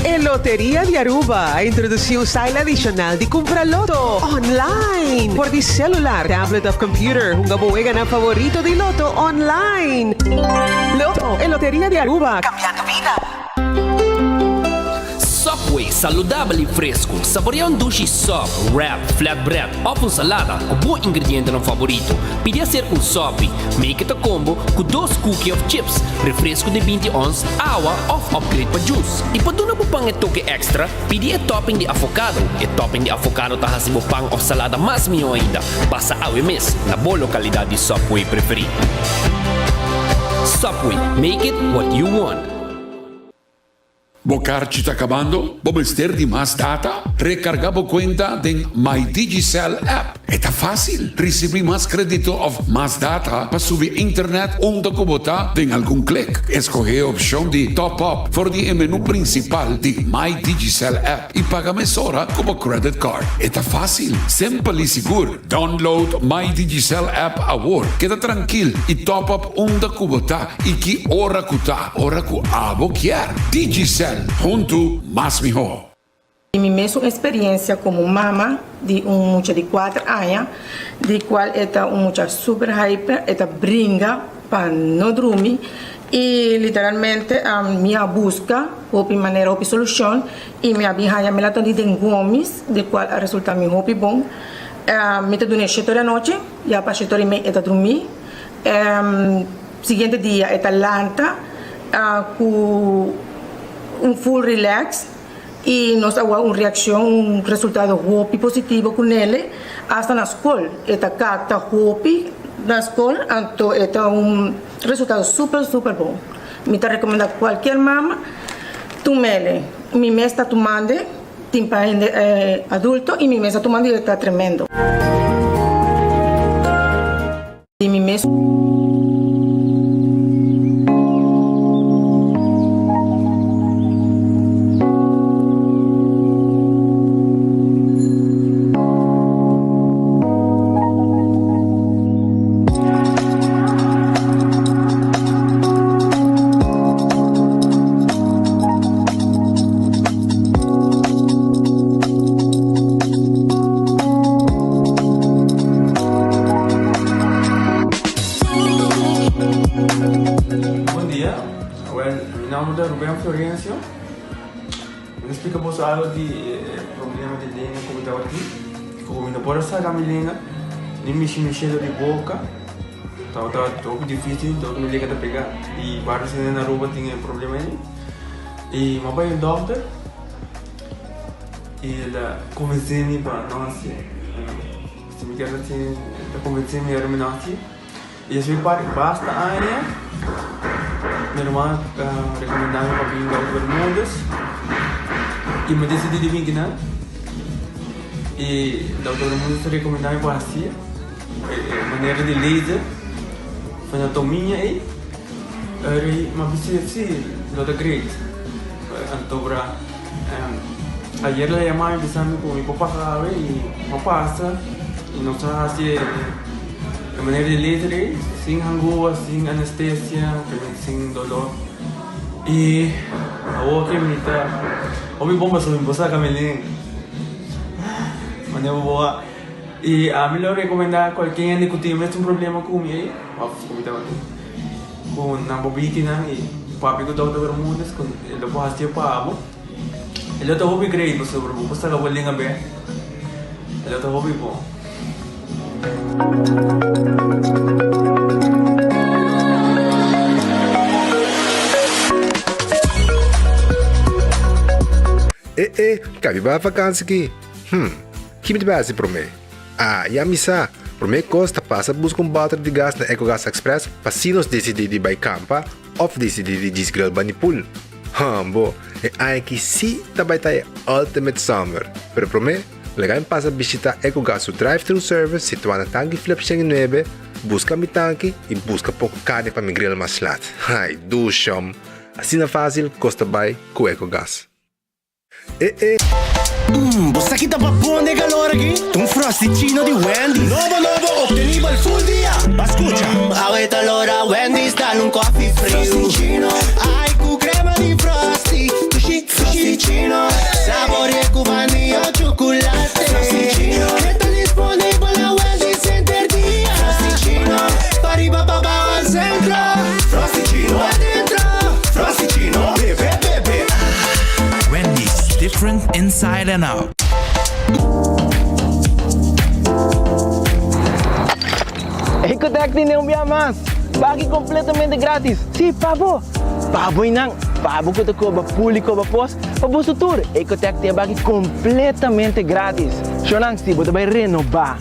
E Loteria di Aruba a introduci un style adicional di cumpra loto online. Por di celular, tablet of computer, hunga bo weganan favorito di loto online. Loto, e Loteria di Aruba, cambiando bida. Subway, saludabel y fresco. Saborea un dushi sub, wrap, flatbread of un salada cu bo ingredientenan favorito. Pidi acerca un sopi. Make it a combo cu dos cookie of chips, refresco di binti ons, awa of upgrade pa juice. Y pa duna bo pan e toke extra, pidi e topping di avocado. E topping di avocado ta haci bo pan of salada mas miho ainda. Pasa awe mes na bo localidad di Subway preferi. Subway, make it what you want. Bo karchi ta kabando? Bo mester di mas data? Rekargá bo kuenta den My Digicel app. E ta fásil! Risibí mas krédito òf mas data pa subi internet unda ku bo ta den algun klik. Eskohé e opshon di Top Up for di e menú prinsipal di My Digicel app i paga mesora ku bo credit card. E ta fásil, simpel i sigur. Download My Digicel app awor. Keda trankil i top up unda ku bo ta i ki ora ku ta, ora ku abo kier. Digicel, huntu mas mihó. Di mi mesun experiencia como mama di un mucha di cuater aña, di cual e ta un mucha super hyper, e ta bringa pa no drumi y literalmente mi a busca hopi manera, hopi solucion y mi a bin haya melatonin den gomis, di cual a resulta mi hopi bon. Mi ta dun'e shete ora anochi, ya pa shete ora y mei e ta drumí. Siguiente dia e ta lanta ku un full relax y nos a wak un reaccion, un resultado hopi positivo ku nele. Hasta na skol e ta kapta hopi na skol, anto e ta un resultado super super bon. Mi ta rekomendá kualkier mama tum'ele. Mi mes ta tumand'e. Tin pa hende adulto y mi mes a tuma di ta tremendo. Di mi mes. Bon dia, awel mi nomber ta Ruben Florencio. Mi ta splika boso algo di e problema di lenga ku mi tabatin. Ku mi no por a saka mi lenga ni mishi mi shelo di boka. Tabata hopi dificil, tabata mi lenga ta pega i varios hende na Aruba tin e problema ei. I mi a bai un dòkter i el a konvensé mi pa no hasié. Si mi kier hasié, el ta konvensé mi ora mi no hasié. I despues di basta aña, mi ruman a rekomendá mi pa bin dòkter Bermúdez i mi a disidí di bin kinan. I dòkter Bermúdez a rekomendá mi pa hasié e manera di laser, fenotomia ei. Eri m'a bisa si lo ta great. Anto bra ayer el a yama mi bisa mi ku mi por pasa awe i m'a pasa i nos a hasi e manera di laser ei sin hangua, sin anestesia, sin dolor. I awor ke mi ta hopi bon pasobra mi por saka mi lenga. Manera bo a i ami lo rekomenda kualke hende ku tin mesun problema ku mi ei òf ku mi tabatin. Ku nan bo bikinan i papia ku Dòkter Bermudez ku e lo por hasié pa bo. E lo ta hopi great pasobra bo por saka bo lenga bek. E lo ta hopi bon. E e, kabi bai vakansi ki? Hm, ki mi ta bai hasi promé? Ah, ya mi sa! Promé kos ta pasa buska un bòter di gas na Ecogas Express pa si nos disidí di bai kampa òf disidí di djis grill bani pool. Hambo, e aña aki sí ta bai ta e ultimate summer! Pero promé, laga mi pasa bishitá Ecogas su drive-thru service situá na Tanki Flip 109, buska mi tanki i buska poko karni pa mi grill mas lat. Ai, dushom! Asina fásil kos ta bai ku Ecogas. E e. Mmm, bo sa ki ta pa bon den calor aki? Ta un Frosty-ccino di Wendy's. Nobo nobo, obtenibel full dia. Ba scucha. Mmm, awe ta lora Wendy's dal un coffee friu. Frosty-ccino, ai cu crema di Frosty. Dushi, Frosty-ccino. Different inside and out. Ecotec tin un bia mas! Baki completamente gratis! Si, pa bo! Pa bo y nan! Pa bo cu ta coba pool y coba pos, pa boso tur! Ecotec tin e baki completamente gratis! Shownan, si bo ta bay renoba,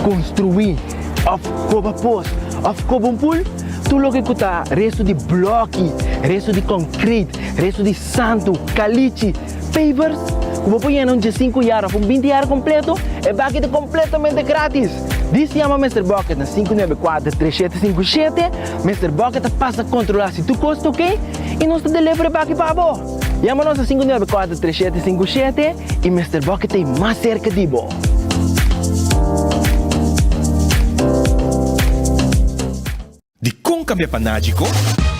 construi, of coba pos, of coba un pool, tur loke cu ta resto di bloki, resto di concrete, resto di santu, kalichi, pavers, ku bo por yena un diesinku yar òf un binti yar kompleto, e baki ta kompletamente gratis! Dis yama Mister Bucket na 594 3757, Mister Bucket ta pasa kontrolá si tur kos ta oké i nos ta deliver e baki pa bo! Yama nos na 594 3757 i Mister Bucket ta ei mas serka di bo! Dikon kambia pa Nagico?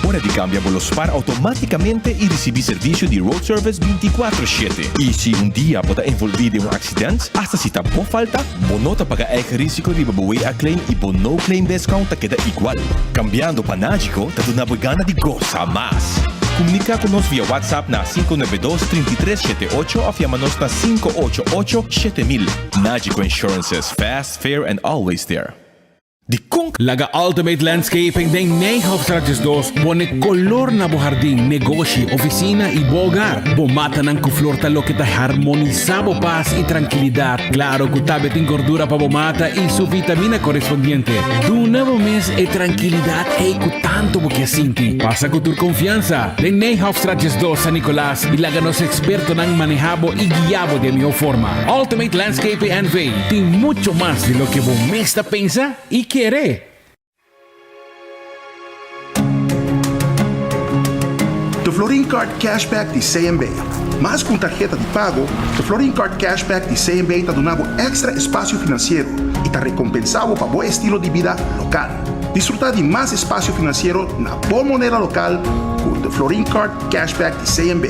Ora di kambia bo lo spar outomátikamente i risibí servisio di road service 24 shete. I si un dia bo ta envolví den un aksident, asta si ta bo falta, bo no ta paga eigen risiko riba bo WA claim i bo no claim discount ta keda igual. Kambiando pa Nagico ta duna bo e gana di gosa mas! Komuniká ku nos via WhatsApp na 592 33 78 òf yama nos na 588 7000. Nagico Insurances, fast, fair and always there. Dikon? Laga Ultimate Landscaping den Nijhoffstraat 12 pone kolor na bo hardin, negoshi, ofisina i bo hogar. Bo matanan ku flor ta loke ta harmonisá bo pas i trankilidat. Klaro ku tambe tin gordura pa bo mata i su vitamina korespondiente. Duna bo mes e trankilidat ei ku tantu bo ke sinti. Pasa ku tur konfiansa den Nijhoffstraat 12 San Nicolas i laga nos ekspertonan manehá bo i guiá bo den mihó forma. Ultimate Landscaping NV tin mucho mas di loke bo mes ta pensa i kere. The Florin Card Cashback di CMB. Mas ku un tarheta di pago, The Florin Card Cashback di CMB ta duna bo èkstra espasio finansiero i ta rekompensá bo pa bo estilo di bida lokal. Disfrutá di mas espasio finansiero na bo moneda lokal ku The Florin Card Cashback di CMB.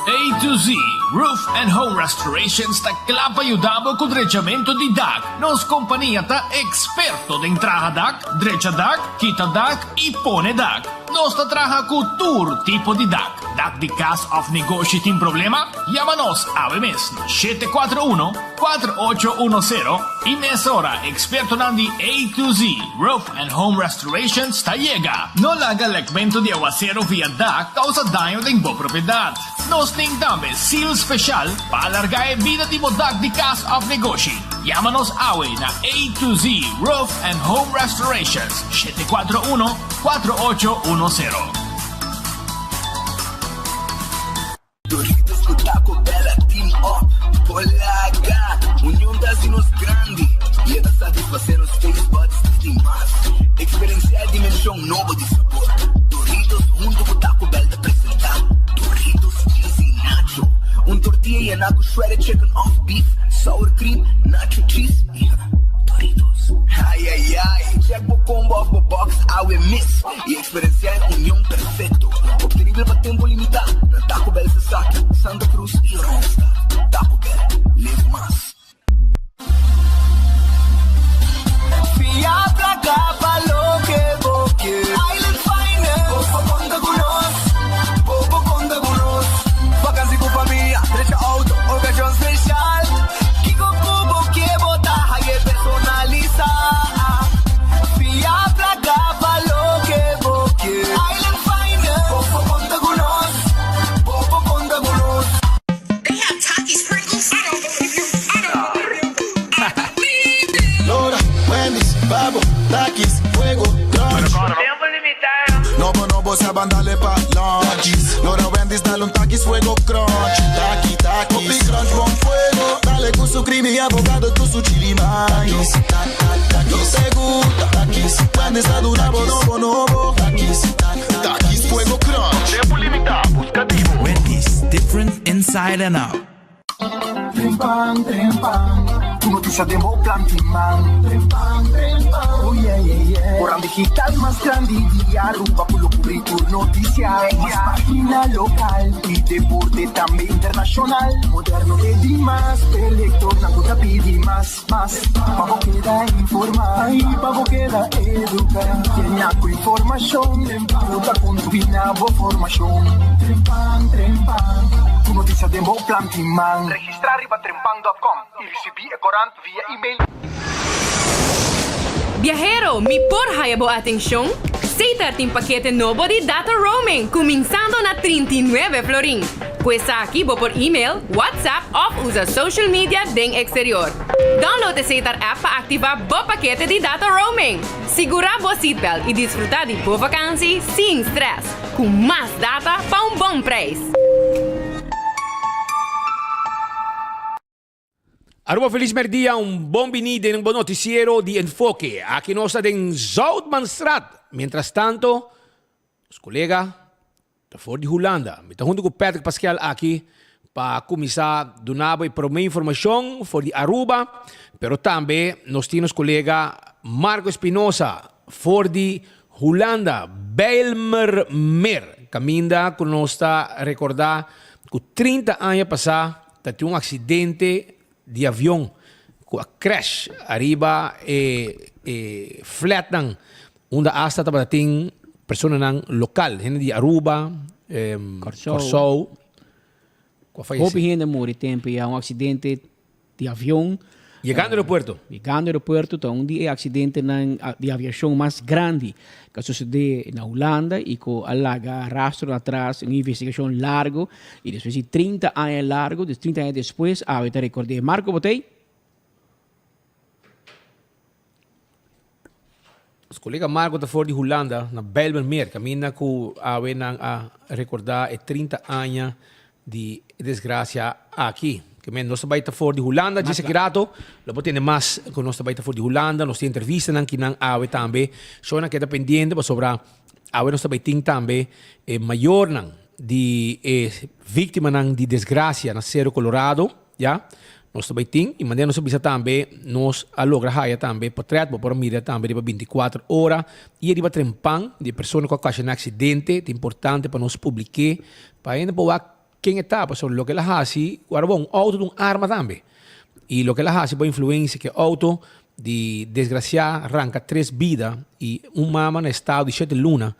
A to Z Roof and Home Restorations ta kla pa yuda bo ku drechamentu di dak. Nos kompania ta eksperto den traha dak, drecha dak, kita dak i pone dak. Nos ta traha ku tur tipo di dak. Dak di kas òf negoshi tin problema? Yama nos awe mes na 741 4810 i mesora ekspertonan di A to Z Roof and Home Restorations ta yega. No laga lekmentu di awasero via dak kousa daño den bo propiedat. Nos tin tambe seal speshal pa alargá e bida di bo dak di kas òf negoshi. Yama nos awe na A to Z Roof and Home Restorations, 741 4810. Doritos ku Taco Bell a team up Por laga Union ta hasi nos grandi I e ta satisfasé nos taste buds di mas Eksperensiá e dimenshon nobo di sabor Doritos huntu ku Taco Bell ta presentá Doritos Cheesy Nacho Un tortilla yená ku shredded chicken òf beef, sour cream, nacho cheese i Doritos. Ai ai ai! Check bo combo òf bo box awe mes i Eksperensiá e union perfekto, optenibel pa tempu limitá na Taco Bell Sasaki, Santa Cruz i Oranjestad. Taco Bell, live mas. Fia plaka pa loke bo ke. Island Finance. Bo por konta ku nos. Bo por konta ku nos. Vakansi ku famia, drecha outo, okashon speshal. Kiko ku bo ke bo ta haye personalisá. Fia plaka pa loke bo ke. Island Finance. Bo por konta ku nos. Bo por konta ku nos. Lora, Wendy's, Babo, Takis, Fuego, Crunch. Nobo, nobo, sa ban dale pa lunch. Lora, Wendy's, dale un Takis, Fuego, Crunch. Taki, Takis. Hopi crunch, bon fuego. Dale cu su creamy avocado, cu su chili mais. Nos te gusta. Takis, Wendy's ta duna bo nobo, nobo. Takis, Takis, Fuego, Crunch. Tempo limita, busca di bo. Wendy's, different inside and out. Trempan, trempan, ku notisia den bo plan tin man. Trempan, trempan, oh yeah, yeah, yeah. Digital mas grandi di Aruba cu lo cubri tur noticia, mas pagina local y deporte tambe internacional. Moderno te dimas, p'e lectornan cu ta pidi mas, mas. Pa bo keda informa y pa bo keda educa. Yena cu informacion cu ta contribui na bo formacion. Trempan, trempan, cu noticia den bo plan tin man. Registra riba trempan dot com y ricibi e corant via email. Biahero, mi por haya bo atencion? Setar tin pakete nobo di data roaming cuminsando na 39 florin. Cu esaki bo por email, WhatsApp of usa social media den exterior. Download e Setar app pa activa bo pakete di data roaming. Sigura bo seatbelt y disfruta di bo vakantie sin stress, cu mas data pa un bon prijs. Aruba Feliz Merdia, un bon bini den bo noticiero di Enfoke. Aki nos ta den Zoutmanstraat. Mientras tanto, nos colega ta for di Hulanda. Mi ta hunto cu Patrick Paskel aki pa cuminsa duna bo e prome informacion for di Aruba, pero tambe nos tin nos colega Marco Espinosa for di Hulanda, Bijlmermeer, caminda cu nos ta recorda cu 30 aña pasa Ta tin un accidente di avion cu a crash ariba e e flatnan unda hasta tabata tin personanan local, hende di Aruba, Corsou cu a fayece. Hopi hende a muri tempo ya un accidente di avion. Yegando aeropuerto. Yegando aeropuerto ta un di e accidentenan di aviacion mas grandi cu a sucede na Hulanda y cu a laga rastro atras, un investigacion largo y despues di 30 aña largo, dus 30 aña despues awe ta record'e. Marco Botey. Nos colega Marco ta for di Hulanda na Bijlmermeer caminda cu awe nan a recorda e 30 aña di e desgracia aki. Ke men nos ta bai ta for di Hulanda djis aki rato lo por tende mas ku nos ta bai ta for di Hulanda. Nos tin entrevistanan ki nan awe tambe. Shownan keda pendiente pasobra awe nos ta bai tin tambe e mayornan di e victimanan di desgracia na Cerro Colorado, ya. Nos ta bai tin y manera nos a bisa tambe nos a logra haya tambe potret bo por a mira tambe riba 24 ora y riba trempan di e persona ku a ocasiona accidente. Ta importante pa nos publike Pa hende por wak ken e ta, pasobra loke el a hasi, ora bo un auto ta un arma tambe. Y loke el a hasi por influencia ke auto di desgracia ranca tres bida y un mama na estado di shete luna.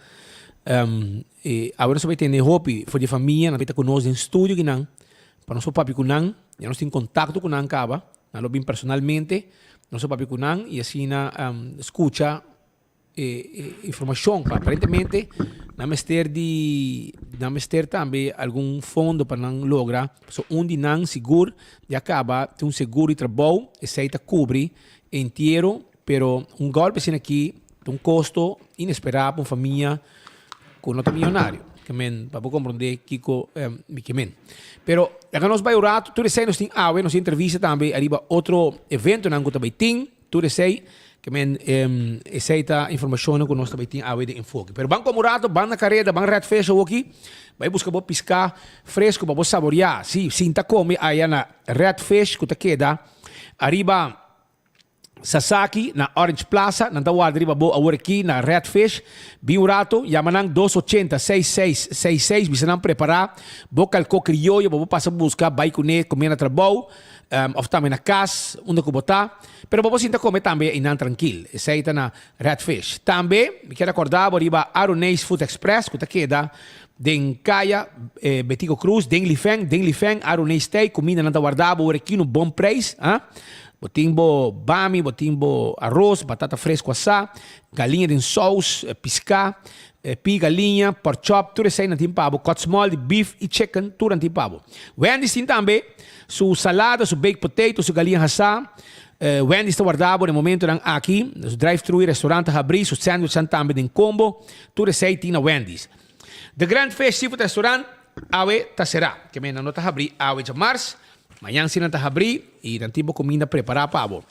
E awe nos a bay tende hopi for di e famia, nan bay ta cu nos den studio kinan, pa nos por papia cu nan, ya nos tin contacto cu nan caba, nan lo bin personalmente, nos a papia cu nan y asina scucha e informacion pa aparentemente nan mester di nan mester tambe algun fondo pa nan logra so un di nan sigur ya caba tin un seguro di trabou esey ta cubri entiero pero un golpe asina aki ta un costo inespera pa un famia cu no ta miyonario ke men pa bo comprende kico mi ke men pero laga nos bay un rato tur esey nos tin awe nos tin entrevista tambe ariba otro eventonan cu ta bay tin. Tur esei, ke men esei ta informashonnan ku nos ta bai tin awe den Enfoke. Pero ban kome un rato, ban na kareda, ban Red Fish awoki, bai buska bo piská fresku pa bo saboriá. Sí, sinta kome aya na Red Fish ku ta keda ariba Sasaki na Orange Plaza. Nan ta warda riba bo awor aki na Red Fish. Bin un rato, yama nan dos ochenta seis seis seis seis, bisa nan prepará bo kalkó krioyo pa bo pasa buska bai kuné kome na trabou. Of tambe na cas unda cu bo ta. Pero bo por sinta come tambe einan trankil. Esey ta na Red Fish. Tambe mi kier acorda bo riba Aruneis Food Express cu ta keda den Caya Betico Cruz den Lifeng. Den Lifeng Aruneis tey cumindanan ta warda bo ora kino bon prijs. Bo tin bo bami, bo tin bo aros, batata fresco asa, galiña den saus, pisca. Pi galiña, pork chop, tur esei nan tin pa bo. Cut small di beef y chicken, tur nan tin pa bo. Wendy's tin tambe su salada, su baked potato, su galiña hasá. Wendy's ta warda bo den momentonan aki. Su drive thru y restaurant ta habrí, su sandwichnan tambe den combo. Tur esei tin na Wendy's. The Grand Fish Seafood Restaurant awe ta será. Ke men nan no ta habrí awe djamars. Mañan si nan ta habrí y nan tin bo cuminda prepará pa bo.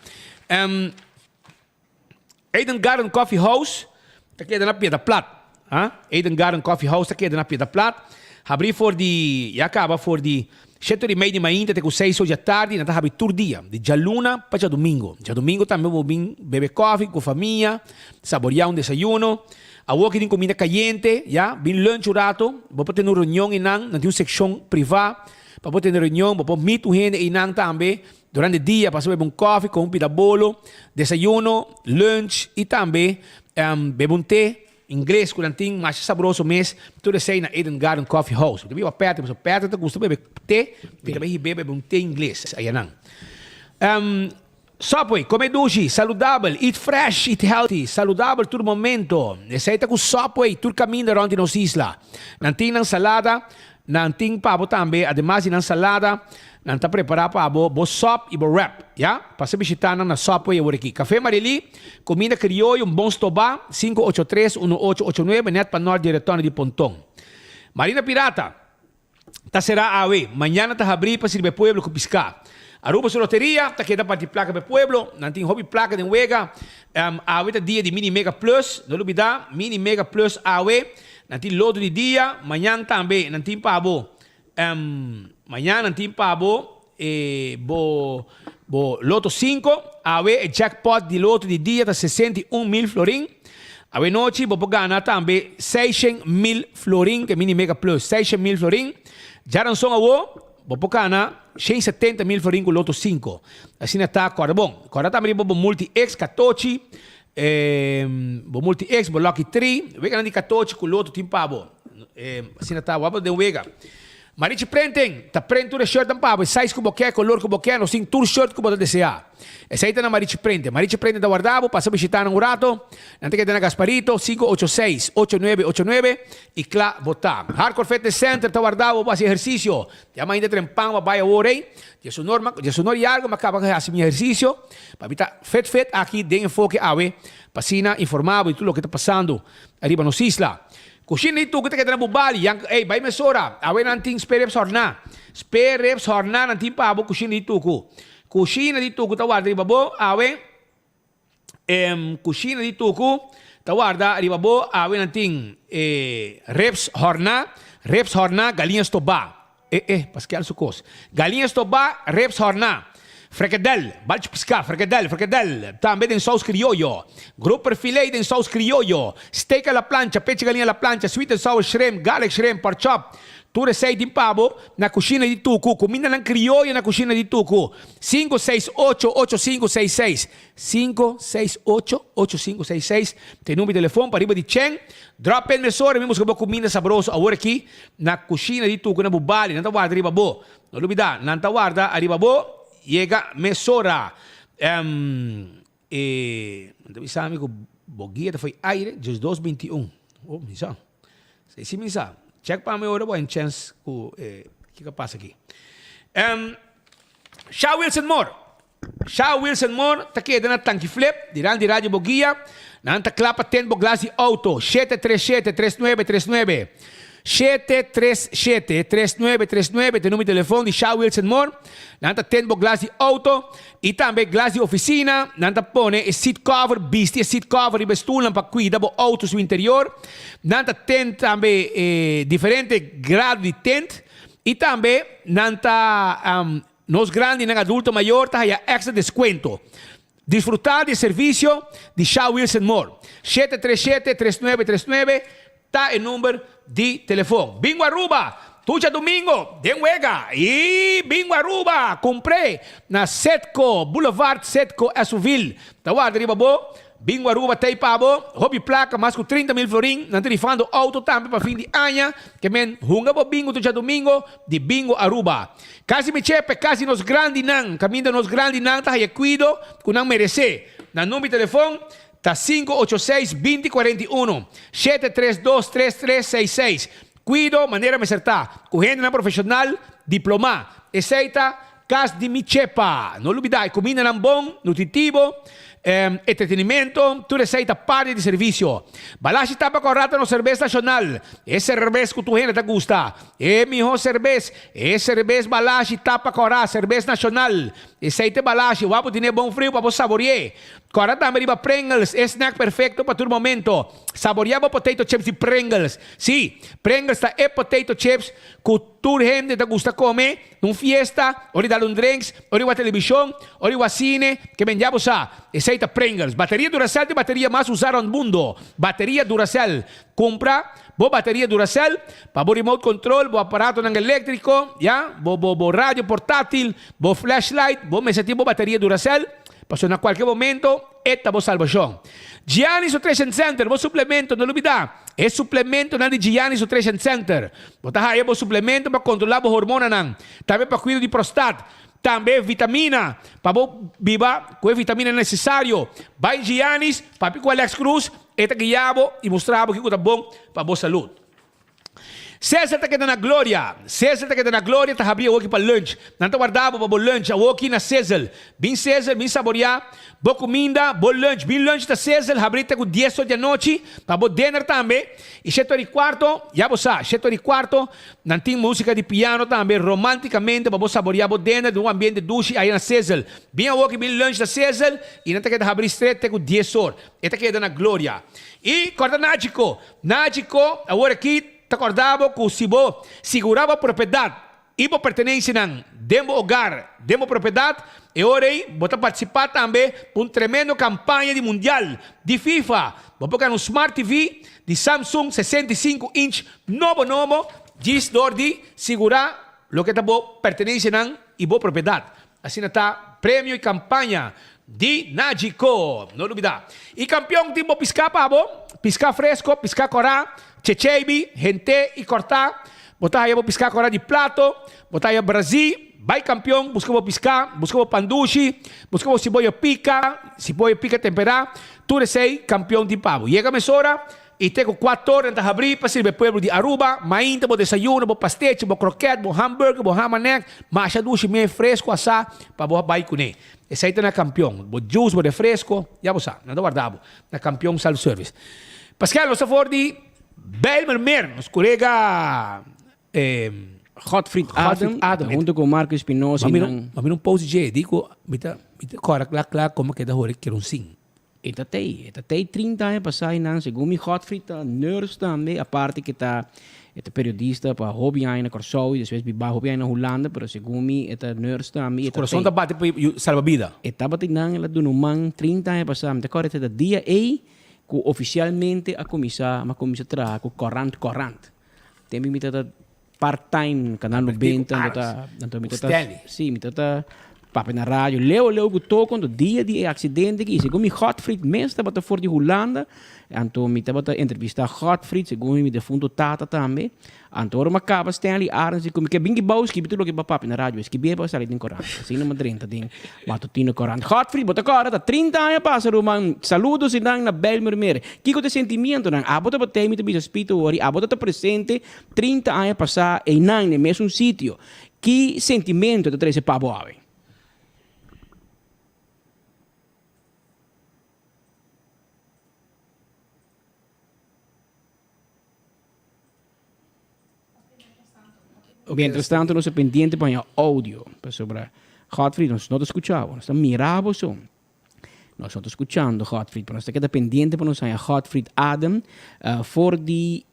Eden Garden Coffee House ta keda na Piedra Plat. Ha? Eden Garden Coffee House ta keda na Piedra Plat. Habrí for di, ya kaba for di. Shetor i mei di mainta te ku seis or djatardi nan ta habri tur dia, di djaluna pa djadumingu. Djadumingu tambe bo bin bebe kòfi ku famia, saboriá un desayuno. Awor ki tin kuminda kayente, ya, bin lunch un rato, bo por tene un reunion einan, nan tin un sekshon privá pa bo tene reunion, bo por meet un hende einan tambe durante dia, pasa bebe un kòfi, kome un pida bolo, desayuno, lunch i tambe bebe un te. Ingles ku nan tin masha sabroso mes, tur esei na Eden Garden Coffee House. Mi ta biba Patrick, pasobra Patrick ta gusta bebe te, mi ta bai hib'é bebe un te ingles ayanan. Subway, kome dushi, saludabel, eat fresh, eat healthy, saludabel tur momento. Esei ta ku Subway tur kaminda rònt di nos isla. Nan tin nan salada, Nan tin pa bo tambe, ademas di nan salada, nan ta prepara pa bo bo sop y bo wrap, ya. Pasa bishita nan na Subway awor aki. Café Marily, cuminda crioyo, un bon stoba, 583 1889, net pa nort di Retorno di Ponton. Marina Pirata ta sera awe, mañana ta habri pa sirbi e pueblo cu pisca. Aruba su loteria ta keda parti placa pa e pueblo, nan tin hopi placa den wega. Awe ta dia di Mini Mega Plus, no lubida, Mini Mega Plus awe. Nan tin loto di dia, mañan tambe nan tin pa bo, mañan nan tin pa bo e bo bo loto cinco, awe e jackpot di loto di dia ta 61 mil florin, awe nochi bo por gana tambe 600 mil florin, ke Mini Mega Plus, 600 mil florin, djaranson awo bo por gana 170 mil florin ku loto cinco, asina ta kòrda bon, kòrda tambe riba bo Multi X katochi, E bo multi X, bo lucky 3, weganan di katochi ku loto tin pa bo. E asina ta wak bo den wega. Marichi Printing ta print tur e shirtnan pa bo, e size ku bo ke, kolor ku bo ke, nos tin tur shirt ku bo ta deseá. Esei ta na Marichi Printing. Marichi Printing ta warda bo, pasa bishita nan un rato. Nan ta keda na Gasparito, 586 8989 i kla bo ta. Hardcore Fitness Center ta warda bo pa hasi ehersisio. Ya mainta trempan bo a bai awor ei. Djesunor ma, djesunor i algu mi a kaba hasi mi ehersisio. Pa mi ta fet fet aki den enfoke awe pa asina informa bo di tur loke ta pasando ariba nos isla. Kushina di tuku ta keda na Bubali, yan ey bai mesora, awe nan tin sperrips horna, sperrips horna nan tin pa bo kushina di tuku. Kushina di tuku ta warda riba bo awe, em kushina di tuku ta warda riba bo awe nan tin e ribs horna, ribs horna galiña stobá. Eh eh, Paskel su kos. Galiña stobá, ribs hòrná. Frikadèl, balchi piská, frikadèl, frikadèl, tambe den sous krioyo. Grouper filé den sous krioyo. Steak a la plancha, pechi galiña a la plancha, sweet and sour shrimp, garlic shrimp, pork chop. Tur esei tin pa bo na kushina di Tuku. Kumindanan krioyo na kushina di Tuku. Sinku seis ocho, ocho sinku seis seis. Sinku seis ocho, ocho sinku seis seis ta e number di telefon pa riba di Chen. Drop in mesora mi buska bo kuminda sabroso awor aki na kushina di Tuku na Bubali. Nan ta warda riba bo. No lubida, nan ta warda ariba bo. Yega mesora. E nan ta bisa mi ku bo guia ta foi aire 12 21. Oh, mi sa. Esei si mi sa. Check pa mi ora bo haña chens ku e kiko a pasa aki. Sha Wilson Moore. Sha Wilson Moore ta keda na Tanki Flip, dilanti di Radio Boguia. Nan ta kla pa ten bo glas di auto. Shete tres shete, tres nuebe tres nuebe. Shete tres shete, tres nuebe tres nuebe ta e numero di telefon di Sha Wilson Moore. Nan ta ten bo glas di auto y tambe glas di oficina. Nan ta pone e seat cover, bisti e seat cover riba e stulnan pa cuida bo auto su interior. Nan ta ten tambe e diferente grado di tent y tambe nan ta Nos grandinan adulto mayor ta haya extra descuento. Disfruta di e servicio di Sha Wilson Moore. 737 3939 ta e number di telefon. Bingo Aruba! Tucha Domingo den wega y Bingo Aruba! Cumpr'e na Setco Boulevard Setco Esuville. Ta warda riba bo. Bingo Aruba t'ei pa bo, hopi placa, mas cu 30 mil florin, nan ta rifando auto tambe pa fin di aña, ke men hunga bo bingo tur djadomingo di Bingo Aruba. Casi mi chepe, casi nos grandinan, caminda nos grandinan ta haya cuido cu nan merece. Nan number di telefon ta 586 20 41, 732 3366. Cuido manera mester ta, cu hendenan profesional, diploma. Esey ta Cas di mi chepa. No lubida e cumindanan bon, nutritivo, entretenimento, tur esey ta parti di servicio. Balashi tapa con rata nos cerbes nacional, e cerbes cu tur hende ta gusta. E miho cerbes, e cerbes Balashi tapa con ra, cerbes nacional. Esei ta e balashi, wak bo tine bon friu pa bo sabori'é. Kòrda tambe riba Pringles, e snack perfekto pa tur momento. Saboriá bo potato chips di Pringles. Sí, Pringles ta e potato chips ku tur hende ta gusta kome na un fiesta, ora di dal un drinks, ora di wak televishon, ora di wak sine, ke men ya bo sa. Esei ta Pringles. Bateria Duracell ta e bateria mas usá rònt mundo. Bateria Duracell. Kumpra bo bateria Duracell pa bo remote control, bo aparatonan eléktriko, ya, bo bo bo radio portátil, bo flashlight, bo mester tin bo bateria Duracell, pasobra na kualke momento e ta bo salbashon. Gianni's Nutrition Center, bo suplemento, no lubidá e suplementonan di Gianni's Nutrition Center. Bo ta haya bo suplemento pa kontrolá bo hormonanan, tambe pa kuido di prostat, tambe vitamina pa bo biba ku e vitamina nesesario. Bai Gianni's, papia ku Alex Cruz, E ta guia bo i mustra bo kiko ta bon pa bo salud. Cesar ta keda na Gloria. Cesar ta keda na Gloria ta habri awoki pa lunch. Nan ta warda bo pa bo lunch awoki na Cesar. Bin Cesar, bin saboria bo kuminda, bo lunch. Bin lunch ta Cesar, habri te ku dies or di anochi pa bo dinner tambe. I shete or i kuarto, ya bo sa, shete or i kuarto nan tin musica di piano tambe romanticamente pa bo saboria bo dinner den un ambiente dushi aya na Cesar. Bin awoki bin lunch na Cesar i nan ta keda habri stret te ku dies or. E ta keda na gloria. I kòrda Najiko. Najiko, awor aki ta kòrda bo ku si bo sigurá bo propiedat i bo pertenensianan den bo ogar, den bo propiedat, e ora ei bo ta partisipá tambe pa un tremendo kampaña di mundial di FIFA. Bo por gana un Smart TV di Samsung 65 inch nobo nobo djis dor di sigurá loke ta bo pertenensianan i bo propiedat. Asina ta premio y campaña di Nagico. No lubida. Y campeon tin bo pisca pa bo. Pisca fresco, pisca cora, checheibi, hente y corta. Bo ta haya bo pisca cora di plato, bo ta haya brazi. Bay campeon, busca bo pisca, busca bo pandushi, busca bo siboyo pica, siboyo pica tempera. Tur esey campeon tin pa bo. Yega mesora I te ku kuator nan ta habrí pa sirbi e pueblo di Aruba. Mainta bo desayuno, bo pastechi, bo kroket, bo hamburger, bo hamanek, masha dushi mei fresku asá pa bo bai kuné. Esei ta na Kampion. Bo juice, bo refresko, ya bo sa, nan ta warda bo na Kampion Self Service. Paskel, nos ta for di Bijlmermeer, nos kolega Godfried Adam, Adam hunto ku Marco Espinosa i nan. Ma mi no post dje, di ku mi ta kòrda kla kla komo keda hori keronsin. E ta tei, e ta tei 30 aña pasá i nan, segun mi Godfried ta nurse tambe, aparte ke ta e ta periodista pa hopi aña na Kòrsou i despues biba hopi aña na Hulanda, pero segun mi e ta nurse tambe i e Su kurason ta bati pa salba bida. E tabata i nan, el a duna un man 30 aña pasá, mi ta kòrda ta dia ei ku ofisialmente a kuminsá, mi a kuminsá traha ku Kòrant Kòrant. Tempu mi ta part time canal 90 anto ta anto mi ta si mi ta ta papia na radio leu leu ku toko anto dia di e accidente aki segun mi Godfried mes tabata for di Hulanda anto mi tabata entrevista Godfried segun mi defunto tata tambe anto ora mi a kaba Stanley Arends di ku mi ke bin kibou skibi tur loke bo a papia na radio skibi pa sali den korant asina mi a drenta den matutino korant Godfried bo ta kòrda ta 30 aña pasa ruman saludos i nan na Bijlmermeer kiko ta e sentimientonan abo tabata mi ta bisa spito wori abo ta ta presente 30 aña pasá einan n'e mesun sitio. Ki sentimento ta trese pa bo awe? Mientras tanto nos ta pendiente pa haña audio pasobra Godfried nos no ta skucha bo, nos ta mira bo so. Nos no ta skuchando Godfried pero nos ta keda pendiente pa nos haña Godfried Adam for di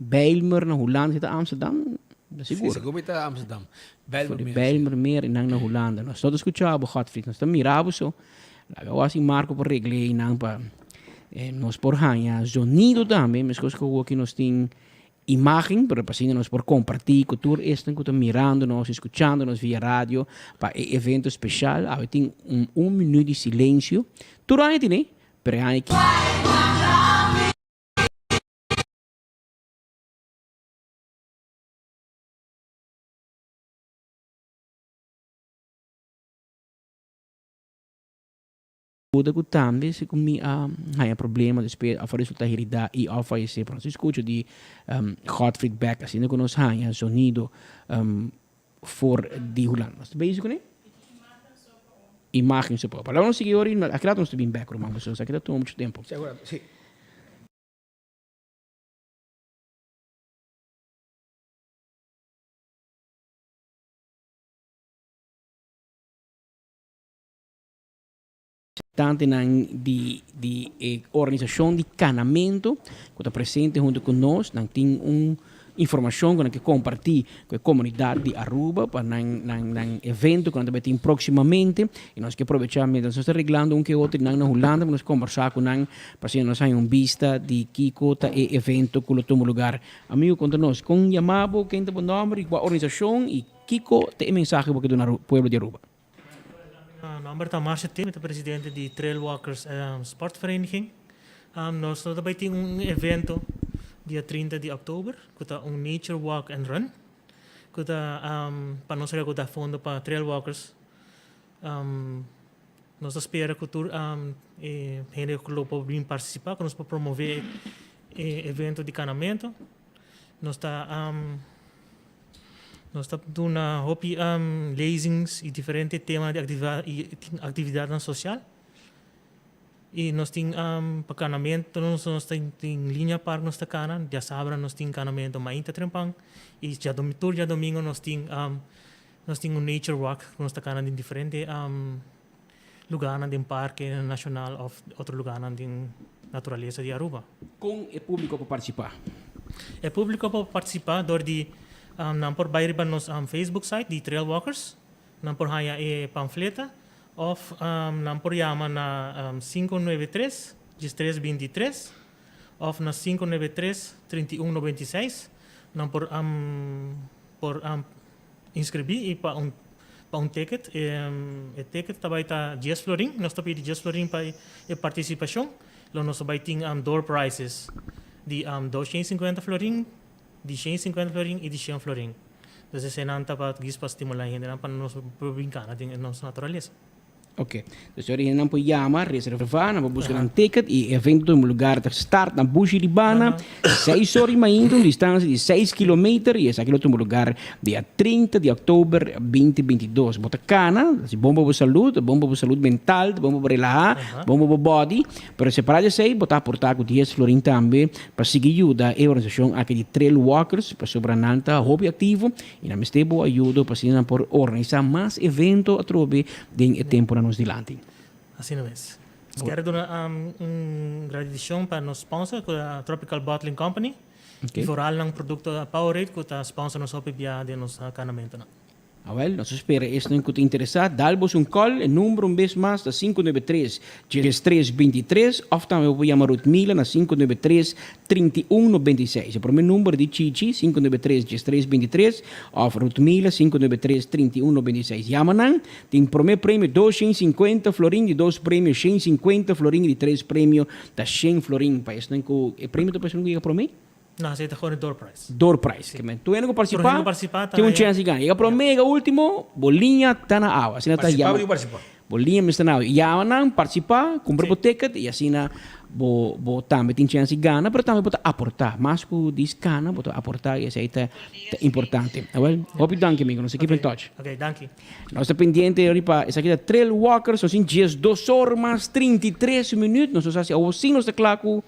Bijlmer na Hulanda, si ta Amsterdam? Ta sigur. Si, sigur mi ta Amsterdam. Bijlmermeer. Bijlmermeer i nan na Hulanda. Nos no ta skucha bo, Godfried. Nos ta mira bo so. Laga wak si Marco por regl'é i nan pa nos por haña zonido tambe, meskos ku awoki nos tin imágen, pero pa asina nos por kompartí ku tur esnan ku ta mirando nos i skuchando nos via radio pa e evento speshal. Awe tin un un minüt di silensio. Tur aña tin e, pero e aña aki. Duda ku tambe si ku mi a haña problema despues of a resulta herida i of fayesé pero nos a skucha di Godfried Beck asina ku nos haña zonido for di Hulanda. Nos ta bezig kuné? Imagen so por. Palabra nos sigui ora i aki rato nos ta bin bek ruman pasobra esaki ta tuma muchu tempu. Tantenan di di e organisashon di kanamentu ku ta presente huntu ku nos, nan tin un informashon ku nan ke kompartí ku e komunidat di Aruba pa nan nan nan evento ku nan ta bai tin próksimamente i nos ke probechá mientras nos ta reglando un ke otro di nan na Hulanda pa nos kombersá ku nan pa asina nos haña un bista di kiko ta e evento ku lo tuma lugar. Amigo konta nos kon yama bo, ken ta bo nòmber i kua organisashon i kiko ta e mensahe ku bo ke duna pueblo di Aruba. Mi nomber ta Marcia Tim, mi ta presidente di Trailwalkers Sportvereniging. Nos lo ta bai tin un evento dia 30 di oktober ku ta un nature walk and run ku ta pa nos rekouda fondo pa Trailwalkers. Nos ta spera ku tur e hende ku lo por bin partisipá ku nos por promové e evento di kanamentu. Nos ta Nos ta duna hopi lezings y diferente tema di actividad y tin actividadnan social. Y nos tin pa canamento nos nos tin tin Linea Park nos ta cana, diasabra nos tin canamento mainta trempan y djadomingo tur djadomingo nos tin nos tin un nature walk cu nos ta cana den diferente lugarnan den parke nacional of otro lugarnan den naturalesa di Aruba. Con e publico por participa? E publico por participa door di nan por bay riba nos Facebook site di Trail Walkers, nan por haya e pamfleta of nan por yama na 593 1323 of na 593 3196, nan por por Inscribí y pa un pa un ticket. E ticket ta bai ta dies florin. Nos ta pidi dies florin pa e participacion. Lo nos ta bai tin door prizes di 250 florin, di 150 florin y di 100 florin. Dus eseinan ta pa guis pa stimula e hendenan pa nos por bin cana den nos naturalesa. Ok. Dus ora hendenan por yama, reserva, nan por buska nan ticket y e evento tuma lugar ta start na Bushiribana, seis ora y mainta, un distancia di seis kilometer y esaki lo tuma lugar dia 30 di october 2022. Bo ta cana, ta bon pa bo salud, ta bon pa bo salud mental, ta bon pa bo relaha, bon pa bo body, pero separa di esey bo ta aporta cu dies florin tambe pa sigui yuda e organisacion aki di Trail Walkers pasobra nan ta hopi activo I nan mester bo ayudo pa asina nan por organisa mas evento atrobe den e temponan nos dilanti. Asina mes. Nos kier duna un gradicion pa nos sponsor cu ta Tropical Bottling Company y vooral nan producto Powerade cu ta sponsor nos hopi bia den nos canamentonan. Awel, nos ta spera esnan cu ta interesa dal bos un call. E number un bes mas ta 593 13 23 of tambe bo por yama Rutmila na 593 31 96. E prome number di Chichi, 593 13 23, of Rutmila, 593 31 96. Yama nan, tin prome premio 250 florin, di dos premio 150 florin y di tres premio ta 100 florin. Pa esnan cu e premio ta pa esnan cu yega prome? No, esey ta gewoon e door prize. Door prize. Ke men, tur hende cu participa, tin un chance di gana. Yega prome, yega ultimo, bo liña ta na awa. Asina ta Participa yama. bo di participa. Bo liña mester na awa. Yama nan, participa, cumpra bo ticket y asina bo bo tambe tin chance di gana, pero tambe bo ta aporta. Mas cu dis gana, bo ta aporta y esey ta ta importante. Awel, hopi danki amigo, nos ta keep in touch. Ok, danki. Nos ta pendiente riba esaki ta Trail Walkers, nos tin 12 or mas 33 minuut. Nos ta haci awo sin nos ta cla cu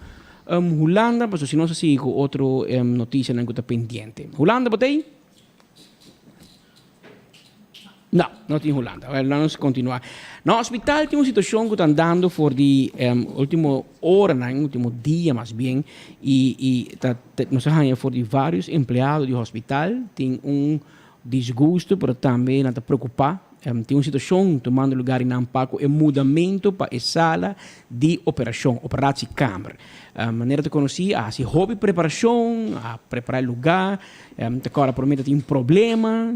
Hulanda, pasobra si nos a sigui ku otro notisianan ku ta pendiente. Hulanda bo ta ei? No, no tin Hulanda. Well, laat nos kontinuá. Na hospital tin un situashon ku ta andando for di último oranan, último dia mas bien, i i ta nos a haña for di vários empleado di hospital tin un disgusto, pero tambe nan ta preokupá. Tin un situashon tumando lugar di nan pa ku e mudamentu pa e sala di operashon, operatiekamer. Manera ta konosí a hasi hopi preparashon, a prepará e lugá, ta kòrda promé ta tin problema,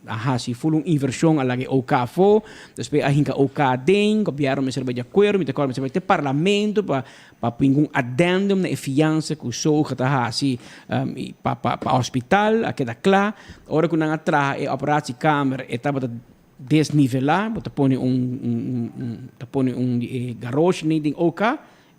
a hasi ful un invershon a laga e OK afó, despues a hinka OK aden, gobièrnu mester bai di akuerdo, mi ta kòrda mester bai te parlamento pa pa pin un addendum na e fiansa ku SOGA ta hasi pa pa pa hospital a keda kla. Ora ku nan a traha e operatiekamer e tabata desnivelá, bo ta pone un un un ta pone un di e garoshi den OK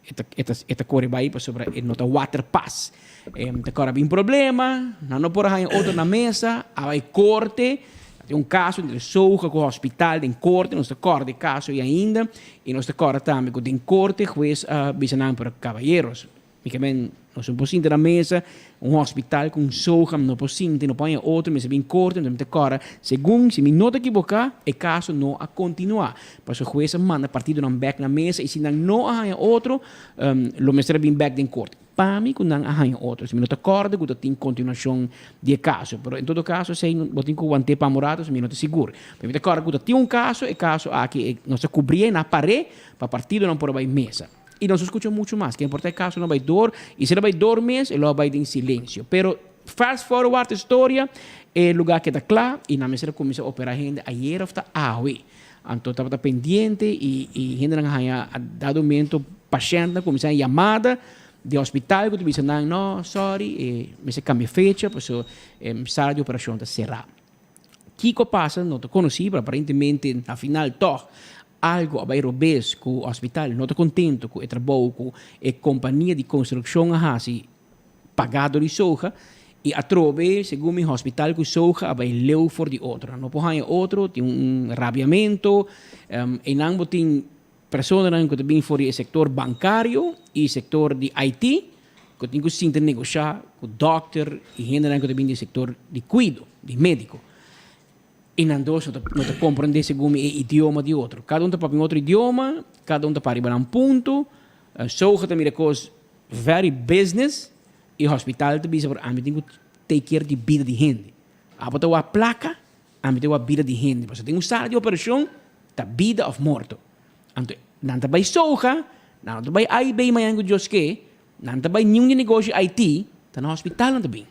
e ta e ta e ta kore bai pasobra e no ta waterpas. Ta kòrda bin problema, nan no por a haña otro na mesa, a bai korte. Tin un kaso entre Soga ku hospital den korte, nos ta kòrda e kaso ei ainda, i nos ta kòrda tambe ku den korte hues a bisa nan, pero kabayeros, Mi ke men, nos no por sinta na mesa, un hospital ku un soga, no por sinta, no por haña otro, mester bin korte, enton mi ta kòrda, segun, si mi no ta ekiboká, e kaso no a kontinuá. Pasobra hues a manda partidonan bèk na mesa i si nan no a haña otro, lo mester a bin bèk den korte. Pa mi ku nan a haña otro. Si mi no ta kòrda ku ta tin kontinuashon di e kaso. Pero en todo kaso esei bo tin ku want'é pa un rato, si mi no ta sigur. Pero mi ta kòrda ku ta tin un kaso, e kaso aki nos a kubrié, nan a par'é pa partidonan por a bai mesa. I nos a skucha muchu mas. Ken por ta e kaso no bai dor, i si el a bai dor mes, e lo a bai den silensio. Pero fast forward e storia, e lugá keda kla i nan mester a kuminsá operá hende ayer òf ta awe. Anto tabata pendiente i i hendenan a haña a dado momento pashèntnan kuminsá haña yamada di hospital ku ta bisa nan, no, sorry, e mester kambia fecha pasobra e sala di operashon ta será. Kiko a pasa no ta konosí, pero aparentemente na final tòg algu a bai robes ku hospital no ta kontento ku e trabou ku e kompania di konstrukshon a hasi pagá dor di soja i atrobe segun mi hospital ku soja a bai leu for di otro. Nan no por haña otro, tin un rabiamentu, einan bo tin personanan ku ta bin for di e sektor bankario i sektor di IT ku tin ku sinta negoshá ku dòkter i hendenan ku ta bin di e sektor di kuido, di médiko. I nan dos no ta no ta komprendé segun mi e idioma di otro. Kada un ta papia un otro idioma, kada un ta para riba nan punto. Soja ta mira kos very business i hospital ta bisa pero ami tin ku take care di bida di hende. Abo ta wak plaka, ami ta wak bida di hende. Pasobra den un sala di operashon ta bida òf morto. Anto nan ta bai soja, nan no ta bai A i B mañana ku Dios ke, nan ta bai niun di negoshi IT, ta na hospital nan ta bin.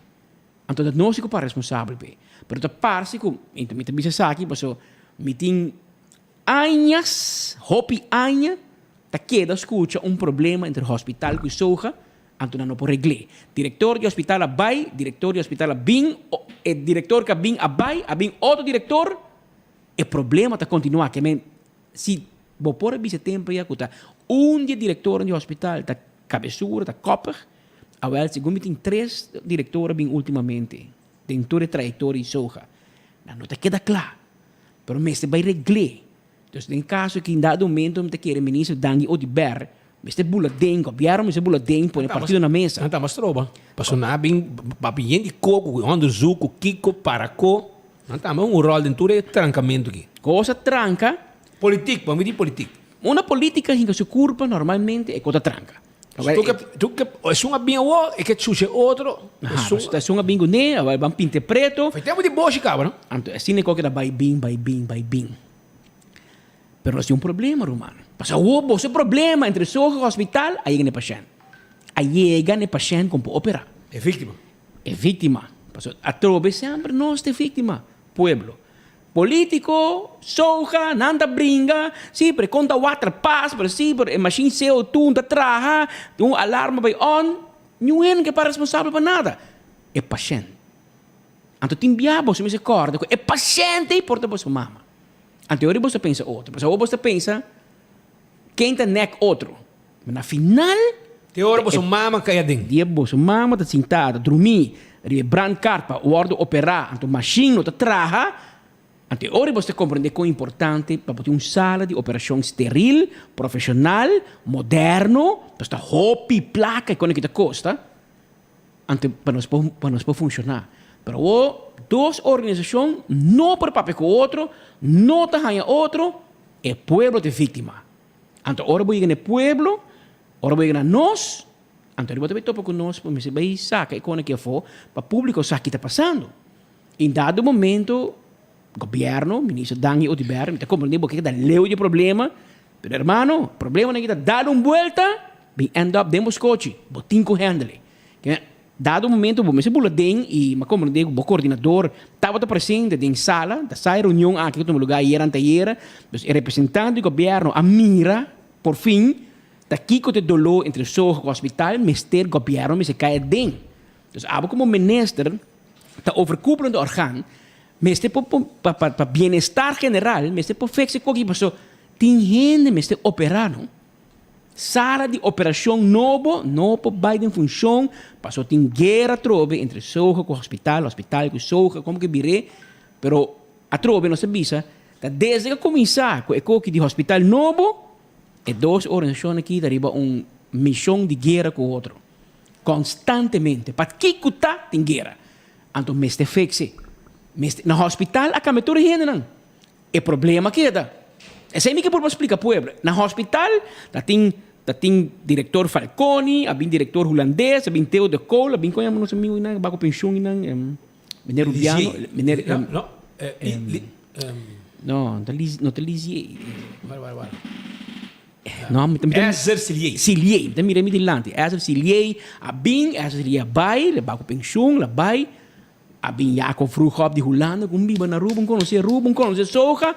Anto ta nos ku pa responsabel p'e. Pero ta parse ku, mi ta bisa esaki pasobra mi tin añas, hopi aña, ta keda skucha un problema entre hospital ku soja, anto nan no por regl'é. Direktor di hospital a bai, direktor di hospital a bin, e direktor ku a bin a bai, a bin otro direktor, e problema ta kontinuá. Ke men, si bo por a bisa tempu ya ku ta un di e direktornan di hospital ta kabesura, ta kòpig, Awel, segun mi tin tres director a bin ultimamente den tur e trayectoria di soja. Nan no ta keda cla, pero mester bay regl'é. Dus den caso aki, in dado momento mi ta kere minister Dangui Oduber mester bula den, gobierno mester bula den, pone partido na mesa. Nan ta mas troba, pasobra nan a bin papia yen di ko ku onderzoek, ku kiko, para ko. Nan tambe un rol den tur e trancamento aki. Cosa tranca. Politiek, bo a midi politiek. Una politica hinca su curpa normalmente e cosa tranca. Tu ke, tu ke, esun a bin awor, e ke chucha e otro. Aha, esun, esun a bin kuné, awor ban pinta e preto. Foi tempo di boshi kaba, no? Anto, asina e koke ta bai bin, bai bin, bai bin. Pero nos tin un problema, ruman. Pasobra awor boso problema entre soga ku hospital a yega na e pashènt. A yega na e pashènt kon por operá. E víktima. E víktima. Pasobra atrobe semper nos ta e víktima, pueblo. Politico, soja, nan ta bringa, si, pero e kon ta water pas, pero si, pero e machine CO2 ta traha, un alarma bay on, niun hende ke para responsabel pa nada. E pashent. Anto tin bia boso mester corda cu e pashent ey por ta boso mama. Anto ora boso ta pensa otro, pasobra awor boso ta pensa ken ta nek otro. Ma na final. Te ora boso mama kai aden. Dia boso mama ta sintá, ta drumí riba e brandkart pa wòrdu operá, anto mashin no ta traha, anto e ora boso ta komprendé kon importante pa bo tin un sala di operashon steril, profeshonal, moderno, pasobra ta hopi plaka e kos aki ta kosta, anto pa nos por pa nos por funshoná. Pero awor dos organisashon no por papia ku otro, no ta haña otro, e pueblo ta e víktima. Anto ora bo yega na e pueblo, ora bo yega na nos, anto riba ta bai topa ku nos pa mester bai saka e kona aki afó pa públiko sa ki ta pasando. I dado momento gobièrnu, minister Dangui Oduber, mi ta komprendé bo ke ta leu di e problema, pero hermano, problemanan aki ta dal un buelta, bin end up den bo skochi, bo tin ku handle e. Dado momento bo mester bula den y m'a comprende cu bo coordinador tabata presente den sala, ta sa e reunion aki cu tuma lugar ayer anteayer, dus e representante di gobierno a mira por fin ta kico ta e dolor entre soga cu hospital, mester gobierno mester cay aden. Dus abo como minister ta overkoepelende orgaan mester por pa pa bienestar general mester por fix e coki paso tin hende mester opera no. Sala di operashon nobo no por bai den funshon pasobra tin guera atrobe entre soga ku hospital, hospital ku soga, komo ke bir'é, pero atrobe nos ta bisa ta desde ke a kuminsá ku e koki di hospital nobo e dos organisashon aki ta riba un mishon di guera ku otro. Konstantemente. Pa kiko ta tin guera? Anto mester fix e. Mester, na hospital a kambia tur e hendenan. E problema keda. Esei mi ke por splika pueblo. Na hospital ta tin ta tin director Falconi, a bin director hulandes, a bin Theo de Kool, a bin kon yama nos amigo einan bako pensioen einan, meneer Rubiano, meneer No, no, li, no, no ta Liz, no ta Lizier. Wara, wara, wara. No, mi ta, mi ta, Ezer Silier. Silier, mi ta mira mi dilanti. Ezer Silier a bin, Ezer Silier a bai, el a bako pensioen, el a bai. A bin Jacob Vroegop di Hulanda ku un biba na Aruba, un konosé Aruba, un konosé Soja.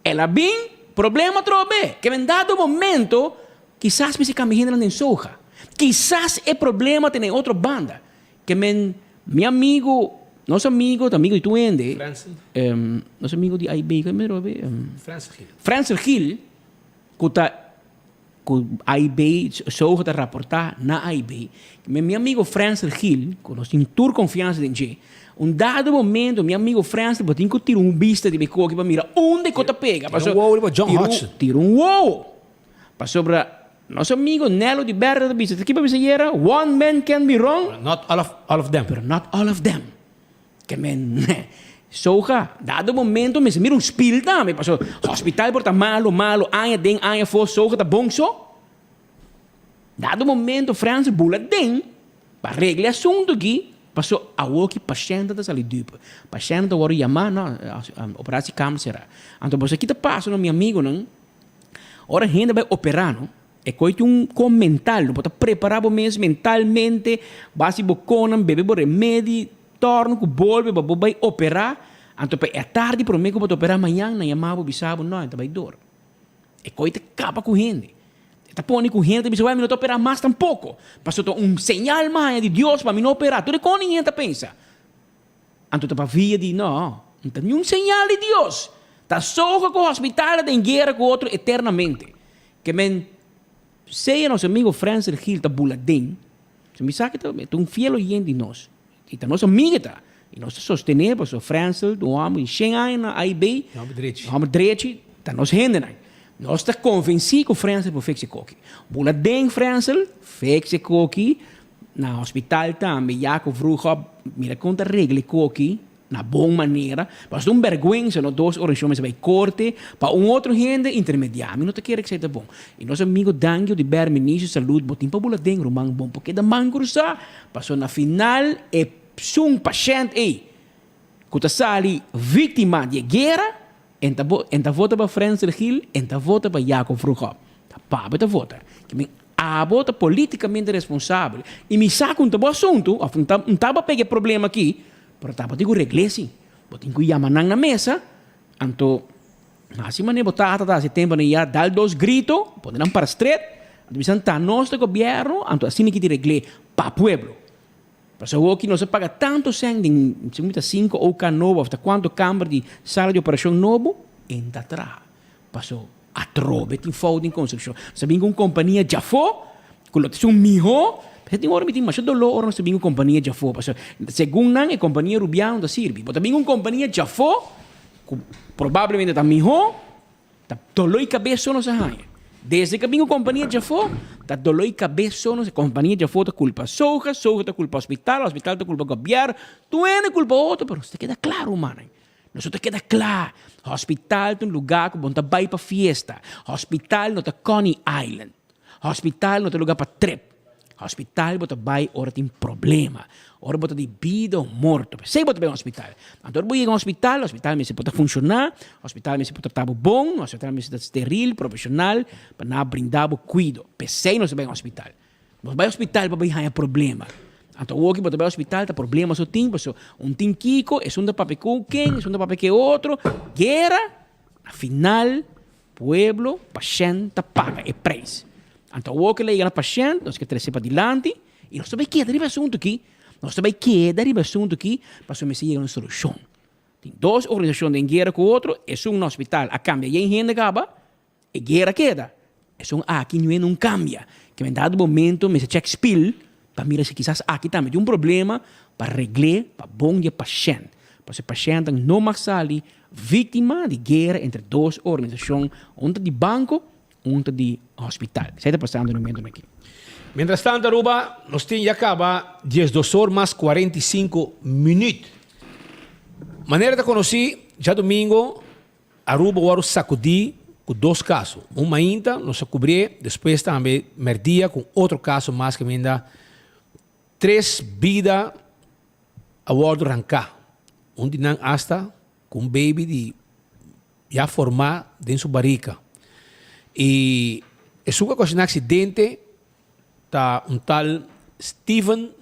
El a bin, problema atrobe. Ke men dado momento, kisas mester kambia hendenan den Soja. Kisas e problema ta den otro banda. Ke men, mi amigo, nos amigo, ta amigo di tur hende, nos amigo di AIB, ke men atrobe? Frensel Gil. Frensel Gil, ku ta Ku AIB, Soho ta raportá na AIB. Mi mi amigo Frensel Gil, ku nos tin tur konfiansa den dje, un dado momento mi amigo Frensel bo tin ku tira un bista riba e koki pa mira unda ku ta pega. Tira un wowo riba John Hodgson. Tira un wowo. Pasobra nos amigo Nello di Berda ta bisa, ta kiba bisa ayera? One man can be wrong. But not all of all of them. Pero not all of them. Ke men soja, dado momento mester mira un spil tambe, paso hospital por ta malo malo aña den aña afo soja ta bon so. Dado momento Frans bula den pa regla e asunto aki, paso awoki pashènt ta sali dupe, pashènt ta wòrdu yamá no operatie kamer sera. Anto boso aki ta pasa no mi amigonan, ora hende bai operá no, E koe tin un kon mental, no bo ta prepara bo mes mentalmente, basi bo konnan, bebe bo remedi, torno ku bolbe pa bo bai opera, anto pa e atardi prome ku bo ta opera mañan nan yama bo bisa bo no, e ta bai dor. E koe ta kaba ku hende. E ta pone ku hende ta bisa wè mi no ta opera mas tampoko, pasobra ta un señal maña di Dios pa mi no opera. Tur e kon hende ta pensa. Anto ta pa via di no, no ta niun señal di Dios. Ta soga ku hospital ta den guera ku otro eternamente. Ke men sea nos amigo Frensel Gil ta bula den, so mi sa ke ta un fiel oyente di nos, i ta nos amiga ta, i nos ta sostené pasobra Frensel ta un hòmber di shen aña na AIB, un hòmber drechi, ta nos hendenan. Nos ta konvensí ku Frensel por fix e koki. Bula den Frensel, fix e koki, na hospital tambe, Jaco Vroegop, mira kon ta regla e koki. Na bon manera, pasobra ta un bèrgwensa no dos organisashon mester bai korte pa un otro hende intermediá. Mi no ta kere esei ta bon. I nos amigo Dangio di Ber, Ministro di Salud, bo tin pa bula den, ruman, bon por keda man krusá, pasobra na final e sun pashènt ei ku ta sali víktima di e guera, en ta en ta vota pa Frensel Gil, en ta vota pa Jacob Vroegop. Ta pabia ta vota. Ke men abo ta politikamente responsabel i mi sa ku no ta bo asuntu òf no ta no ta bo pega e problema aki, Pero ta bo tin ku regl'é si. Bo tin ku yama nan na mesa, anto hasi manera bo tata ta hasi temponan ya dal dos grito, pone nan para stret, anto bisa nan ta nos ta gobièrnu, anto asina ki tin regl'é pa pueblo. Pasobra awor ki nos a paga tantu sèn den segun mi ta sinku OK nobo òf ta kuantu kamber di sala di operashon nobo, e no ta traha. Paso atrobe tin fout den construccion. Nos a bin cu un compania djafo cu lo ta esun miho. P'esei tin ora mi tin masha dolor ora nos ta bin cu compania djafo. Paso segun nan e compania Rubiano ta sirbi. Bo ta bin cu un compania djafo cu probablemente ta miho, ta dolor y cabes so nos a haña. Desde cu a bin cu compania djafo ta dolor y cabes so nos. Compania djafo ta culpa soja, soja ta culpa hospital, hospital ta culpa gobierno. Tur hende culpa otro pero ta keda claro rumannan. Nos ta keda kla, hospital ta un lugá ku bo no ta bai pa fiesta. Hospital no ta Coney Island. Hospital no ta lugá pa trip. Hospital bo ta bai ora tin problema, ora bo ta di bida o morto. P'esei bo ta bai hospital. Anto ora bo yega hospital, hospital mester por ta funshoná, hospital mester por trata bo bon, hospital mester ta steril, profeshonal, pa nan a brinda bo kuido. P'esei nos ta bai hospital. Bo bai hospital pa bai haña problema. Anto awoki bo ta bai hospital ta problema so tin paso un tin kiko, esun ta papia ku ken, esun ta papia ku e otro. Guera, na final pueblo, pashènt ta paga e prijs. Anto awoki lo yega na pashènt, nos ke trese padilanti i nos ta bai keda riba e asuntu aki, nos ta bai keda riba e asuntu aki pasobra mester yega na un solushon. Tin dos organisashon den guera ku otro, esun na hospital a kambia yen hende kaba, E guera keda. Esun aki nue nun cambia. Ke men dado momento mester check spil pa mira si kisas aki tambe tin un problema pa regl'é pa bon di e pashent. Pasobra e pashentnan no mag sali victima di guera entre dos organisacion, un ta di banco, un ta di hospital. Esei ta pasando na momentonan aki. Mientras tanto Aruba, nos tin ya caba 12 or mas 45 minuut. Manera ta conoci, djadomingo Aruba wòrdu sakudí ku dos kaso. Un mainta nos a kubrié, despues tambe mèrdia ku otro kaso mas kaminda tres bida a wòrdu ranká. Un di nan asta ku un baby di ya formá den su barika. I esun ku a okashoná aksidente ta un tal Steven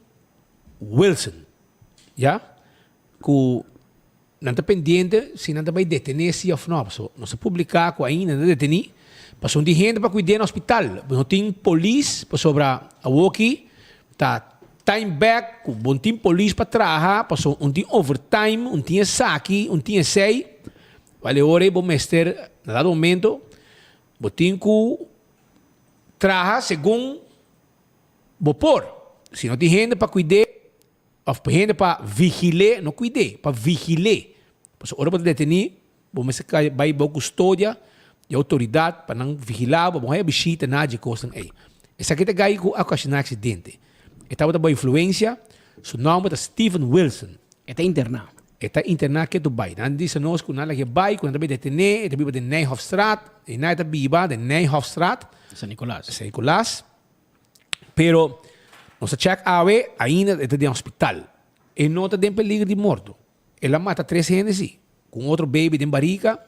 Wilson, ya, ku Nan ta pendiente si nan ta bai detené si òf nò. Pasobra nos a publiká ku ainda nan ta detení. Pasobra no tin hende pa kuid'é na hospital. No tin polis pasobra awoki ta time back ku bo no tin polis pa traha pasobra un tin overtime, un tin esaki, un tin esei. Wèl e ora ei bo mester na dado momento bo tin ku traha segun bo por. Si no tin hende pa kuid'é. Of pa hende pa vigil'é, no kuid'é, pa vigil'é. Pasobra ora bo ta detení, bo mester kai bai bou kustodia di outoridat pa nan vigilá bo, bo haña bishita na dje kosnan ei. Esaki ta gai ku a okashoná aksidente. E tabata bou influensia, su nòmber ta Steven Wilson. E ta interná. E ta interná ketu bai. Nan bisa nos ku nan laga e bai, ku nan ta bai detené, e ta biba den Nijhofstraat, einan e ta biba den Nijhofstraat. San Nicolas. San Nicolas. Pero nos a check awe, ainda e ta den hospital. E no ta den peligro di morto. El a mata tres hende si, cu un otro baby den barica,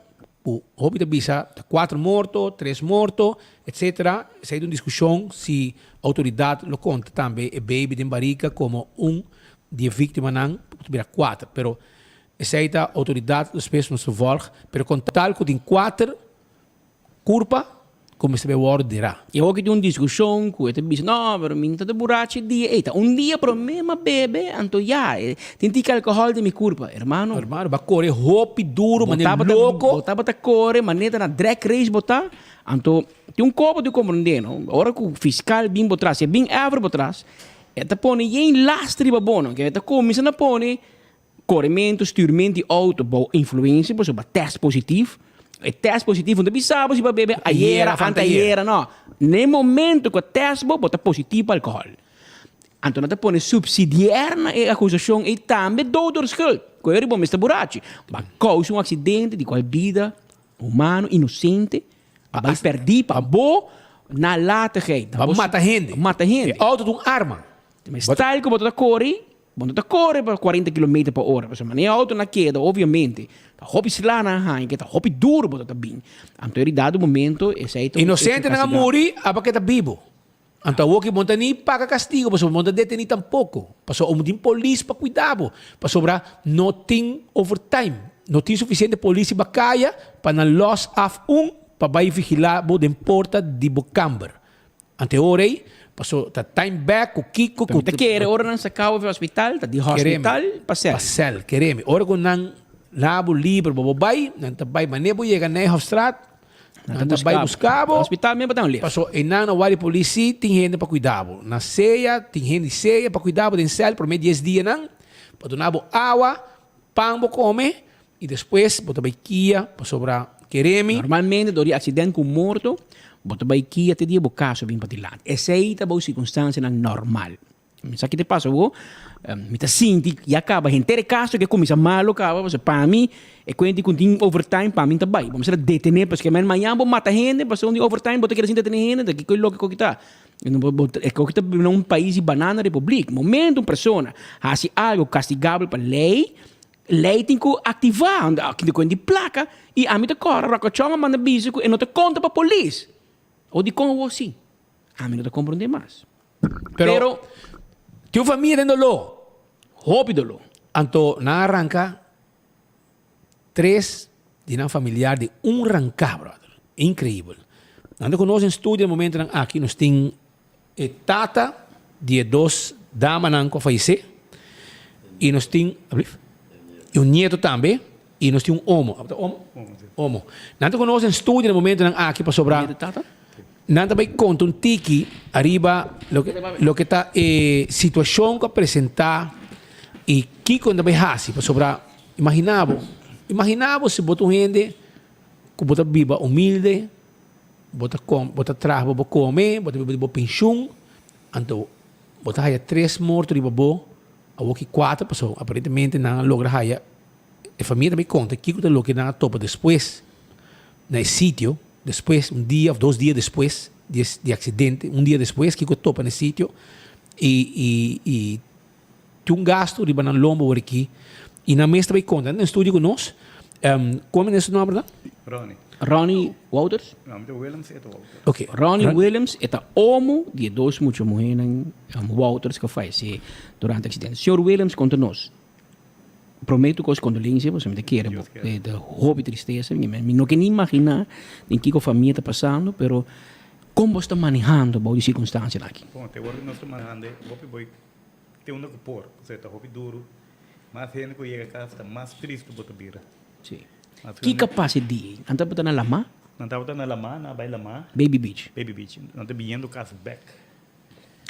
cu hopi ta bisa ta cuatro morto, tres morto, etcetera. Esey ta un discusion si autoridad lo conta tambe e baby den barica como un di e victimanan, cu ta bira cuater. Pero esey ta autoridad despues nos ta volg. Pero con tal cu tin cuater Kurpa ku mester bai wòrdu derá. I awor ki tin un diskushon ku e ta bisa, No, pero mi no ta ta burachi e dia ei. Ta un dia promé m'a bebe, anto ya, e tin tiki alkohòl den mi kurpa. Hermano. Hermano, bo a kore hopi duru, manera loko. Bo tabata kore manera na drag race bo ta. Anto tin un kopo di komprondé, no? Ora ku fiskal bin bo tras, si e bin ever bo tras, e ta pone yen last riba bo, no? Ke e ta kuminsá na pone Korementu, stuurmentu di outo bou influensia, pasobra bo a tèst positief. E tèst positief no ta bisa bo si bo a bebe ayera, antayera, no. Na e momento ku a tèst bo, bo ta positief pa alkohòl. Anto nan ta pone supsidiar na e akusashon ei tambe dood door schuld, ku e riba bo mester burachi. Bo a kousa un aksidente di kual bida humano inosente a bai pèrdí pa bo nalatigheid. Bo a mata hende. Mata hende. E outo ta un arma. Style ku bo ta kore, bo no ta kore pa kuarenta kilometer pa ora, pasobra manera e outo na keda obviamente ta hopi sla nan haña ke ta hopi duro bo ta bin. Anto e dado momento esei ta un hecho Inosentenan a kastigabel. muri aba ke ta bibo. Anto awor ki bo no ta ni paga kastigo pasobra bo no ta deteni tampoko. Pasobra bo tin polis pa kuida bo. Pasobra no tin overtime. No tin sufisiente polis riba kaya pa nan los af un pa bai vigila bo den porta di bo kamber. Ante ora ei, paso ta time back ku kiko ku. Ta kere ora nan saka bo for hospital, ta di hospital pa sel. Pa sel, kere mi. Ora ku nan laha bo liber bo bo bai, nan ta bai mane bo yega Nijhofstraat, nan ta bai buska bo. Hospital mes bo ta un lift. Paso einan na wari polisi tin hende pa kuida bo. Na sea tin hende sea pa kuida bo den sel prome dies dianan, pa duna bo awa, pan bo kome I despues bo ta bai kia pasobra kere mi. Normalmente dor di accident cu morto bo ta bai kia te dia bo caso bin padilanti. Esey ta bou circunstancianan normal. Mi sa ki ta pasa awo, mi ta sinti ya caba henter e caso ke cuminsa malo caba pasobra pa mi e cuenti cu tin overtime pa mi ta bai. Bo mester a detene pasobra men mañan bo mata hende pasobra un di overtime bo ta keda sin detene hende ta kico e loke cu ta. E koki ta biba na un pais di banana republiek. Momento un persona haci algo castigabel pa ley Lei tin ku aktivá, aki ta kuen di plaka i ami ta kòrda Ròkòchòn a manda bisa ku e no ta konta pa polis. O dikon awor si? Ami no ta komprondé mas. Pero tin un famia den doló. Hopi doló. Anto nan a ranka tres di nan familiar di un ranká, bròder. Inkreibel. Nan ta ku nos den studio na momentonan aki. Nos tin E tata di e dos damanan ku a fayesé i nos tin i un nieto tambe i nos tin un omo. Abo ta omo? Omo. Nan ta ku nos den studio na momentonan aki pasobra nan ta bai konta un tiki ariba loke loke ta e situashon ku a presentá i kiko nan ta bai hasi pasobra imagina bo imagina bo si bo ta un hende ku bo ta biba humilde. Bo ta kom, bo ta traha pa bo kome, bo ta biba di bo penshun. Anto bo ta haya tres morto riba bo, awor ki kuater pasobra aparentemente nan a logra haya, e famia ta bay konta kiko ta loke nan a topa despues na e sitio, despues un dia of dos dia despues di e di aksidente, un dia despues kiko a topa na e sitio i i i tin un gasto riba nan lomba awor aki i nan mes ta bay konta. Nan ta den studio ku nos, kon meneer su nomber ta? Ronnie. Ronnie Wouters? No, mi ta Willems e ta Wouters. Ok, Ronnie Willems e ta omo di e dos mucha muhernan Wouters ku a fayesé durante aksidente. Señor Willems konta nos, promé tur kos kondolensia pasobra mi ta kere bo e ta hopi tristesa, mi no ke ni imaginá den kiko famia ta pasando, pero kon bo sta manehando bou di sirkunstansianan aki? Bon, te wor ku nos ta manehando e hopi bo te unda ku por, pasobra e ta hopi duru, mas hende ku yega kas ta mas tristu bo ta bira. Sí. Kiko a pasa e dia ei? Nan tabata na lamá? Nan tabata na lamá, nan a bai lamá. Baby Beach. Baby Beach. Nan ta biniendo kas bèk.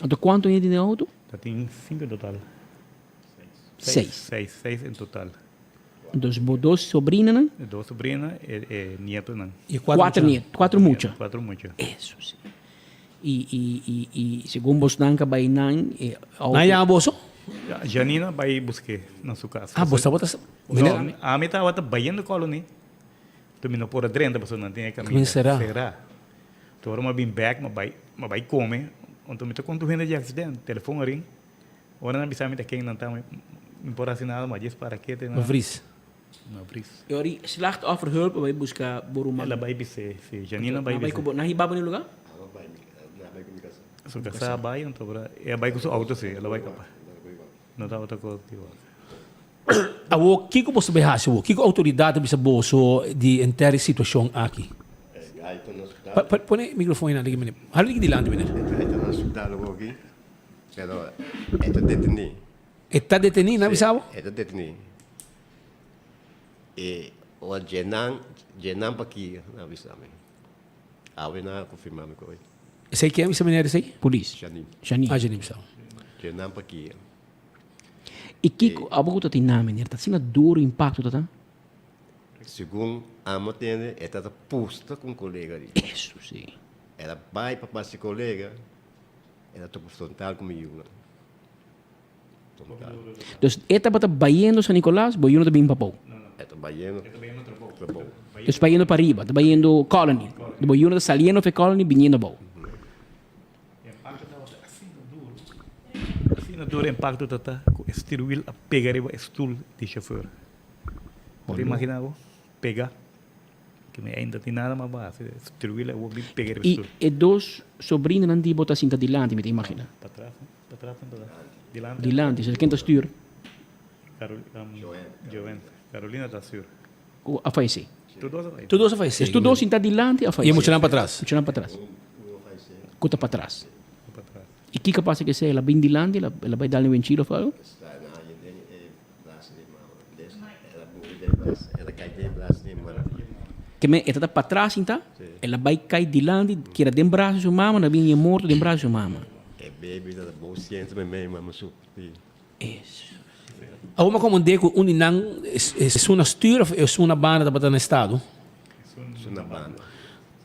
Anto kuantu hende den e outo? Ta tin sinku en total. Seis. Seis, seis en total. Entonces bo dos sobrinanan? E dos sobrina e e nietonan. E kuater nieto, kuater mucha. Kuater mucha. Eso si. I i i i segun bosnan ka bai nan e auto. Nan yama boso? Janina bai busk'é na su kas. Ah, bo tabata sa. No, ami tabata bayendo Colony. Enton mi no por a drenta pasobra nan tin e kaminda será. Será. Enton ora mi a bin bèk mi a bai mi a bai kome. Enton mi ta konta un hende di aksident. Telefon a ring. Ora nan bisa mi ta ken nan ta mi no por hasi nada ma djes para kete na. No vries. No vries. E ora di slachtofferhulp a bai buska bo ruman. El a bai bis'é, si. Janina a bai bis'é. Nan hiba bo na e lugá? Su kasá a bai anto ora e a bai ku su outo si, el a bai kapa. No tabata kos di wak. Awor kiko boso bai hasi awor? Kiko outoridat a bisa boso di henter e situashon aki? Pone e mikrofon einan liki meneer. Hala liki dilanti meneer. Pero e ta detení. E ta detení, nan bisa bo? E ta detení. E ora dje nan, dje nan pa ki nan a bisa mi. Awe nan a konfirmá mi ku oy. Esei ken a bisa meneer esei? Polis. Janine. Janine. Ah, Janine bisa bo. Dje nan pa ki. I kiko abo ku ta tin nan meneer? Ta asina duro impakto ta ta? Segun amo tende e ta ta pusta ku un kolega di. Eso si. El a bai pa pasa e kolega. El a topa frontal ku mi yunan. Frontal. Dus e tabata bayendo San Nicolas, bo yunan ta bin pa bou? E ta bayendo trabou. Dus bayendo pa riba, ta bayendo Colony. Bo yunan ta saliendo of e Colony biniendo abou. Impacto tabata asina duro, asina duro impacto tata ku e steerwiel a pega riba e stoel di chauffeur. Bo ta imagina bo? Pega. Ke mi ainda tin nada mas base. Steerwiel a wou bin pega riba I stoel. e dos sobrinonan di bo ta sinta dilanti, mi ta imagina. Patras, no? Patras nan ta dilanti. Dilanti, so ken ta stuur? Joen. Carolina ta stuur. Ku a fayesé. Tur dos a fayesé. Tur dos a fayesé. Dus tur dos sinta dilanti a fayesé. I e muchanan patras. Muchanan patras. Ku ta patras. I kiko a pasa ku esei? El a bin dilanti, el a bai dal un wenchil of algo? Ke men e ta patras sinta, el a bai kai dilanti, keda den brasa di su mama, na bin e morto den brasa di su mama. Eso. Awor mi a komprendé ku un di nan esun na stuur of esun na banda tabata na estado? Esun na banda.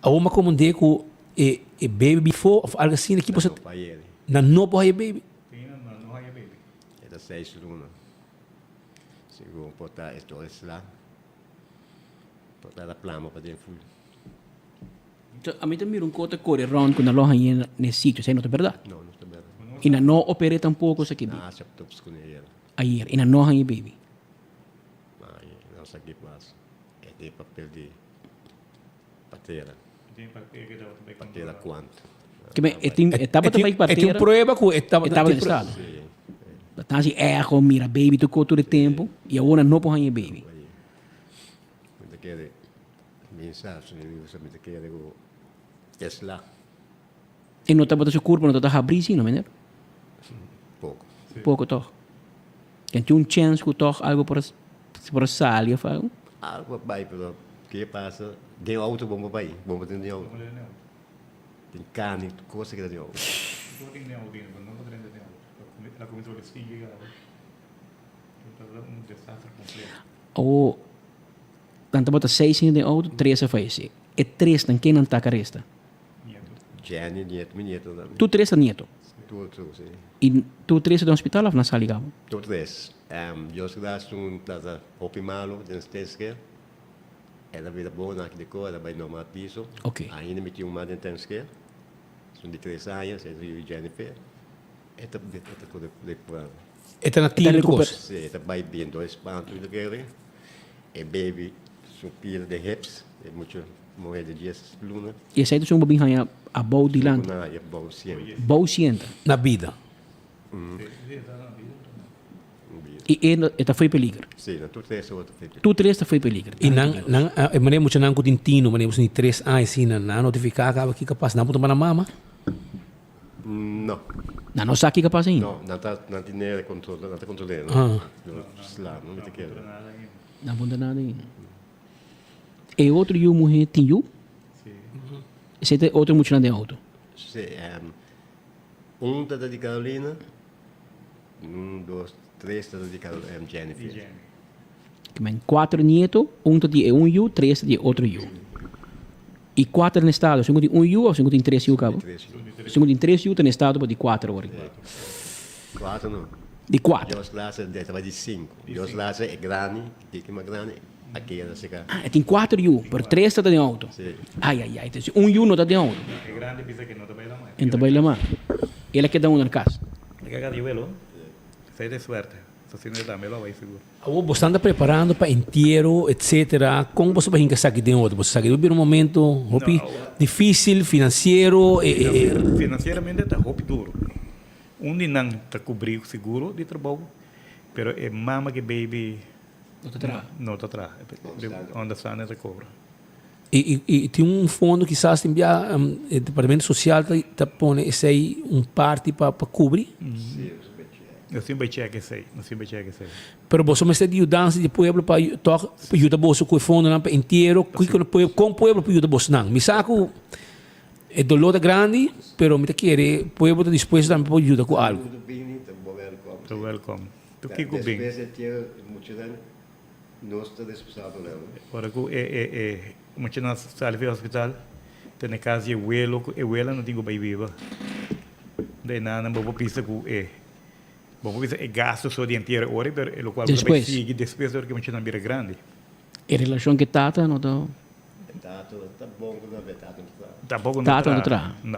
Awor mi a komprendé ku e e baby before of algo asina ki boso nan no por haya baby? E ta seis luna. Segun por ta e tur esla por ta ta plama pa den ful. Ami ta mira un kos ta kore rond ku nan lo hañ'é na e sitio, esei no ta bèrdat? No, no ta bèrdat. I nan no oper'é tampoko esaki Nan hasi autopsia kuné ayer. Ayer, i nan no haña e baby. Nan haña, nan sa ke pasa. E tin papel di partera. Partera kuantu. Ke men, e tin, e tabata bai partera. E tin prueba ku e tabata. E tabata den estado. Ta hasi echo, mira baby tur kos tur e tempu, i awor nan no por haña e baby. Mi ta kere mi sa su mi usa mi ta kere ku Tesla. E no tabata su kurpa no tabata habrí si no meneer? Poko. Poko tòg. Ken tin un chèns ku tòg algu por a por a sali òf algu? Algu a bai pero ke pasa den outo bo no por bai bo no por den outo. Tin kani tur kos a keda den outo. Awor nan tabata seis hende den outo, tres a fayesé. E tresnan ken nan ta karesta? Jenny, nieto, mi nieto tambe. Tur tres ta nieto? Tur tur, si. I tur tres ta den hospital of nan sali caba? Tur tres. Dios gracias un tata hopi malo den intensive care. El a bira bon aki di ko, el a bai normal piso. Ok. Ainda mi tin un mas den intensive care. Esun di tres aña, e yu Jennifer. E ta e ta kore recuperando. E ta na tiro tur kos? Si, e ta bai bien door e spantu i loke. E baby su pia den hips, e mucha muher di dies luna. I esei ta esun bo bin haña abou dilanti? Bo na haña bou sienta. Bou sienta? Na bida. I e e ta fo'i peliger? Si, nan tur tres ta fo'i peliger. Tur tres ta fo'i peliger. I nan nan e manera muchanan ku tin tino, manera boso tin tres aña asina, nan a notifiká kaba kiko a pasa? Nan por tuma nan mama? No. Nan no sa kiko a pasa ainda? No, nan ta nan tin nere control, nan ta control'é, no? Ah. No sla, no mester kere. Nan por ta nada ainda. E otro yu muhé tin yu? Si. Esei ta e otro muchanan den auto? Si, un ta di Carolina, un, dos, tres ta di Jennifer. Ke men kuater nieto, un ta di e un yu, tres ta di e otro yu. I kuater na estado, si un tin un yu of si un tin tres yu kaba? Si un tin tres yu ta na estado pa di kuater ora. Kuater no. Di kuater. Dios laatste e tabata di sinku. Dios laatste e grandi, di ki mas grandi, a keda seka. Ah, e tin kuater yu, pero tres ta den auto. Si. Ai, ai, ai, entonces un yu no ta den auto. E grandi bisa ke no ta bai lama. E no ta bai lama. El a keda unda na kas. E kaka di welo, esei ta e suerte. Asina e tambe lo a bai sigur. Awor bo stan ta preparando pa entiero etcetera con boso pa hinca esaki den otro? Boso sa ki bira un momento hopi dificil financiero e e. Financieramente ta hopi duro. Un di nan ta cubri seguro di trabou pero e mama cu e baby No ta traha. No ta traha. Onderstanding ta cobra. Y y tin un fondo kisas tin bia e departamento social ta ta pone esey un parti pa pa cubri. Nos tin bay check esey, nos tin bay check esey. Pero boso mester di yudansa di pueblo pa toch pa yuda boso cu e fondonan pa entiero, kico no con pueblo por yuda bosonan? Mi sa cu e dolor ta grandi, pero mi ta kere pueblo ta dispuesto tambe pa yuda cu algo. Ta welcome. Tur kico bin. Despues entiero muchanan Nos ta responsabel nan. Ora ku e e e muchanan sali for hospital ta na kas di e welo ku e wela no tin ku bai biba. De nan bo por bisa ku e bo por bisa e gasto so di entiero e ora pero e lokual bo ta bai sigui despues ora ku e muchanan bira grandi. E relashon ku e tata no ta. E tata ta bon ku nan pero e tata no ta traha. Tampoco no ta traha. Tata no ta traha. No.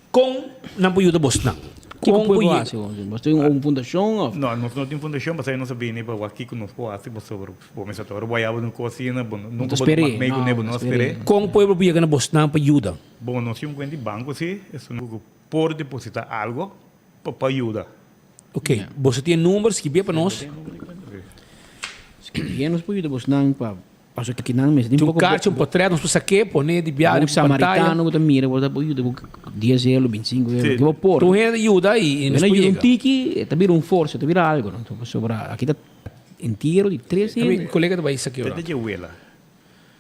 Kon nan por yuda bosnan? Kiko pueblo hasi? Bos tin un fundashon of? No, nos no tin fundashon pasobra nos a bini pa wak kiko nos por hasi pasobra bo mester ta ora bo haya bo den kosina bo nunka bo ta mak mei kuné bo no a sper'é. Kon pueblo por yega na bosnan pa yuda? Bon, nos tin un kuenta di banko si, esun ku por depositá algo pa yuda. Ok, boso tin e number, skibié pa nos. Skibié nos por yuda bosnan pa Pasobra ki nan mester tin Tin un poko karchi, un potret, nos por sak'é, pon'é di biaha Bon riba pantaya. samaritano ku ta mira bo ta por yuda ku dies euro, bintisinko euro, ke bo por. Tur hende yuda i nos Mira por yuda un yega. tiki, e ta bira un forsa, e ta bira algo, no? Pasobra aki ta entiero di tres Mi hende. kolega ta bai sak'é ora. Ta dje wela.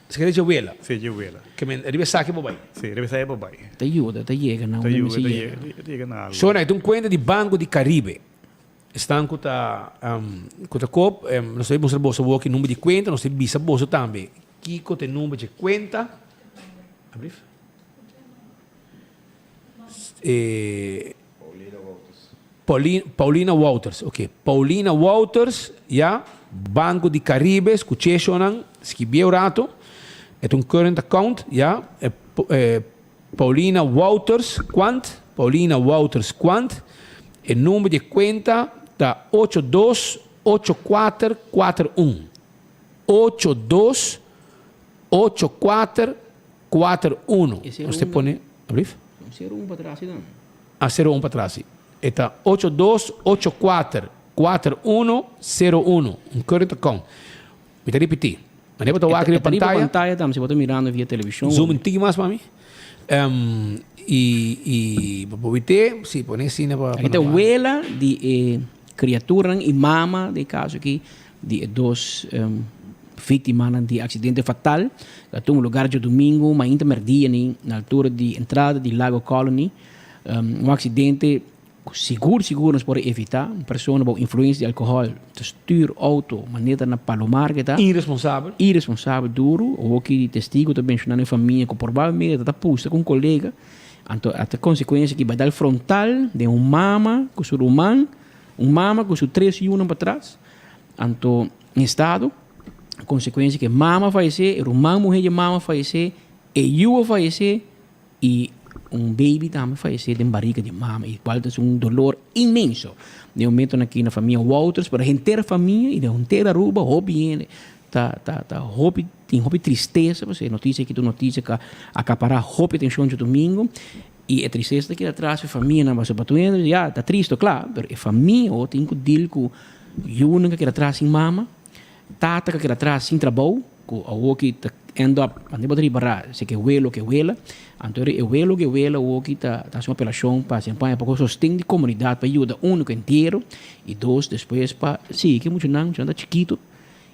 Esaki ta dje wela. Si, dje wela. Ke men riba esaki bo bai. Si, riba esaki bo bai. Ta yuda, ta yega na Ta unda yuda, mester ta yega. yega, ta yega na algo. Shona, e ta un kuenta di Banco di Caribe. Esnan ku ta ku ta koop, nos ta mustra boso awor ki number di kuenta, nos ta bisa boso tambe kiko ta e number dje kuenta. Abrief. Paulina Paulina Wouters, ok. Paulina Wouters, ya, Banco di Caribe, skuch'é shownan, skibié un rato. E ta un current account, ya. Paulina Wouters Quant, Paulina Wouters Quant, e number di e cuenta ta ocho dos ocho kuater kuater un, ocho dos ocho kuater kuater uno. E Nos te pone, ablief? Un sero un patras si dan. A sero un patras si. E ta ocho dos ocho kuater kuater uno sero uno, un current account. Mi ta ripití. Manera bo ta wak riba E ta riba pantaya. pantaya tambe, si bo ta mirando via televishon. Zoom un tiki mas pa mi. I i bo por wit'é, si pone asina pa Aki ta wela di e kriaturanan i mama den e kaso aki di e dos víktimanan di aksidente fatal ku a tuma lugar djadumingu mainta mèrdia ni na altura di entrada di Lago Colony. Un aksidente Ku sigur sigur nos por a evitá un persona bou influensia di alkohòl ta stür outo manera ta na Palomar ke ta. Iresponsabel. Iresponsabel duru. Hoki di testigu ta menshoná na e famia ku probablemente ta ta pusta ku un kolega. Anto ata konsekuensia ki bai dal frontal den un mama ku su ruman, un mama ku su tres yunan patras. Anto en estado, konsekuensia ku e mama a fayesé, e ruman muhé di e mama a fayesé, e yu a fayesé i un baby tambe a fayesé den barika di e mama, i kual ta un dolor inmenso. Den e momentonan aki na famia Wouters, pero henter famia i den henter Aruba hopi hende ta ta ta hopi tin hopi tristesa pasobra e notisia aki ta un notisia ku a akapará hopi atenshon djadumingu i e tristesa ta keda atras e famianan pasobra pa tur hende ya ta tristu kla pero e famia ho tin ku dil ku yunan ku a keda atras sin mama, tata ku a keda atras sin trabou ku awoki ta end up ande bo ta ripará si ke welo ke wela anto e welo ke wela awoki ta ta hasi un apelashon pa hasi un poko sosten di komunidat pa yuda uno ku entiero i dos despues pa sigui ke muchanan muchanan ta chikitu.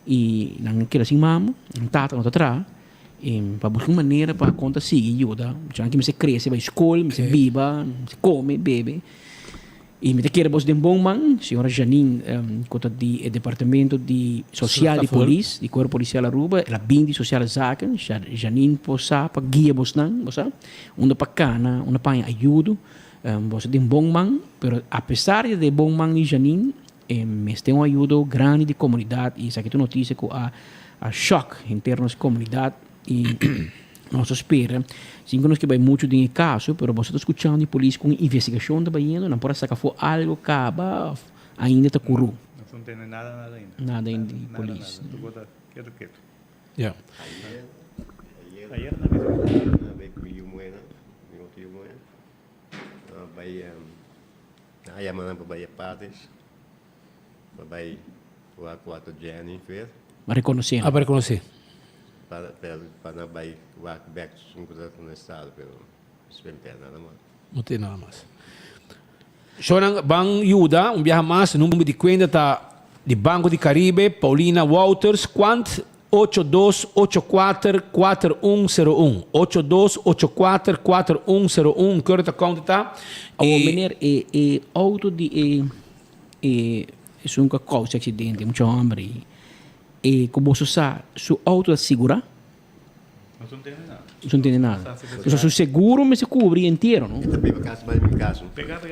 I nan a keda sin mama, nan tata no ta traha, i pa buska un manera pa kon ta sigui yuda muchanan ki mester krese bai skol, mester biba, mester kome, bebe. I mi ta kere bos den bon man, señora Janine ku ta di e departamento di sosial di polis, di Kuerpo Polisial Aruba, el a bin di Sociale Zaken, Janine por sa pa guia bosnan, bo sa, unda pa kana, unda pa haña ayudo. Bos ta den bon man, pero apesar di ta den bon man di Janine, E mester un ayudo grandi di comunidad y esaki ta un noticia cu a a shock henter nos comunidad y nos ta spera sin cu nos ke bay mucho den e caso pero boso ta scuchando di polis cu un investigacion ta bayendo nan por a saca afo algo caba of ainda ta curu. Nos no tende nada nada ainda. Nada ainda di polis. Nada nada tur ta keto keto. Ya. Ayer na Ayer na bay cu mi yu muhe mi otro yu muhe na bay. Nan a yama nan pa bai e parties, pa bai wak ku Jenny fer. Pa rekonosé. Ah, pa rekonosé. Pa, pa nan bai wak bek sun ku ta na estado, pero spin p'e nada mas. No tin nada mas. Shownan ban yuda un biaha mas, number di kuenta ta di Banco di Caribe, Paulina Wouters, Quant Ocho dos ocho kuater kuater un sero un ocho dos ocho kuater kuater un sero un Current account ta Awor y. meneer e e auto di e e esun ku a kousa aksidente mucha hòmber ei e ku boso sa su auto ta sigurá? Nos no tende nada. Nos no tende nada. Pasobra su seguro mester kubri entero no? E ta biba kasi bai mi kas.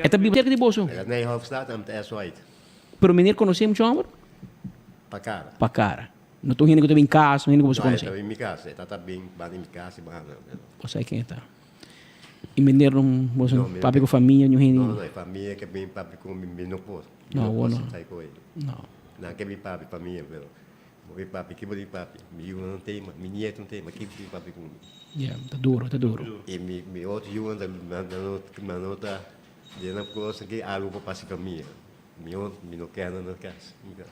E ta biba serka di boso? E ta Nijhoffstraat en ta Eswijk. Pero meneer konosé mucha hòmber? Pa kara. Pa kara. No ta un hende ku ta bin kas, un hende ku boso konosé. No, e ta bin mi kas. E tata bin banda di mi kas i banda. Bo sa ken e ta. I meneer no boso no papia ku famia, niun hende? No, no, e famia ke bin papia ku mi, mi no por. No, awor no. Mi no por sinta ku e. No. Nan ke bin papia pa mi, pero bo bin papia, ki bo di papia? Mi yunan no t'ei, mi nieto no t'ei, ma ki bo di papia ku mi? Ya, ta duro, ta duro. I mi mi otro yunan ta nan no ta den nan kos aki algu por pasa ku famia. Mihor mi no keda na kas, mi kas.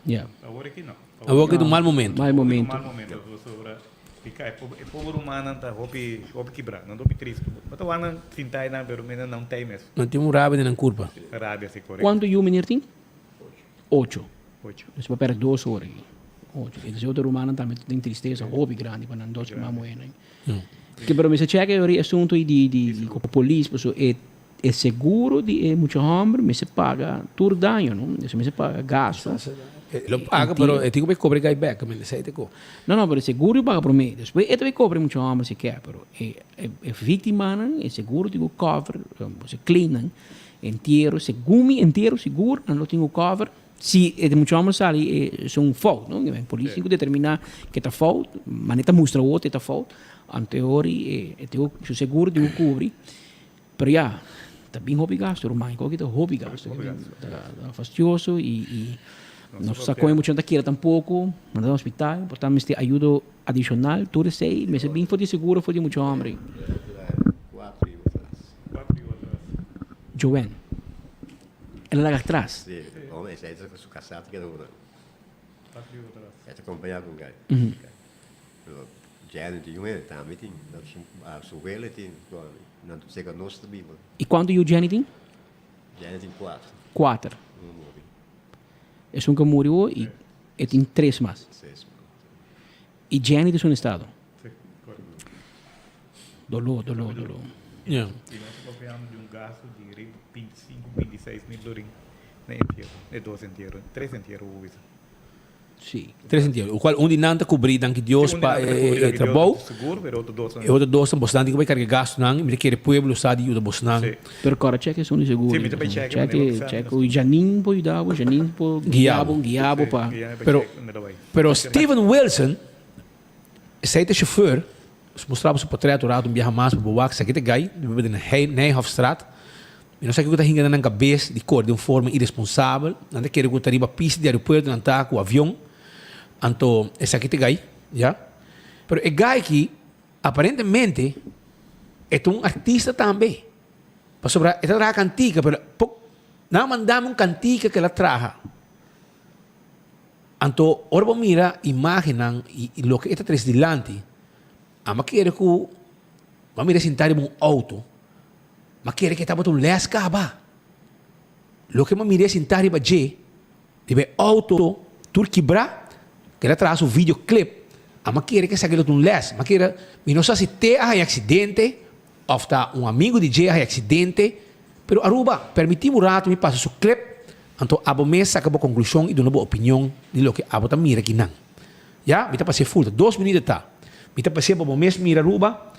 Ya. Awor aki no. Awor aki ta un mal momento. Mal momento. Mal momento pasobra e e pober humannan ta hopi hopi kibrá, nan ta hopi tristu. Bo ta wak nan sinta einan pero mira nan tei mes. Nan tin un rabia den nan kurpa. Rabia si korekto. Kuantu yu meneer tin? Ocho. Ocho. Nos por pèrdè dos ora aki. Ocho. E otro rumannan tambe ta den tristesa hopi grandi pa nan dos ruman muhénan. Ke pero mester chèk e asuntu ei di di ku polis pasobra e E seguro di e mucha homber mester paga tur daño, no? Esei mester paga gasto. E lo paga, pero e tin ku bai kobra e gai bek, mi esei ta ko. No, no, pero e seguro paga promé. Despues e ta bai kobra e mucha homber si ke, pero e e víktimanan e seguro tin ku cover, bo claimnan, entiero, segun mi entiero sigur nan lo tin ku cover. Si e mucha homber sali e son fout, no? Polis tin ku determiná ke ta fout, manera ta mustra wou e ta fout, anto e ora e tin ku su seguro tin ku kubri. Pero ya, ta bin hopi gasto ruman, e koki ta hopi gasto. Ta fastioso y y no sa con e muchanan ta kere tampoco, manda nan hospital, por ta mester ayudo adicional, tur esey mester bin for di seguro for di mucha homber ey. Joen, el a laga atras. Nan tur seka nos ta biba. I kuantu yu Jenny tin? Jenny tin kuater. Kuater. Un a muri. Esun ku a muri awor i e tin tres mas. Tres mas. I Jenny ta su estado? Si, korekto. Doló, doló, doló. Ya. I nos ta papiando di un gasto di riba 25, 26 mil florin na entierro, e dos entierro, tres entierro bo bisa. Si. Tres entiero. O cual un di nan ta cubri, danki Dios, Sí, un di pa nan ta cubri, e danki Dios, trabou. Sigur, pero otro dos E otro dos bosnan tin cu bay carga gastonan y mi ta kere pueblo sa di yuda bosnan. Sí. Pero cora check esun di seguro. Sí, mi ta bay check, Check, mi ta check. Cu Janine por yuda bo, Janine por Guia guia bo, bo. guia bo Sí, pa. guia mi pa Pero, check unda ta bay. pero Steven Wilson, esey ta e chauffeur, nos mustra bo su portret un rato un biaha mas pa bo wak, esaki ta e guy, di biba den Nijhofstraat. Mi no sa kiko ta hinga na nan kabes di kore den un forma iresponsabel. Nan ta kere ku ta riba pista di aeropuerto nan ta ku avion. Anto esaki ta e gai, ya. Pero e gai aki aparentemente e ta un artista tambe. Pasobra e ta traha kantika pero pok nan a mandami un kantika ku el a traha. Anto ora bo mira imagennan i loke e ta trese dilanti, amo a kere ku bo a mira sinta riba un outo. M'a kere ke tabata un les kaba. Loke m'a mir'é sintá riba dje, riba e outo tur kibrá, ke el a traha su videoclip, a m'a kere ke esaki lo ta un les. M'a kere, mi no sa si te a haña aksidente òf ta un amigu di dje a haña aksidente, pero Aruba, permití mi un ratu mi pasa su clip, anto abo mes saka bo konklushon i duna bo opinion di loke abo ta mira kinan. Ya, mi ta pas'é ful, ta dos minuut e ta. Mi ta pas'é pa bo mes mira Aruba.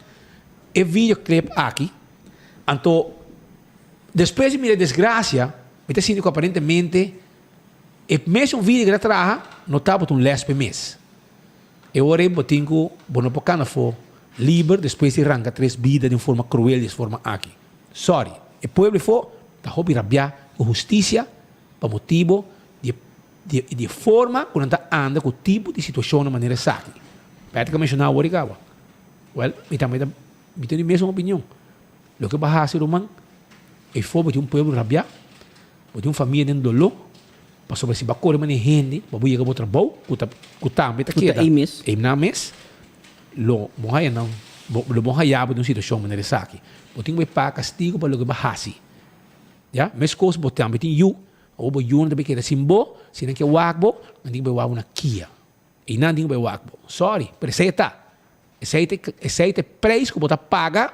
E videoclip aki, anto despues di mira e desgracia, mi ta sinti cu aparentemente e mesun video cu ta traha no tabata un les p'e mes. E ora ei bo tin cu bo no por cana afo liber despues di ranca tres bida di un forma cruel di es forma aki. Sorry, e pueblo afo ta hopi rabia cu husticia pa motibo di e di e forma cu nan ta anda cu tipo di situacionnan manera esaki. Patrick a menciona awor y caba. Wel, mi tambe ta, mi tin di mesun opinion. Loke bo a hasi, ruman, ei for bo tin un pueblo rabiá, bo tin un famia den doló, pasobra si bo a kore manera hende, bo a yega bo trabou, ku ta, ku tambe ta Ku ta keda ei mes. ei nan mes, lo bo haya nan, bo, lo bo haya bo den un situashon manera esaki. Bo tin ku bai paga kastigo pa loke bo a hasi. Ya, meskos bo tambe tin yu, awor bo yunan ta bai keda sin bo, si nan ke wak bo, nan tin ku bai wak bo na kia. I nan tin ku bai wak bo. Sorry, pero esei ta. Esei ta esei ta e prijs ku bo ta paga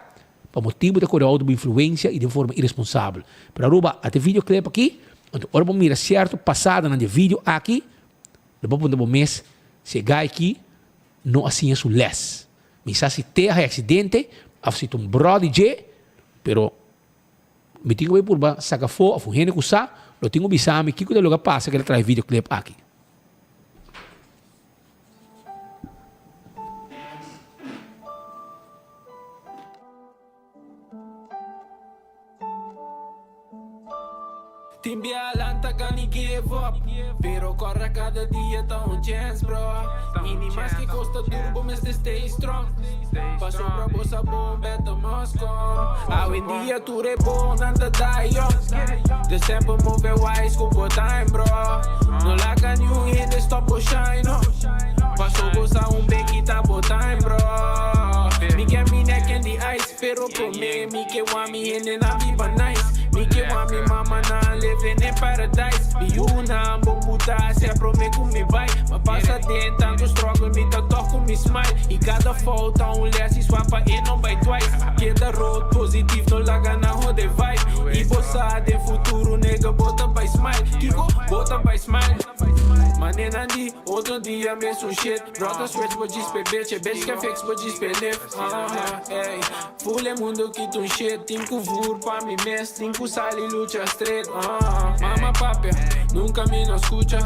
pa motibu ta kore outo bo influensia i den forma iresponsabel. Pero Aruba a te videoclip aki, anto ora bo mira sierto pasadanan di e video aki, lo bo puntra bo mes si e guy aki no a siña su les. Mi sa si te a haña aksidente of si ta un brò di dje, pero mi tin ku bai purba saka afó of un hende ku sa lo tin ku bisa mi kiko ta loke a pasa ku el a traha e videoclip aki. Tin bia lanta gani give up Pero corda cada dia ta un chance bro Y ni maske cos ta duro bo mester stay strong Pasobra bo sa bon better must come Awendia tur e bonnan ta die young December move wise cu bo time bro No laga niun hende stop bo shine no Paso bo sa un beki ta bo time bro Mi ke mi neck in the ice Pero prome mi ke wan mi hendenan biba nice Mi ke wan mi mamanan living in paradise Mi yunan bon puta hacia prome cu mi bai Ma pasa den tanto struggle mi ta toch cu mi smile Y cada fout ta un les y swa pa e no bai twice Keda road positief no laga nan hode vibe Y bo sa den futuro nigga bo ta bai smile Kiko? Bo ta bai smile Mane nan di otro dia mesun shit Brother switch bo djis p'e bitch E bitch ke fix bo djis p'e lift Ah ey Ful e mundo kita un shit Tin ku vur pa mi mes Tin ku sali lucha straight ah Mama papia Nunca mi no scucha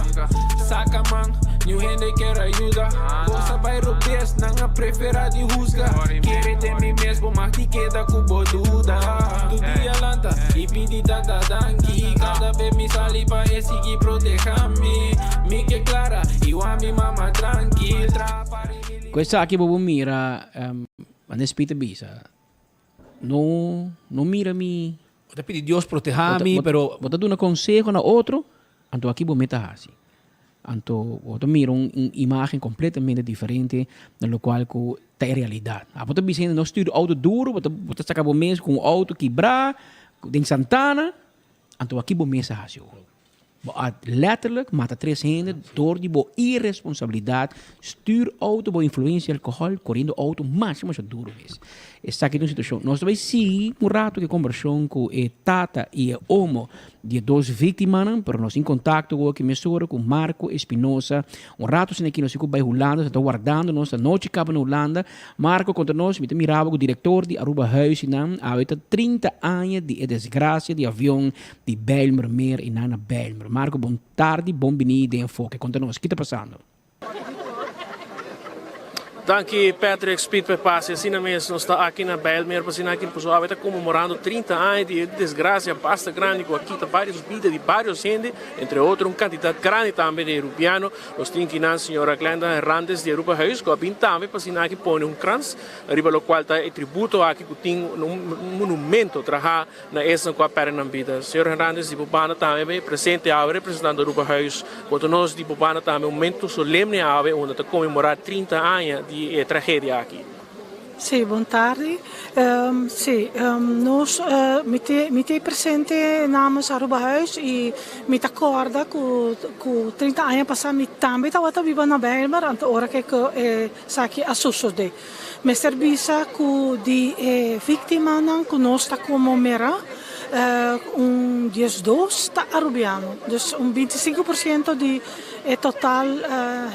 Saca man Niun hende kier ayuda Cos a bay robes Nan a prefera di huzga Kere den mi mes Bo mag di keda ku bo duda Tur dia lanta Y pidi tata danki Cada bes mi sali pa e sigui proteha mi Mi ke clara Y wan mi mama trankil Traha pa ri mi Ku esaki bo por mira Manera Speed a bisa, no no mira mi. Bo ta pidi Dios proteha mi, pero. Bo ta duna konseho na otro, anto aki bo mes ta hasi. Anto bo ta mira un un imagen kompletamente diferente na lokual ku ta e realidat. Abo ta bisa hende no stuur outo duru, bo ta bo ta saka bo mes ku un outo kibrá den Santana, anto aki bo mes a hasi oro. Bo a letterlijk mata tres hende door di bo irresponsabilidad, stuur auto bo influencia alcohol, coriendo auto masha masha duro mes. Esaki ta un situacion. Nos ta bay sigui un rato cu e conversacion cu e tata y e omo di e dos victimanan, pero nos tin contacto cu aki mesora cu Marco Espinosa. Un rato asina aki nos tin cu bay Hulanda, nos ta wardando nos anochi caba na Hulanda. Marco conta nos, mi ta miraba cu director di Aruba Huis y nan, awe ta 30 aña di e desgracia di avion di Bijlmermeer y nan na Bijlmer. Marco bon tardi, bon bini den Enfoke. Conta nos, ki ta pasando? Danki Patrick Speed pa e pase. Asina mes nos ta aki na Bijlmer pa asina aki pasobra awe ta conmemorando 30 aña di e desgracia basta grandi cu a kita varios bida di varios hende, entre otro un cantidad grandi tambe di Arubiano. Nos tin kinan señora Glenda Herrandes di Aruba Huis cu a bin tambe pa asina aki pone un krans riba locual ta e tributo aki cu tin un monumento traha Na esnan ku a pèrdè nan bida. Señor Hernandez di bo banda tambe bay presente awe representando Aruba Huis. Boto nos di bo banda tambe un momento solemne awe unda ta konmemorá 30 aña di e tragedia aki. Sí, bon tardi. Sí, nos, mi te, mi te presente namens Aruba Huis y mi ta corda cu, cu 30 aña pasa mi tambe tabata biba na Bijlmer, anto ora ke e esaki a sosode. Mester bisa ku di e víktimanan ku nos ta konmemorá, un diesdos ta arubiano. Dus un bintisinku por siento di e total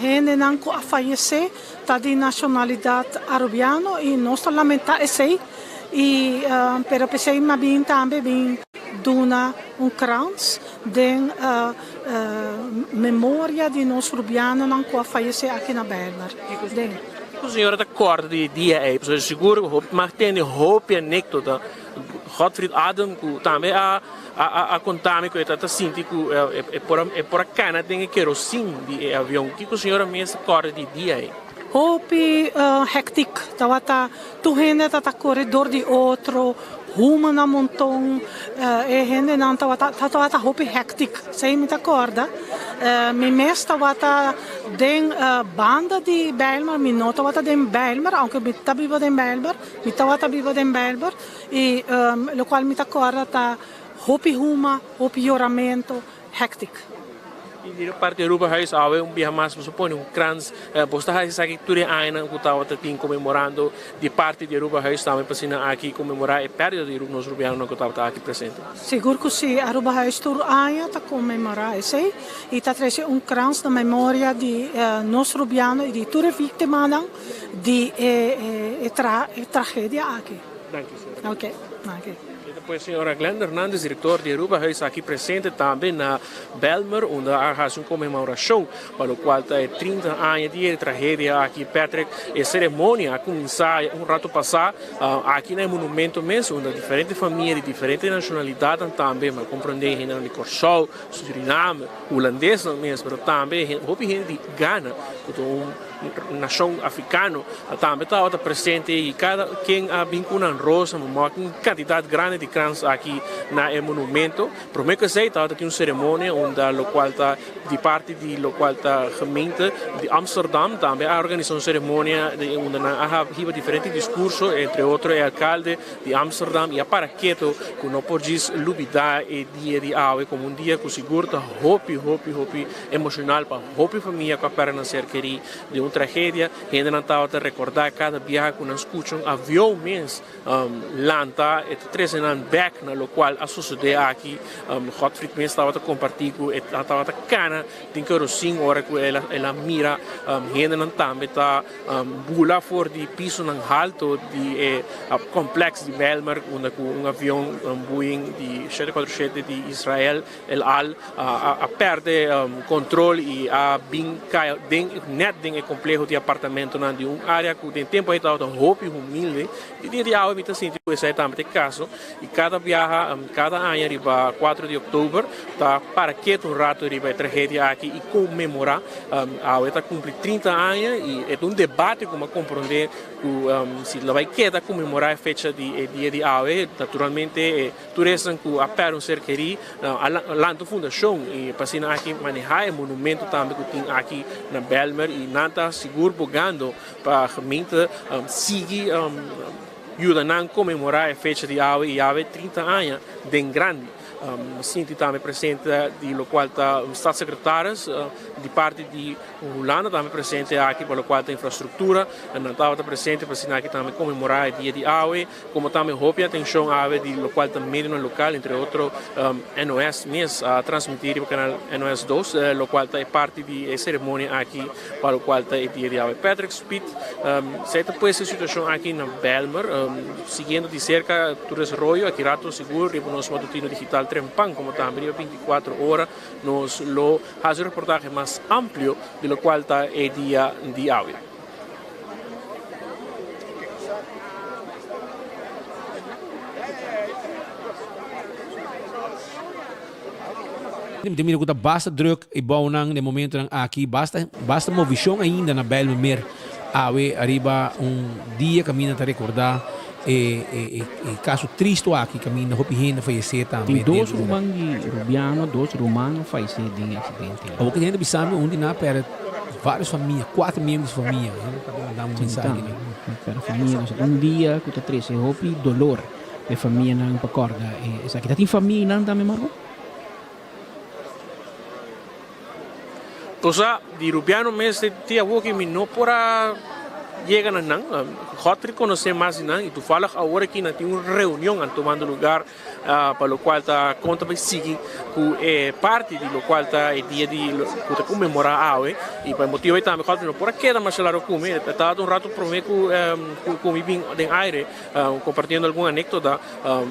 hendenan ku a fayesé ta di nashonalidat arubiano i nos ta lamentá esei. I pero p'esei m'a bin tambe bin duna un krans den memoria di nos rubianonan ku a fayesé aki na Bijlmer. Kiko señora ta kòrda di e dia ei? Pasobra sigur hopi mas tende hopi anekdota. Godfried Adam ku tambe a a konta mi ku e ta sinti ku e por a e por a kana den e kerosin di e avion. Kiko señora mes ta kòrda di e dia ei? Hopi hektik tabata, tur hende ta kore dor di otro, huma na monton, e hendenan tabata tabata hopi hektik, esei mi ta kòrda. Mi mes tabata den banda di Bijlmer, mi no tabata den Bijlmer, aunke mi ta biba den Bijlmer, mi tabata biba den Bijlmer, i lokual mi ta kòrda ta hopi huma, hopi yoramento. Hectic. Y di parti Aruba Huis awe un biaha mas boso pone un krans. Boso ta haci esaki tur e añanan cu tabata tin conmemorando di parti di Aruba Huis tambe pa asina aki conmemora e perdida di nos rubianonan cu tabata aki presente. Sigur cu si, Aruba Huis tur aña ta conmemora esey y ta trece un krans na memoria di nos rubiano y di tur e victimanan di e tragedia aki. Danki señora. Ok, danki. E ta pues señora Glenda Hernandez, director di Aruba Huis aki presente tambe na Bijlmer unda a haci un conmemoracion pa locual ta e 30 aña di e tragedia aki. Patrick, e ceremonia a cuminsa un rato pasa aki na e monumento mes unda diferente famia di diferente nacionalidadnan tambe, mi a comprende hendenan di Corsou, Suriname, Hulandesnan mes, pero tambe hopi hende di Ghana cu ta un Nashon afrikano tambe tabata presente i kada ken a bin ku nan rosa, mok un kantidat grandi di krans aki na e monumento. Promé ku esei tabata tin un seremonia unda lokual ta di parti di lokual ta gemeente di Amsterdam tambe a organisá un seremonia unda nan a hiba diferente diskurso, entre otro e alkalde di Amsterdam i a para keto ku no por djis lubidá e dia di awe komo un dia ku sigur ta hopi hopi hopi emoshonal pa hopi famia ku a pèrdè nan ser kerí den un tragedia. Hendenan tabata rekordá kada biaha ku nan skucha un avion mes lanta e ta trese nan bèk na lokual a sosodé aki. Godfried mes tabata kompartí ku e tabata kana den kerosin ora ku el a mira hendenan tambe ta bula for di pisonan halto di e kompleks di Bijlmer unda ku un avion Boeing di shete kuatro shete di Israel El Al a perde control y a bin cay den net den e compleho di apartamentonan di un area cu den tempo ey tabata hopi humilde. Di dia di awe mi ta sinti cu esey tambe ta e caso y cada biaha, cada aña riba cuatro di october ta para keto un rato riba e tragedia aki y conmemora. Awe ta cumpli 30 aña y e ta un debate cu mi a compronde cu si lo bay keda conmemora e fecha di e dia di awe. Naturalmente e. Tur esnan ku a pèrdè un ser kerí a lanta un fundashon i pa asina aki manehá e monumento tambe ku tin aki na Bijlmer i nan ta sigur bogando pa gemeente sigui yuda nan konmemorá e fecha di awe i awe 30 aña den grandi. Sinti tambe presente di locual ta staatssecretaris di parti di Hulanda tambe presente aki pa locual ta infrastructura. Nan tabata presente pa asina aki tambe conmemora e dia di awe, como tambe hopi atencion awe di locual ta medionan local, entre otro NOS mes a transmiti riba canal NOS dos, locual ta e parti di e ceremonia aki pa locual ta e dia di awe. Patrick Speed, Esei ta pues e situacion aki na Bijlmer, siguiendo di cerca tur desaroyo aki rato sigur riba nos matutino digital Trempan como tambe riba 24 ora nos lo haci un reportahe mas amplio di locual ta e dia di awe. Mi ta mira ku ta basta druk e bounan den momentonan aki, basta basta movishon ainda na Bijlmermeer awe ariba un dia kaminda ta rekordá e e e kaso tristu aki kaminda hopi hende a fayesé tambe. Tin dos ruman di Rubiano, dos ruman a fayesé den e aksidente. Awor ku hende bisa mi un di nan a pèrdè vários famia, kuater miembro di su famia. Hende ta manda un mensahe aki. Pèrdè famia, un dia ku ta trese hopi dolor. E famianan pa corda esaki. Ta tin famianan tambe Marco? Cosa di Rubiano mes te awor ki mi no por a yega na nan. God reconoce mas di nan y toevallig awor aki nan tin un reunion an tomando lugar pa locual ta con ta bay sigui cu e parti di locual ta e dia di cu ta conmemora awe y pa e motibo ey tambe God no por a keda masha largo cu mi. E tabata un rato prome cu mi bin den aire. Compartiendo algun anecdota,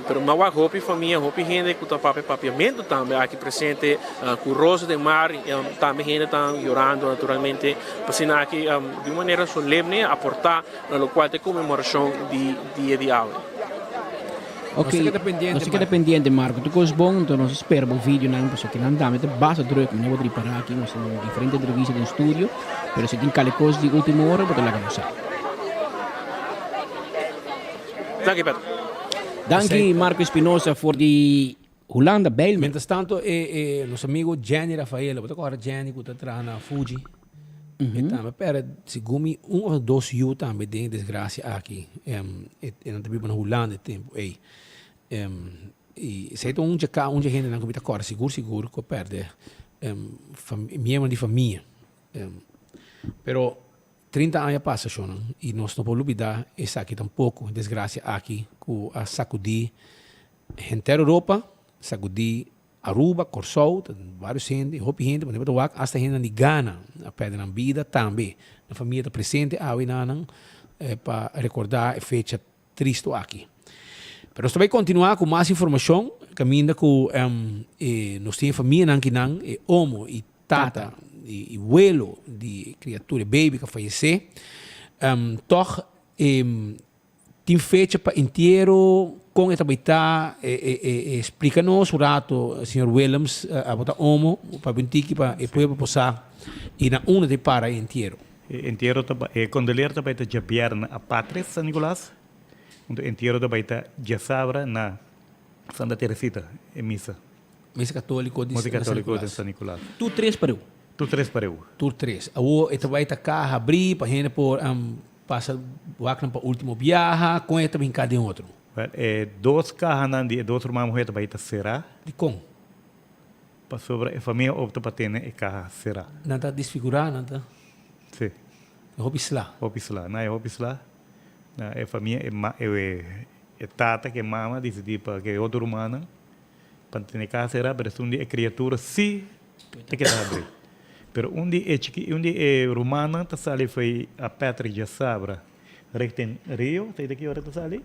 pero mi a wak hopi famia, hopi hende cu ta papia papiamento tambe aki presente, cu rosa den mar, tambe hende ta yorando naturalmente, p'asina aki di un manera solemne aporta na locual ta e conmemoracion di Dia di Awe. Ok, nos ta keda pendiente Marco, tur cos bon, enton nos ta spera bo videonan pasobra kinan tambe ta basta druk, mi no por ripara aki, nos tin diferente entrevista den studio, pero si tin kale cos di ultimo ora bo ta laga nos sa. Danki Pedro. Danki Marco Espinosa for di Hulanda Bijlmer. Mientras tanto e nos amigo Jenny Rafaela, bo ta kòrda Jenny ku ta traha na Fuji? E tambe pèrdè segun mi un òf dos yu tambe den e desgrasia aki. E nan ta biba na Hulanda e tempu ei. I esei ta un dje ka un dje hendenan ku mi ta kòrda sigur sigur ku a pèrdè miembro di famia. Pero 30 aña pasa shonnan y nos no por lubida esaki tampoco, e desgracia aki cu a sacudi henter Europa, sacudi Aruba, Corsou, ta varios hende, hopi hende, bo ta wak hasta hendenan di Ghana a perde nan bida tambe. Nan famia ta presente awe na nan pa recorda e fecha tristo aki. Pero nos ta bay continua cu mas informacion caminda cu nos tin e famianan kinan, e omo y tata y welo di e criatura, e baby cu a fayece. Toch tin fecha pa entiero, con e ta bay ta, splica nos un rato señor Willems, abo ta omo, papia un tiki pa e pueblo por sa y na unda ta para e entiero. E entiero ta bai, e kondoleer ta bai ta djabièrnè a Patres, San Nicolas. Anto entiero ta bai ta djasabra na Santa Teresita, e misa. Misa katóliko di Misa katóliko di San Nicolas. Tur tres pareu. Tur tres pareu. Tur tres. Awor e ta bai ta kaha habrí pa hende por pasa waknan pa último biaha, kon e ta bin ka den otro? Wèl, e dos kahanan di e dos ruman muhé ta bai ta será. Dikon? Pasobra e famia opta pa tene e kaha será. Nan ta disfigurá, nan ta. Sí. E hopi sla. Hopi sla. Na e hopi sla. Na e famia e ma e e tata ku e mama disidí pa ku e otro rumannan pa tene e kaha será, pero esun di e kriatura sí ta keda habrí. Pero un di e chiki un di e rumannan ta sali fo'i a Patrick djasabra richting Rio, ta ki ora ta sali?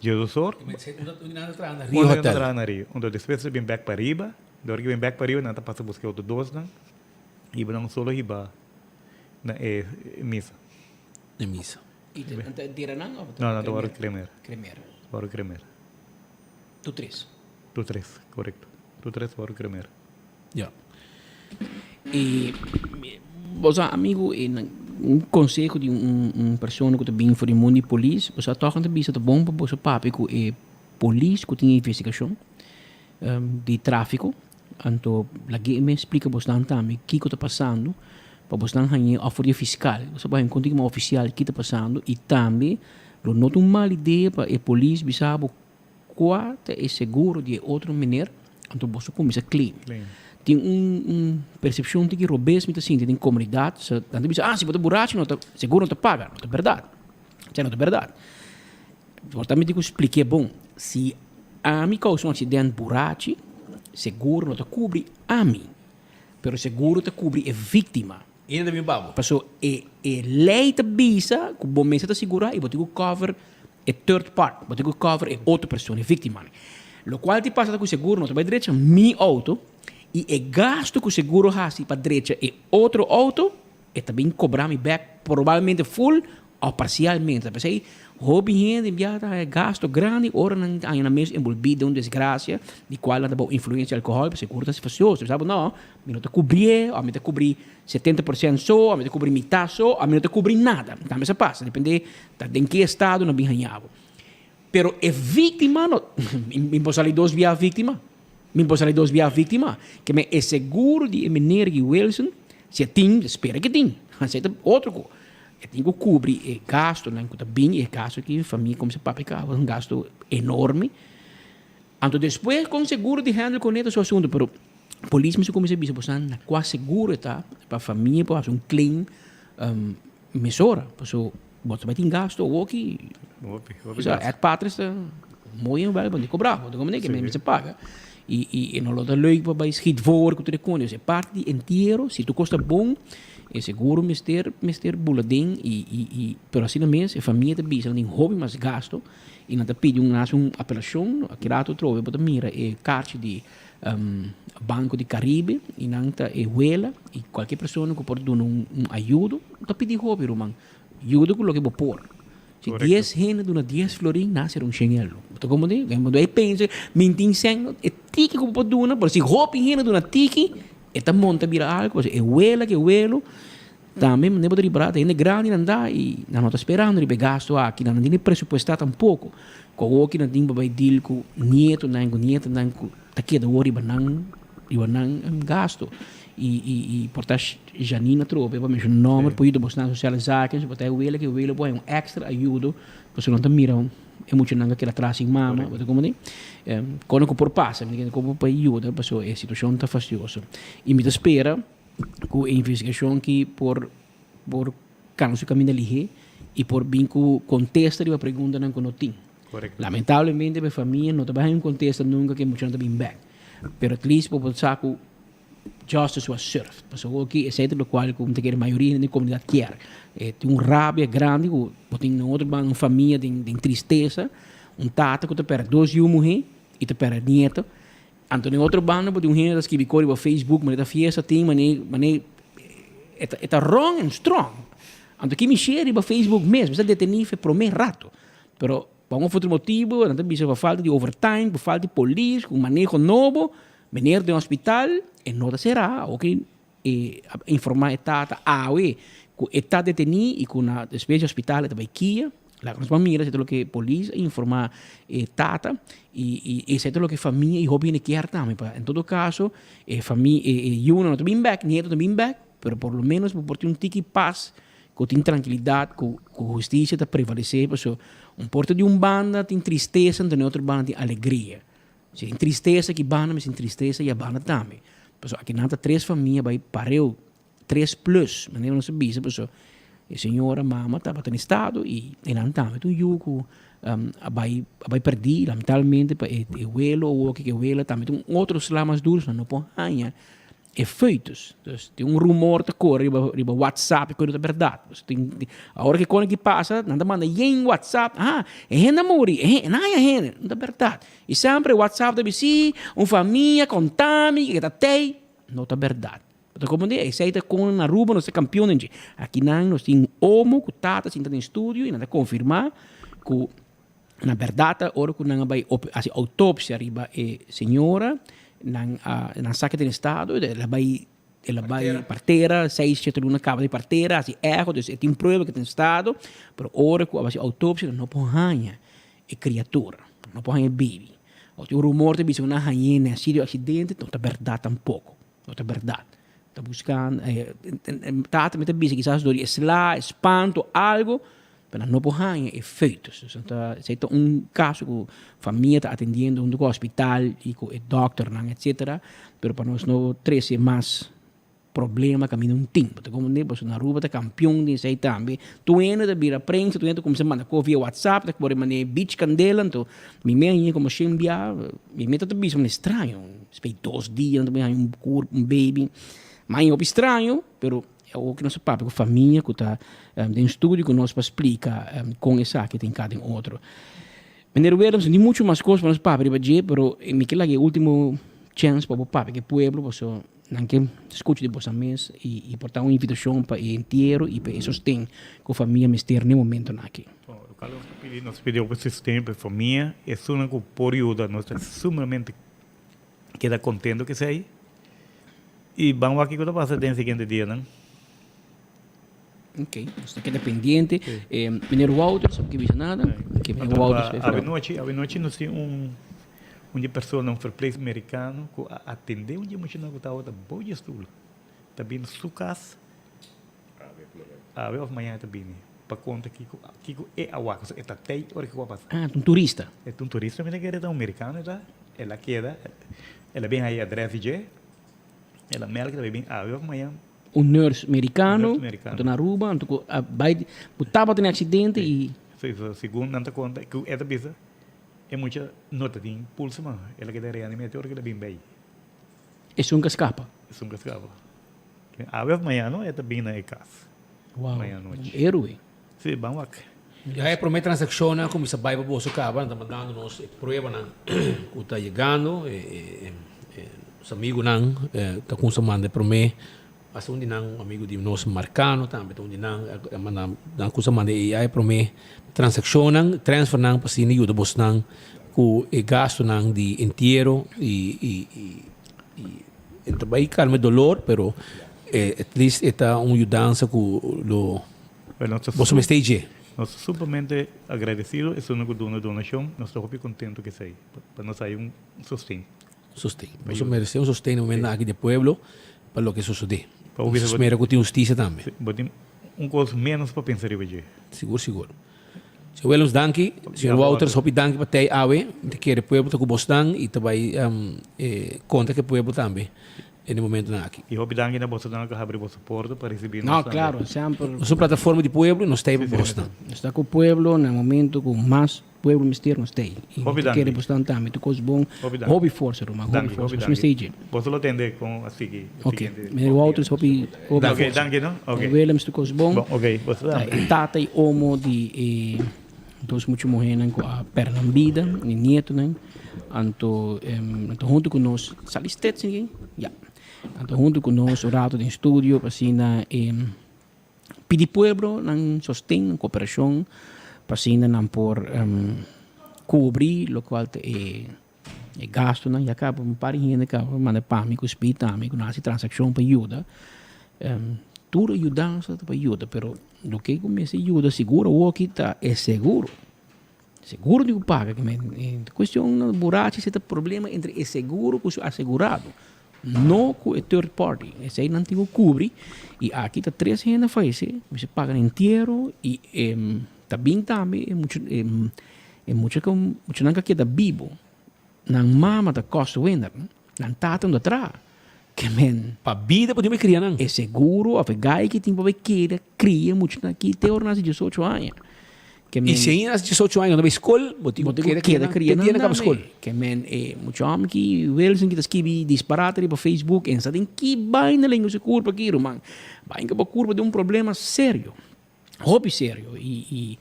Jesusor. Unda nan ta traha na Rio Hotel. Unda nan ta traha na Rio. Entonces despues ta bin bek pa riba. Dor ki bin bek pa riba nan ta pasa buska e otro dosnan. Hiba nan solo hiba na e misa. Na misa. I nan ta dera nan of? No, nan ta wòrdu kremer. Kremer. Wòrdu kremer. Tur tres? Tur tres, korekto. Tur tres wòrdu kremer. Ja. E bo sa amigo e nan un conseho di un un persona cu ta bin for di mundo di polis bo sa toch nan ta bisa ta bon pa boso papia cu e polis cu tin investigacion di trafico anto lag'e mes splica bosnan tambe kico ta pasando pa bosnan hañ'e of for di e fiscal bo sa por haña un konta oficial ki ta pasando y tambe lo no ta un mal idea pa e polis bisa bo cua ta e seguro di e otro meneer. Anto boso cuminsa claim. Tin un un percepcion tiki robes mi ta sinti den comunidad. Sa nan ta bisa, ah, si bo ta burachi no ta, seguro no ta paga. No ta berdad. Esei no ta berdad. Bo ta miti cu spliké bon. Si ami causa un accident burachi, seguro no ta cubri ami, pero seguro ta cubri e victima. I nan ta bin pa bo. Paso e e ley ta bisa cu bo mester ta sigura y bo tin cu cover e third part, bo tin cu cover e otro persona, e victimanan. Locual tin pasa ta cu seguro no ta bay drecha mi auto y e gasto cu seguro haci pa drecha e otro auto e ta bin cobra mi bek probablemente full Of parcialmente. Ta p'esei hopi hende bia ta haña gasto grandi ora nan ta haña nan mes enbolbí den un desgracia di cual nan ta bou influencia di alcohol, p'esei cur ta fastioso. Sa bo, no, mi no ta cubrié, of mi ta cubrí 70% so, of mi ta cubrí mitad so, of mi no ta cubrí nada. Tambe sa pasa, depende ta den ki estado nan bin haña bo. Pero e víctima no, mi por sali dos bia víctima, mi por sali dos bia víctima. Ke men e seguro di e meneer Guy Wilson, si e tin, spera ke tin, esei ta otro ko. E tin ku kubri e gastunan ku ta bin, e gastu ki famia kuminsá papia kaba, un gastu enorme. Anto despues kon seguro di handle kuné ta su asuntu, pero polis mester kuminsá bisa boso na kua seguro e ta pa famia por hasi un claim mesora, pasobra bo ta bai tin gastu awoki, osea Ed Patres ta mooi en wel, bo no kobra, bo ta komprende ke mester paga i no lo ta leuk pa bai schiet voor ku tur e kos, e parti di entiero si tur kos ta bon e seguro mester mester bula den i pero asina mes e famia ta bisa nan tin hopi mas gasto i nan ta pidi un hasi un apelashon aki rato atrobe bo ta mira e karchi di Banco di Caribe i nan ta e wela i kualke persona ku por duna un ayudo ta pidi hopi ruman yuda ku loke bo por. Si dies hende duna dies florin nan a ser un shen elo. Bo ta komprende? Bo ta pensa mi tin sèn e tiki ku bo por duna pero si hopi hende duna tiki e ta monta bira algu pasobra e wela ku e welo tambe manera bo ta ripará ta hende grandi nan ta i nan no ta sperando riba e gastu aki nan no tin e presupuestá tampoko ku awoki nan tin pa bai deal ku nietonan ku nietanan ku ta keda awor riba nan riba nan gastu. I i i por ta Janine atrobe pa menshona nomber por yuda bosnan sociale zaken so por ta e wela ke wela por haña un extra ayudo pasobra nan ta mira e muchanan ka keda atras sin mama bo ta komprende kono ku por pasa mi ta kere komo pa yuda pasobra e situacion ta fastioso i mi ta spera ku e investigashon aki por por kana su kaminda lihé i por bin ku kontesta riba preguntanan ku no tin lamentablemente pa e famia no ta bai haña un kontesta nunka ke e muchanan ta bin bek pero at least bo por sa ku Justice was served. Pasobra aki esei ta lokual ku mi ta kere mayoria hende den komunidat kier. E tin un rabia grandi ku bo tin na otro banda un famia den den tristesa, un tata ku ta pèrdè dos yu muhé i ta pèrdè nieto. Anto den otro banda bo tin un hende ta skibi kos riba Facebook manera ta fiesta tin manera manera e ta e ta wrong and strong. Anto ki mi share riba Facebook mes, mi sa detení fe promé rato. Pero pa un of otro motibu nan ta bisa pa falta di overtime, pa falta di polis, ku maneho nobo. Meneer den hospital e no ta será, oke e a informá e tata awe ku e ta detení i ku na despues di hospital e ta bai kia. Laga nos ban mira si ta loke polis a informá e tata i i esei ta loke famia i hopi hende kier tambe. Pa en todo kaso e famia e e yunan no ta bin bèk, nieto no ta bin bèk, pero por lo menos bo por tin un tiki pas ku tin trankilidat ku ku hustisia ta prevalesé pasobra un por ta di un banda tin tristesa anto na e otro banda tin alegria. Si tin tristesa aki banda, mi sin tristesa ya banda tambe. Pasobra aki nan ta tres famia bai pareu, tres plus, manera nos ta bisa, pasobra e señora mama tabata na estado y e nan tambe ta un yu cu a bai a bai perdi lamentablemente pa e welo awoki cu e wela tambe ta un otro sla mas duro, nan no por haña E foetus. Dus tin un rumor ta kore riba riba WhatsApp ku no ta bèrdat. Dus tin awor ke kos aki pasa nan ta manda yen WhatsApp, ah e hende a muri, e hende, nan haña hende, no ta bèrdat. I semper e WhatsApp ta bisa si un famia konta mi ke ta tei, no ta bèrdat. Bo ta komprende? Esei ta kon na Aruba nos ta kampion den dje. Akinan nos tin un omo ku tata sinta den studio i nan ta konfirmá ku Na bèrdat ta ora ku nan a bai hasi outopsia riba e señora, nan a nan sa ke ta den estado, el a bai el a bai partera, seis shete luna kaba di partera, hasi eho, dus e tin prueba ke ta den estado, pero ora ku a bai hasi outopsia nan no por haña e kriatura, nan no por haña e baby. Ò tin un rumor ta bisa ku nan a hañ'é na e sitio di aksidente, no ta bèrdat tampoko, no ta bèrdat. Ta buskando, tata mi ta bisa kisas dor di e sla, e spanto, algo. Pero nan no por haña e foetus. Dus ta esei ta un caso cu famia ta atendiendo hunto cu hospital y cu e dokternan etcetera, pero pa nos no trece mas problema caminda un tin. Bo ta comprende? Pasobra na Aruba ta campeon den esei tambe. Tur hende ta bira prensa, tur hende ta cuminsa manda cos via WhatsApp, ta core manera beach candela. Anto mi me haña como shen bia, mi me ta ta bisa straño, despues dos dia nan ta haña un curpa, un baby. Mi haña hopi straño, pero Awor ku nos a papia ku famia ku ta den studio ku nos pa splika kon esaki ta hinká den otro. Meneer Willems, no tin muchu mas kos pa nos papia riba dje, pero mi ke laga e ultimo chèns pa bo papia ku e pueblo pasobra nan ke skucha di boso mes i por ta un invitashon pa e entiero i pa e sosten ku famia mester na e momentonan aki. Lokual nos ta pidi, nos ta pidi hopi sosten pa e famia, esunnan ku por yuda nos ta sumamente keda kontento ku esei. I ban wak kiko ta pasa den siguiente dianan. Ok, nos ta keda pendiente. Eh, meneer Wouters, abo ke bisa nada? Ok, meneer Wouters. Awe awe nochi nos tin un un di persona, un verpleegster merikano ku a atende un di e muchanan ku tabata bou di e stul. Ta bini su kas awe of mañana ta bini pa konta kiko kiko e a wak. E ta tei ora kiko a pasa. Ah, ta un turista. E ta un turista, mi ta kere ta un merikano e ta. El a keda, el a bin haña adres di dje. El a melk ta bin awe of mañan. Un nurse mericano cu ta na Aruba anto cu a bay cu tabata den accidente y. Si, segun nan ta conta cu e ta bisa e mucha no ta tin pulso mas, el a keda reanime te ora cu el a bin bay. Esun cu a scapa. Esun cu a scapa. Awe of mañan no e ta bin na e cas. Wow, un heroe. Si, ban wak. Ya e prome transaccionnan a cuminsa bay pa boso caba, nan ta mandando nos e pruebanan cu ta yegando, e nos amigunan ta cuminsa manda e prome, hasta un di nan un amigo di nos marcano tambe ta un di nan a manda, nan a cuminsa manda e ya e prome transaccionnan, transfernan pa asina yuda bosnan cu e gastonan di entiero y y y ta bay calma e dolor pero at least e ta un yudansa cu lo. Boso mester dje. Nos ta sumamente agradecido esun ku duna donashon. Nos ta hopi contento ku esei, pa nos haya un sosten. Sosten. Boso merece un sosten na momento aki di e pueblo pa loke sosode. Nos spera ku tin husticia tambe. Bo tin un kos menos pa pensa riba dje. Sigur sigur. Señor Willems danki. Señor Wouters hopi danki pa tei awe. Mi ta kere pueblo ta ku bosnan i ta bai konta ku e pueblo tambe. E momentonan aki. Y hopi danki na bosonan cu habri boso porta pa ricibi nos. No, claro, semper. Nos un plataforma di pueblo y nos ta ey pa bosnan. Nos ta cu pueblo na momento cu mas pueblo mester nos ta ey. Y Hopi mi ta danki. kere bosnan tambe tur cos bon. Hopi danki. Hopi forsa ruman, hopi Danki, forsa. hopi Nos danki. mester ey dje. Boso lo tende con a sigui Ok. siguiente Meneer Wouters hopi hopi Danki, forsa. danki no. Ok. Meneer Willems tur cos bon. Bon, ok, boso Ta tambe. e tata y omo di e dos mucha muhernan cu a perde nan bida, mi nietonan. Anto nan ta hunto ku nos, sali stets aki? Ya. Nan ta hunto ku nos un rato den studio pa asina pidi pueblo nan sosten, nan koperashon pa asina nan por kubri lokual ta e gastunan. Ya kaba un par di hende kaba manda pa mi ku speed tambe ku nan hasi transakshon pa yuda. Tur e yudansa ta pa yuda pero loke ku mester yuda sigur awoki ta e seguro. Seguro di ku paga ke men e kuestion burachi si ta problema entre e seguro ku su asegurado no ku e third party esei nan tin ku kubri i aki ta tres hende a fayesé mester paga nan entiero i e ta bin tambe e mucha e mucha ku muchanan ku a keda bibo nan mama ta kòstwinner nan tata no ta traha ke men Pa bida bo tin pa kria nan. E seguro of e gai ki tin pa bai keda kria muchanan aki te ora nan hasi diesocho aña. Ke men. I si ainda hasi diesocho aña no bai skol, bo tin ku keda kria nan te dia nan kaba skol. Ke men e mucha hòmber ki Wilson ki ta skibi disparate riba Facebook en sa den ki baina lenga su kurpa aki ruman. Baina bo kurpa den un problema serio. Hopi serio i i.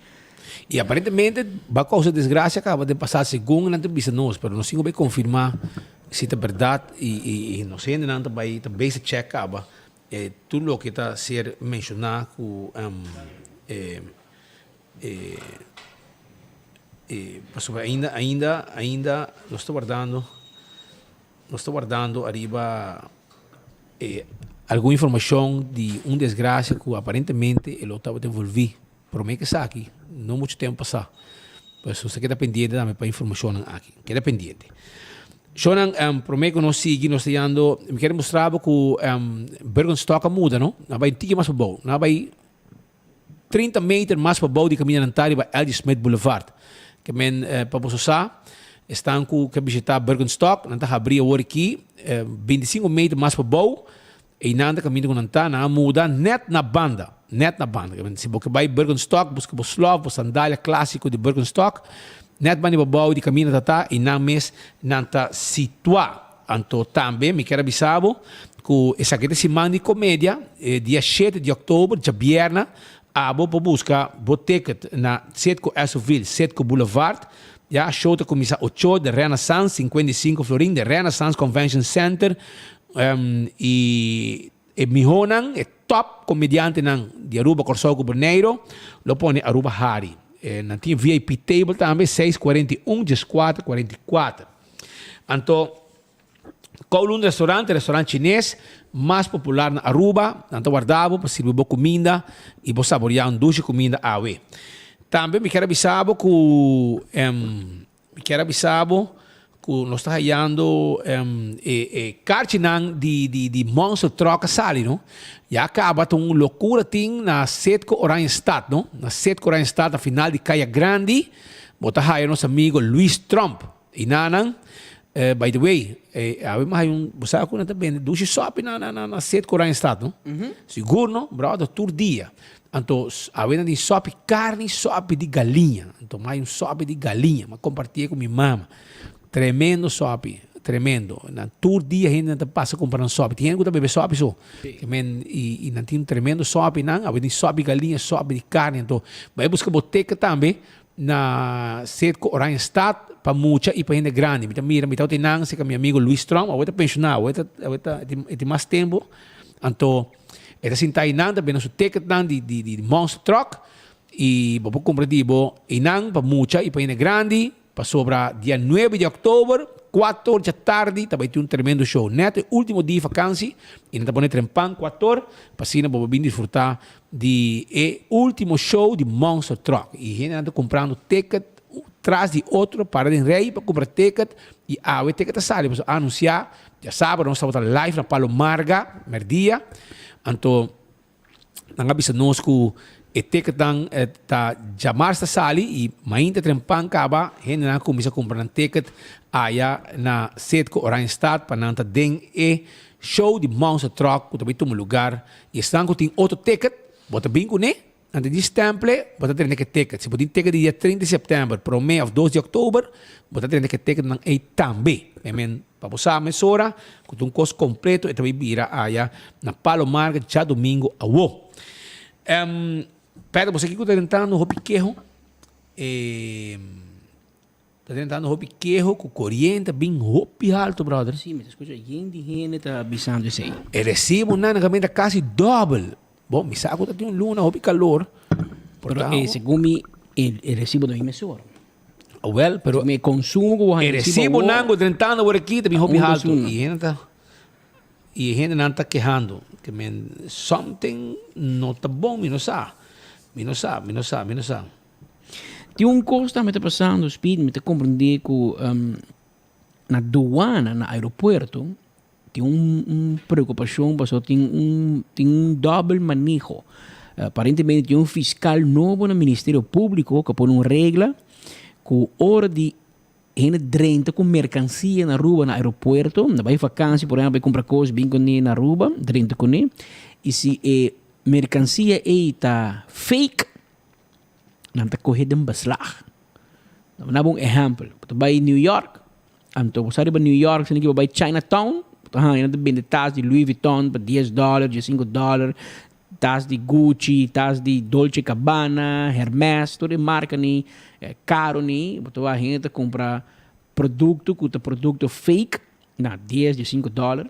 I aparentemente ba kousa desgrasia kaba den pasado segun nan ta bisa nos pero nos tin ku bai konfirmá si ta bèrdat i i i nos hendenan ta bai ta bezig chèk kaba e tur loke ta ser menshoná ku e e e pasobra ainda ainda ainda nos ta wardando nos ta wardando ariba E algun informacion di un desgracia cu aparentemente e lo tabata envolvi prome cu esaki no mucho tempo pasa. Pues nos ta keda pendiente tambe pa informacionnan aki. Keda pendiente. Shownan, prome cu nos sigui nos ta yando, mi kier mustra bo cu Birkenstock a muda no, nan a bay un tiki mas pabou, nan a bay. 30 meter mas pabou di kaminda nan ta riba LG. Smith Boulevard. Ke men pa boso sa, esnan ku ke bishita Birkenstock, nan ta habri awor aki 25 meter mas pabou, einan ta kaminda ku nan ta, nan a muda net na banda, net na banda. Ke men si bo ke bai Birkenstock buska bo slof, bo sandalia klasiko di Birkenstock, net banda di pabou di kaminda ta ta, einan mes nan ta situa. Anto tambe mi kier a bisa bo ku esaki ta siman di komedia, e dia shete di òktober, djabièrna, abo por buska bo ticket na Citgo Esoville, Citgo Boulevard. Ya, show ta kuminsá ocho di Renaissance, 55 florin, di Renaissance Convention Center. I e mihónan, e top komediantenan di Aruba, Kòrsou ku Boneiru lo pone Aruba hari. Nan tin VIP table tambe, seis 41, 14 44. Anto Kowloon Restaurant, e restaurant chines mas popular na Aruba, nan ta warda bo pa sirbi bo kuminda i bo saboreá un dushi kuminda awe. Tambe mi kier a bisa bo ku mi kier a bisa bo ku nos ta hayando e e karchinan di di di Monster Truck a sali no. Ya kaba ta un lokura tin na Citgo Oranjestad no, na Citgo Oranjestad na final di Kaya Grandi bo ta haya nos amigo Luis Tromp. Y nanan, by the way, awe mi hay un, bo sa cu nan ta bende dushi sopi na na na Citgo Oranjestad no? Sigur no, brother, tur dia. Anto awe nan tin sopi carni, sopi di galiña. Anto mi hay un sopi di galiña, mi a compartié cu mi mama. Tremendo sopi, tremendo. Nan tur dia hende nan ta pasa cumpra nan sopi. Tin hende cu ta bebe sopi so. Ke men, y nan tin un tremendo sopi nan, awe tin sopi galiña, sopi di carni. Anto bai busca bo teken tambe. Na Citgo Oranjestad pa mucha y pa hende grandi. Mi ta mira, mi tabata einan cerca mi amigo Luis Tromp, awor e ta pensioná, awor e ta, awor e ta, e tin mas tempo. Anto e ta sinta einan, ta bende su ticketnan di, di, di Monster Truck y bo por cumpra di bo einan pa mucha y pa hende grandi. Pasobra dia nuebe di òktober, kuator djatardi, ta bai tin un tremendo show. Nèt e último dia di vakansi i nan ta pone trempan kuator pa asina bo por bin disfrutá di e último show di Monster Truck. I hendenan ta kumprando ticket tras di otro, para den rei pa kumpra ticket i awe ticket ta sali pasobra a anunsiá djasabra nos tabata live na Palo Marga mèrdia. Anto. Nan a bisa nos ku e ticketnan ta djamars ta sali i mainta trempan kaba hendenan a kuminsá kumpra nan ticket aya na Citgo Oranjestad pa nan ta den e show di Monster Truck ku ta bai tuma lugar i esnan ku tin otro ticket bo ta bin kuné nan ta di stemple bo ta drenta ke ticket si bo tin ticket di dia 30 di sèptèmber promé òf dos di òktober bo ta drenta ke ticketnan ei tambe. Pa bo sa mesora ku ta un kos kompleto e ta bai bira aya na Palo Marga djadumingu awo. Pedro bo sa kiko ta drentando hopi keho? E ta drentando hopi keho ku koriente a bin hopi halto brother. Si, mi ta skucha yen di hende ta bisando esei. E resibonan a bini ta kasi dòbel. Bon, mi sa ku ta tin un luna hopi kalor. Pero segun mi e resibo ta bin mesora. Awel, pero Mi consumo ku bo e recibo nan ku drentando awor aki ta bin hopi halto i hende ta i e hendenan ta kehando ke men something no ta bon mi no sa mi no sa mi no sa mi no sa. Tin un kos tambe ta pasando Speed mi ta komprende ku na duana na aeropuerto tin un un preokupashon pasobra tin un tin un dòbel maneho. Aparentemente tin un fiskal nobo na Ministerio Públiko ku a pone un regla ku ora di hende drenta ku merkansia na Aruba na aeropuerto, na bai vakansi por ehèmpel bai kumpra kos bin kuné na Aruba, drenta kuné, i si e merkansia ei ta fake, nan ta kohe den beslag. Nan bo un ehèmpel, bo ta bai New York, anto bo sa riba New York sino ki bo bai Chinatown, bo ta haña nan ta bende tas di Louis Vuitton pa dies dòler, diesinku dòler, tas di Gucci, tas di Dolce Gabbana, Hermes, tur e marka ni karo ni, bo ta wak hende ta kumpra produkto ku ta produkto fake na dies, diesinku dòler,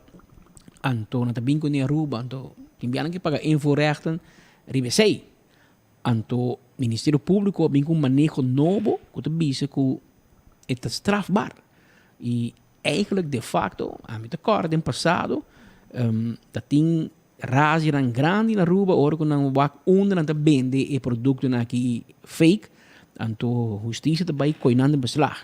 anto nan ta bin kuné Aruba, anto tin bianan ke paga invoerrechten riba esei. Anto Ministerio Públiko a bin ku un maneho nobo ku ta bisa ku e ta strafbaar. I eigenlijk de facto, ami ta kòrda den pasado, ta tin razianan grandi na Aruba ora ku nan wak unda nan ta bende e produktonan aki fake, anto hustisia ta bai koi nan den beslag.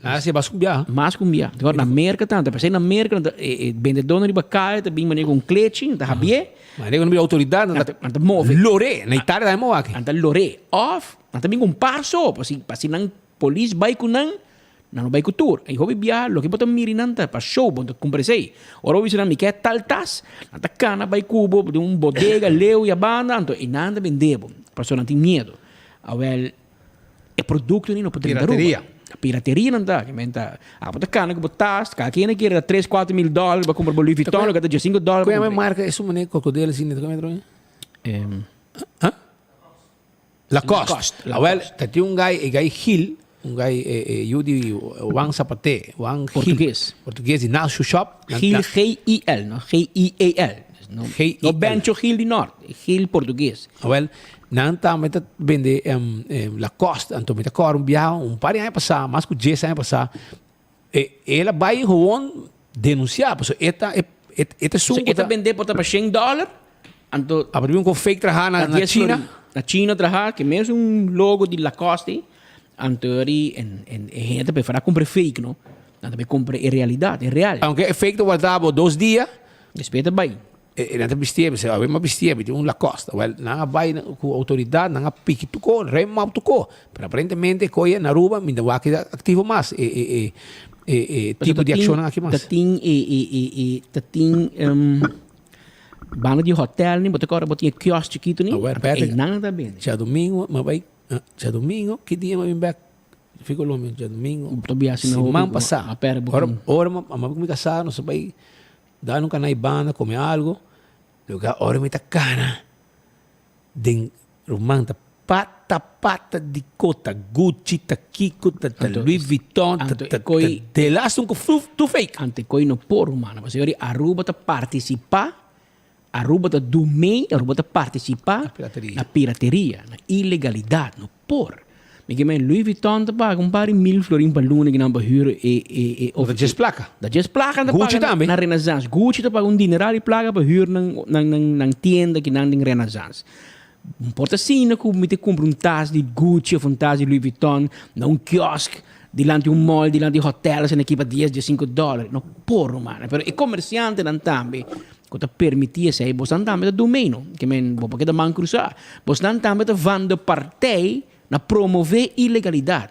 Nan a hasi mas ku un biaha. Mas ku un biaha. Awor na Merka tantu. P'esei na Merka nan ta e bendedónan riba kaya ta bin manera ku un klechi, nan ta habié. Manera ku nan bira outoridat nan ta Nan ta move. Loré. Na Italia tambe moa aki. Nan ta loré. Òf nan ta bin ku un par so pa si pa si nan polis bai ku nan, nan lo bai ku tur. I hopi biaha loke bo ta miri nan ta pa show bo ta kumpra esei. Ora bo bisa nan mi ke tal tas, nan ta kana bai ku bo den un bodega leu i a banda anto i nan ta bende bo pasobra nan tin miedu. Awèl. E producto ni no por drenta Aruba. Pirateria. Pirateria nan ta. Men ta, abo ta cana cu bo tas, cada quien a kere ta tres, cuatro mil dollar pa cumpra bo Louis Vuitton, loke ta diescinco dollar. Cu e marca esun mane cocodrilo asina ta come troe? Huh? Lacoste. Lacoste. Awel, ta tin un guy, e guy Gil, un guy yu di Juan Zapaté, Juan Gil. Portugues. Portugues di Nassau Shop. Gil, G-I-L, no? G-I-E-L. G-I-L. No Bencho Gil di Noord, Gil Portugues. Awel, nan tambe ta bende Lacoste, anto mi ta kòrda un biaha un par di aña pasá, mas ku dies aña pasá, e el a bai gewoon denunsiá, pasobra e ta e ta esun ku E ta ta. bende por ta pa shen dòler, anto. A bin ku fake trahá na dies China. florin. Na China trahá, ke mesun logo di Lacoste, anto ri en e hende ta preferá kumpra e fake no, nan ta bai kumpra e realidat, e real. Aunke e fake ta warda bo dos dia. Despues ta bai. E nan ta bistié, mi awe m'a bistié, mi tin un Lacoste. Awel, nan a bai ku outoridat, nan a piki tuko, rema op tuko. Pero aparentemente e koe na Aruba mi no wak e aktivo mas, e e e e e tipo di akshonnan aki mas. Ta tin e e e e ta tin banda di hotel ni, bo ta kòrda bo tin e kiosk chikitu ni? Awel, Patrick, Einan ta bende. djadumingu m'a bai, djadumingu, ki dia m'a bin bèk? Fi Colombia djadumingu, Bo ta biaha asina hopi, siman pasá. a pèrdè bo Ora ora m'a bai ku mi kasá nos a bai. Da no cana banda come algo, lugar ora mi ta cana den ruman ta pata pata di cota Gucci ta kico ta ta Louis Vuitton ta ta ta delaste un cu tu fake. Ante coi no por ruman pasobra Aruba ta participa Aruba ta do mee Aruba ta participa na pirateria na ilegalidad no por. Mi ke men Louis Vuitton ta paga un par di mil florin pa luna kinan pa hür e e e Da djes plaka. Da djes plaka nan ta Gucci paga tambe. na Renaissance. Gucci ta paga un dineral di plaka pa hür nan nan nan nan tienda kinan den Renaissance. Por ta asina ku mi ta kumpra un tas di Gucci of un tas di Louis Vuitton na un kiosk dilanti un mall, dilanti hotel asina aki pa dies, diesinko dòler. No por ruman. Pero e komersiantenan tambe ku ta permití esei, bosnan tambe ta dun mee no. Ke men bo por keda man krusá. Bosnan tambe ta van de partij na promové ilegalidat.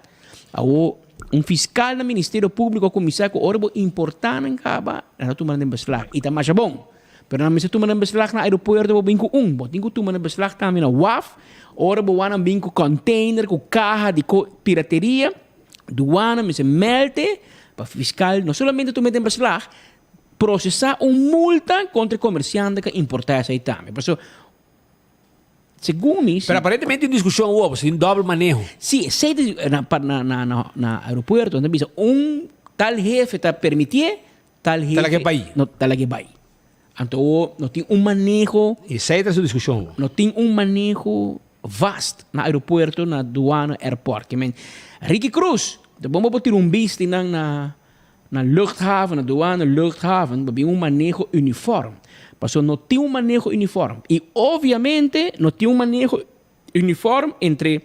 Awor, un fiskal na Ministerio Públiko a kuminsá ku ora bo importá nan kaba, nan ta tuma nan den beslag. I ta masha bon. Pero nan mester tuma nan beslag na aeropuerto bo bin ku un. Bo tin ku tuma nan beslag tambe na waf. Ora bo wak nan bin ku kònteiner, ku kaha di ko pirateria, duana mester mèlte pa fiskal no solamente tuma den beslag, prosesá un multa kontra e komersiante ku a importá esei tambe. Pasobra Segun mi, si. Pero aparentemente tin discusion awor, pasobra tin dobbel maneho. Si, esey ta na pa na na na na aeropuerto nan ta bisa un tal hefe ta permitié, tal hefe. Ta laga e bai. No ta laga e bai. Anto awor no tin un maneho. Esey ta su discusion awor. No tin un maneho vast na aeropuerto, na duana, airport. Ke men Ricky Cruz, ta bon bo por tira un bista nan na Na luchthaven, na douane luchthaven, bo bin un maneho uniform. Pasobra no tin un maneho uniform. I obviamente no tin un maneho uniform entre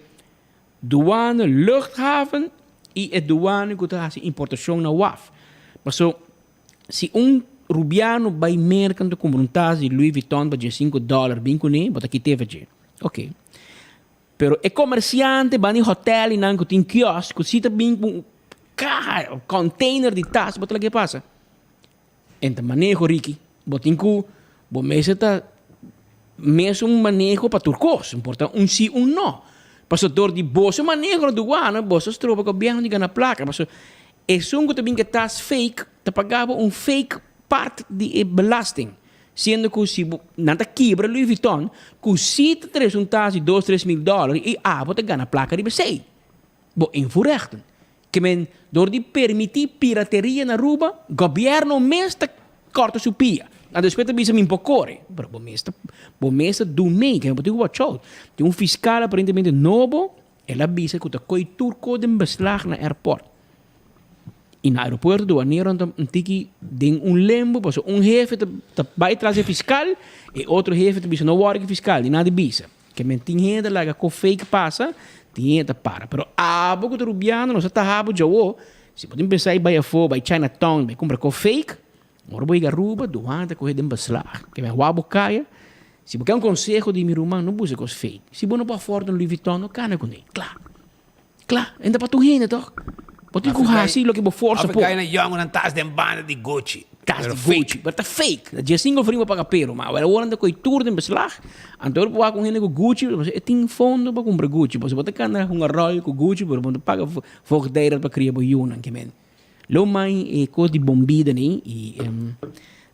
douane luchthaven i e douane ku ta hasi importashon na waf. Pasobra si un rubiano bai Merka ta kumpra un tas di Louis Vuitton pa diesinku dòler bin kuné, bo ta kit'é pa dje. Oké. Pero e komersiante ban di hotel i nan ku tin kiosk ku si ta bin ku un kaha, container di tas, bo ta laga e pasa. En ta maneho Ricky, bo tin ku bo mester ta mesun maneho pa tur kos, no importa un si un no. Pasobra dor di boso maneho na duana boso stroba gobièrnu di gana plaka, pasobra esun ku ta bin ku e tas fake ta paga bo un fake part di e belasting. Siendo cu si bo nan ta kibra Louis Vuitton cu si ta trece un tas di dos tres mil dollar y abo ta gana placa riba esey. Bo invoerrechten. Ke men door di permiti pirateria na Aruba, gobierno mes ta corta su pia. Anto despues ta bisa mi por core. Pero bo mes ta bo mes ta dun mee, ke men bo tin cu watch out. Tin un fiscal aparentemente nobo, el a bisa cu ta coy tur co den beslag na airport. I na aeropuerto duanero ta un tiki den un lembo pasobra un hefe ta ta bai tras e fiskal e otro hefe ta bisa no wòrdu ku fiskal di nada bisa. Ke men tin hende ta laga ko fake pasa, tin hende ta para. Pero abo ku ta rubiano nos a taha bo djawo. Si bo tin pensa i bai afó, bai Chinatown, bai kumpra kos fake, ora bo yega Aruba, duana ta kohe den beslag. Ke men wak bo kaya. Si bo ke un konseho di mi ruman, no buska kos fake. Si bo no por afford un Louis Vuitton, no kana kuné. Kla. Kla. E ta pa tur hende tòg. Bo tin ku hasi loke bo forsa por. Of e kai na yòngunan tas den banda di Gucci. Tas di Gucci. Pero ta fake. Ta diesinco florin bo paga pero. Ma awor nan ta kohe tur den beslag. Anto ora bo wak un hende ku Gucci, e tin fondo pa kumpra Gucci. Pasobra bo ta kana hunga ròl ku Gucci, pero bo no ta paga voogdijraad pa kria bo yunan. Ke men. Lo mai e kos di bon bida nei i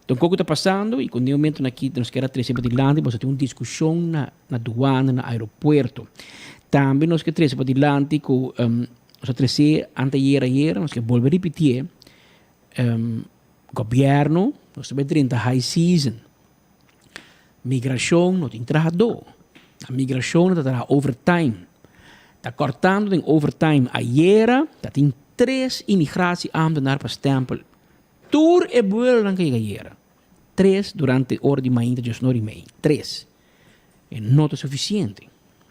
ta un kos ku ta pasando i ku den momentonan aki nos kier a trese padilanti pasobra tin un diskushon na na duana na aeropuerto. Tambe nos ke trese padilanti ku nos a trese anteayer ayer nos ke bolbe ripitié gobièrnu nos ta bai drenta high season migrashon no tin trahadó na migrashon ta traha overtime ta kòrtando den overtime ayera ta tin tres imigratie ambtenaar pa stèmpel tur e buelonan ku a yega ayera tres durante ora di mainta diesnor i mei tres e no ta sufisiente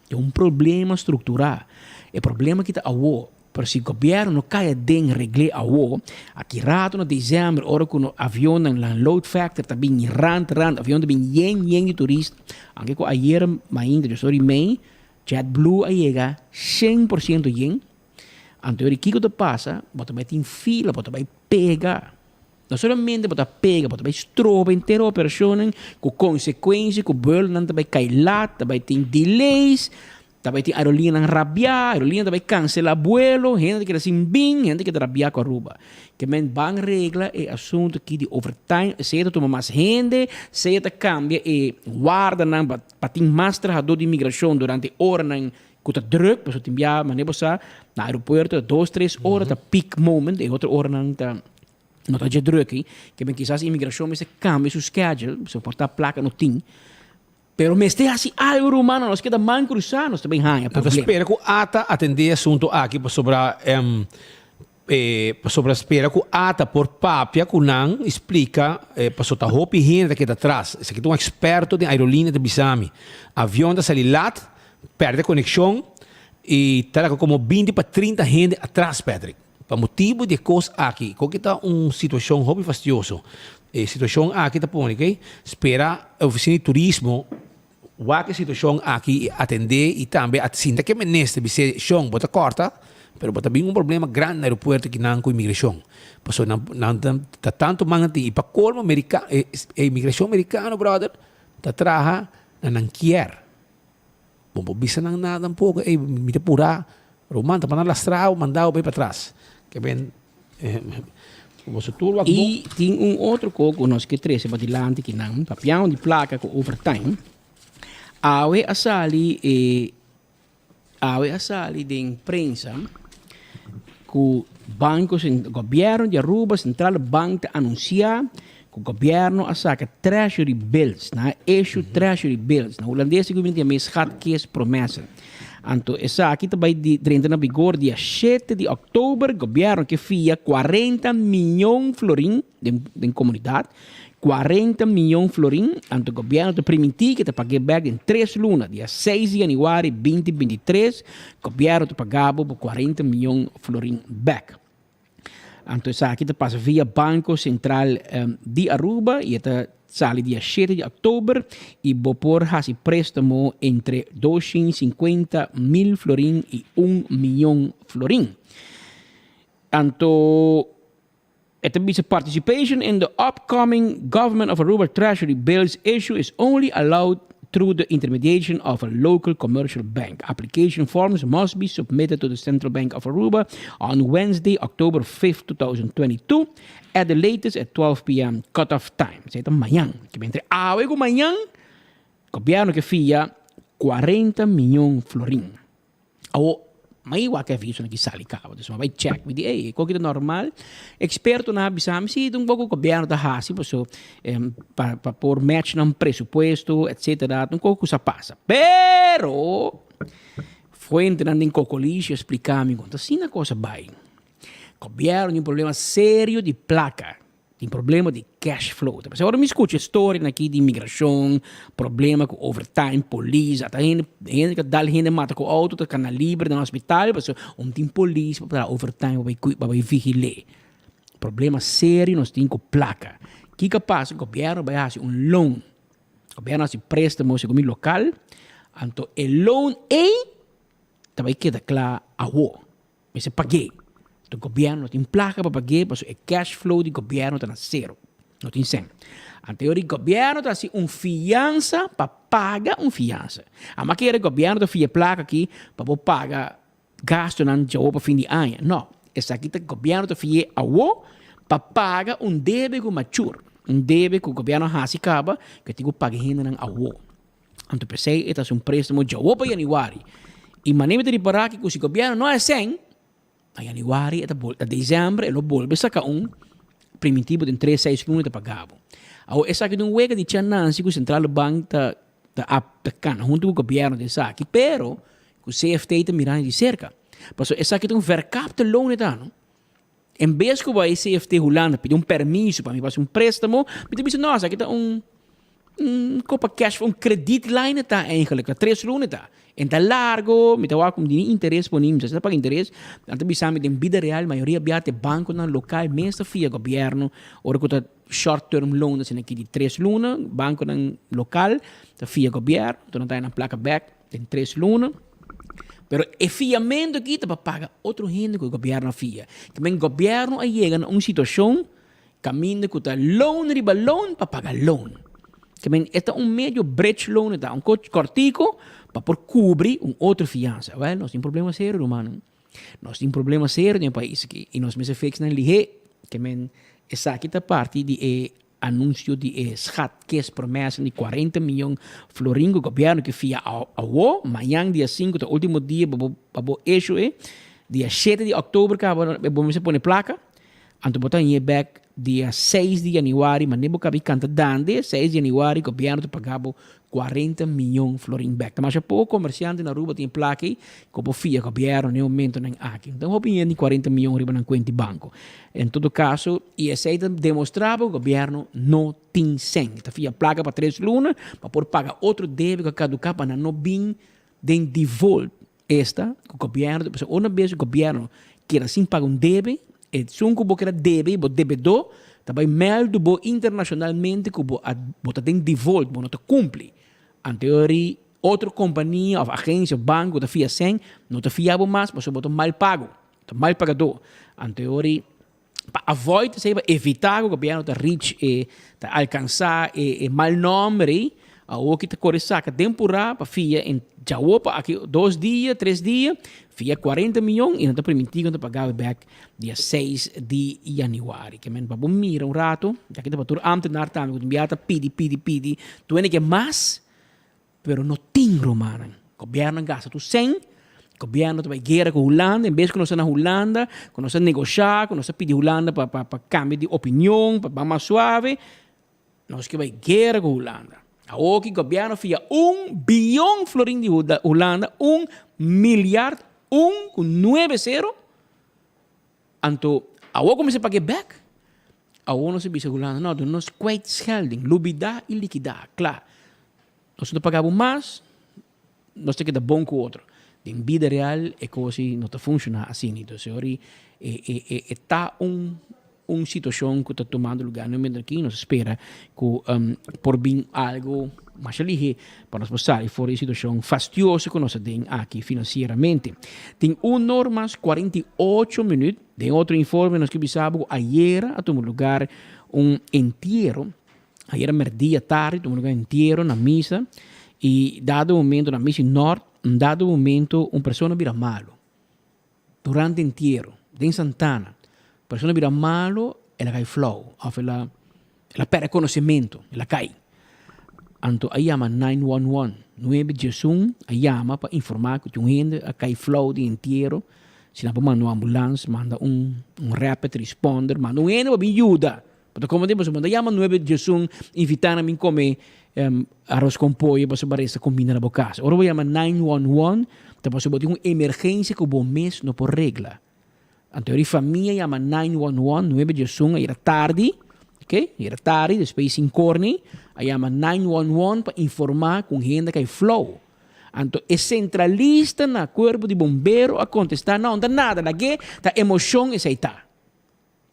e un problema strukturá e problema ki ta awo Pero si gobierno no cay aden regl'é awo, aki rato na december ora cu no avionnan lan load factor ta bin rand rand, avion ta bin yen yen di turista, aunke cu ayer mainta dios ora y mei JetBlue a yega 100% yen, anto yori kico ta pasa, bo ta bay tin fila, bo ta bay pega, no solamente bo ta pega, bo ta bay stroba henter operacionnan cu consecuencia cu vuelonan ta bay cay lat, ta bay tin delays, Ta bai tin aerolinianan rabiá, aerolinia ta bai kanselá buelo, hende ta keda sin bin, hende ta keda rabiá ku Aruba. Ke men ban regla e asuntu aki di overtime, sea ta tuma mas hende, sea ta kambia e wardanan pa pa tin mas trahadó di imigrashon durante e oranan ku ta drùk, pasobra tin bia manera bo sa na aeropuerto ta dos tres ora ta peak moment, e otro oranan ta no ta dje drùk ei. Ke men kisas imigrashon mester kambia su schedule, pasobra por ta plaka no tin. Pero mester hasi algo rumannan, nos keda man cruzá, nos ta bin haña Nan ta problema. spera ku ata atendé e asuntu aki pasobra pasobra spera ku ata por papia ku nan i splika pasobra ta hopi hende ta keda atras. Esaki ta un eksperto den aerolínea ta bisa mi. Avion ta sali lat, pèrdè konekshon i ta laga komo binti pa trinta hende atras, Patrick. Pa motibu di e kos aki, ku ki ta un situashon hopi fastioso. E situashon aki ta pone ke spera e ofisina di turismo wak e situashon aki i atendé i tambe a sinta ku e minister bis'é, Shon, bo ta kòrta, pero bo ta bin un problema grandi na aeropuerto kinan ku imigrashon. Pasobra nan nan ta tantu man a tin i pa kolmo merika e imigrashon merikano, bròder, ta traha na nan kier. Bo por bisa nan nada tampoco, ey mi ta pura, ruman ta pa nan lastra bo, manda bo bay patras. Ke ben boso tur wak bon. I tin un otro ko ku nos ke trese padilanti ki nan papiando di plaka ku overtime. Awe a sali e awe a sali den prensa ku Banko Gobierno di Aruba Centrale Bank ta anunsia Ku gobièrnu a saka treasury bills, nan a issue treasury bills. Na hulandes e ku bini yama schatkistpromessen. Anto esaki ta bai di drenta na vigor dia shete di òktober. Gobièrnu ke fia kuarenta mion florin den den komunidat, kuarenta mion florin. Anto gobièrnu ta primintí ke ta pag'é bèk den tres luna, dia seis di yanüari binti 23 gobièrnu ta paga bo bo kuarenta mion florin bèk. Anto esaki ta pasa via Banco Central di Aruba y e ta sali dia shete di october y bo por haci prestamo entre 250 mil florin y un miyon florin. Anto e ta bisa participation in the upcoming Government of Aruba Treasury Bills issue is only allowed through the intermediation of a local commercial bank. Application forms must be submitted to the Central Bank of Aruba on Wednesday, October 5th, 2022, at the latest at 12 p.m. cutoff time. Esei ta mañan. Ke entre awe ku mañan, gobierno ke fia 40 miyon florin. Awo, mi a wak e aviso nan ki sali kaba, dus mi a bai check, mi di ey, e koki ta normal? Ekspertonan a bisa mi, si, ta un poko gobièrnu ta hasi paso pa pa por match nan presupuesto etcetera, ta un koko ku sa pasa. Pero, fuentenan den Cocolishi a splika mi kon ta asina kos a bai. Gobièrnu tin un problema serio di plaka. Tin problema di cash flow. Ta p'esei ora mi skucha e storianan aki di imigrashon, problema ku overtime, polis, ata hende hende ka dal hende mata ku outo ta kana liber den hospital pasobra un tin polis pa traha overtime pa bai pa bai vigil'é. Problema serio nos tin ku plaka. Kiko a pasa? Gobièrnu bai hasi un loan. Gobièrnu hasi préstamo segun mi lokal, anto e loan ei ta bai keda kla awo. Mester pag'é. Anto gobièrnu no tin plaka pa pag'é pasobra e cash flow di gobièrnu ta na sero. No tin sèn. Anto e ora di gobièrnu ta hasi un fiansa pa paga un fiansa. Ama kere gobièrnu ta fia e plaka aki pa bo paga gastunan djawo pa fin di aña. No, esaki ta gobièrnu ta fi'é awo pa paga un debe ku machur, un debe ku gobièrnu a hasi kaba ku e tin ku paga e hendenan awo. Anto p'esei e ta hasi un préstamo djawo pa yanüari. I manera mi ta ripará aki ku si gobièrnu no a sèn, na yanüari e ta bol, na desèmber e lo bolbe saka un primitivo den tres seis luna e ta paga bo. Awor esaki ta un wega di Cha Nancy ku Centrale Bank ta ta ap ta kana huntu ku gobièrnu den esaki, pero ku CFT ta mirando di serka. Pasobra esaki ta un verkapte loan e ta no. En bes ku bai CFT Hulanda pidi un permiso pa mi hasi un préstamo, mi ta bisa no, esaki ta un un kopa cash, un kredietline e ta eigenlijk, ta tres luna e ta. En ta largo, mi ta wak ku mi tin interes poni, mi sa si ta paga interes, nan ta bisa mi den bida real mayoria bia te bankonan lokal mes ta fia gobièrnu ora ku ta short term loan asina aki di tres luna, bankonan lokal ta fia gobièrnu, anto nan ta haña nan plaka bèk den tres luna. Pero e fiamentu aki ta pa paga otro hende ku e gobièrnu a fia. Kimen gobièrnu a yega na un situashon kaminda ku ta loan riba loan pa paga loan. Kimen e ta un medio bridge loan e ta, un kòrtiku pa por kubri un otro fiansa. Wèl, nos tin problema serio rumannan. Nos tin problema serio den e pais aki i nos mester fix nan lihé. Kimen esaki ta parti di e Anuncio di e schatkist promesa di 40 miyon florin cu gobierno ke fia awo, mañan dia 5 ta ultimo dia pa bo pa bo issue e, dia 7 di october caba bo mester pone placa, anto bo ta hañ'e bek dia 6 di januari, mane bo caba canta dande, 6 di januari gobierno ta paga bo 40 miyon florin bek. Ta masha poco comerciante na Aruba tin e placa ey cu bo fia gobierno na e momentonan aki. No ta hopi hende tin 40 miyon riba nan cuenta di banco. En todo caso, y esey ta demostra bo gobierno no tin cen. Ta fia placa pa tres luna pa por paga otro debe cu a caduca pa nan no bin den default. Esta cu gobierno, pasobra una bes gobierno keda sin paga un debe, esun cu bo keda debe y bo debedor ta bay meldu bo internacionalmente cu bo a bo ta den default, bo no ta cumpli. Anteori otro compania of agencia of banco cu ta fia cen no ta fia bo mas pasobra bo ta mal pago. Ta mal pagadó. Anto e ora ei pa avoid esei, pa evitá ku gobièrnu ta reach e, ta alkansá e e mal nòmber ei, awor ki ta kore saka den purá pa fia en djawo pa aki dos dia, tres dia, fia kuarenta mion i nan ta primintí ku nan ta pagá bèk dia seis di yanüari. Ke men pa bo mira un ratu, ya ki ta pa tur ámtenar tambe ku tin bia ta pidi, pidi, pidi, tur hende ke mas. Pero no tin rumannan. Gobierno a gasta tur cen, gobierno ta bay guera cu Hulanda, en bes cu nos ta na Hulanda, cu nos ta negosha, cu nos ta pidi Hulanda pa pa pa cambia di opinion, pa ban mas suave, nos ke bay guera cu Hulanda. Awoki gobierno fia un biyon florin di Hulanda, un milyard, un cu nuebe cero, anto awor cu mester pag'e bek, awor nos a bisa Hulanda, no, duna nos kwijtschelding, lubida y likida, kla. Nos no ta paga bo mas, nos ta keda bon ku otro. Den bida real e kos ei no ta funshoná asina. Entonces e ora ei e e ta un un situashon ku ta tumando lugá na e momento aki. Nos ta spera ku por bin algu masha lihé pa nos por sali for di e situashon fastioso ku nos ta den aki finansieramente. Tin un or mas 48 minüt. Den otro informe nos ke bisa bo ku ayera a tuma lugar un entiero. Ayera merdia tardi tuma lugar entiero na misa y dado momento na misa nort un dado momento un persona bira malo durante entiero den Santana persona bira malo el a cay flauw of el a el a perde conocimento el a cay anto a yama 911 nuebe diesun a yama pa informa cu tin un hende a cay flauw den entiero si nan por manda un ambulance manda un rapid responder manda un hende pa bin yuda. Bo ta kome den pasobra bo ta yama nuebe djesun invitá nan bin kome aros kon pollo pasobra bo resta kuminda na bo kas. Ora bo yama 911 ta pasobra bo tin un emergensia ku bo mes no por regla. Anto ora e famia yama 911 nuebe djesun ayera tardi. Ok, era tardi, despues sin corni, a yama 911 pa informa cu un hende cay flow. Anto e centralista na cuerpo di bombero a contesta, no, no ta nada, lag'e, ta emocion esey ta.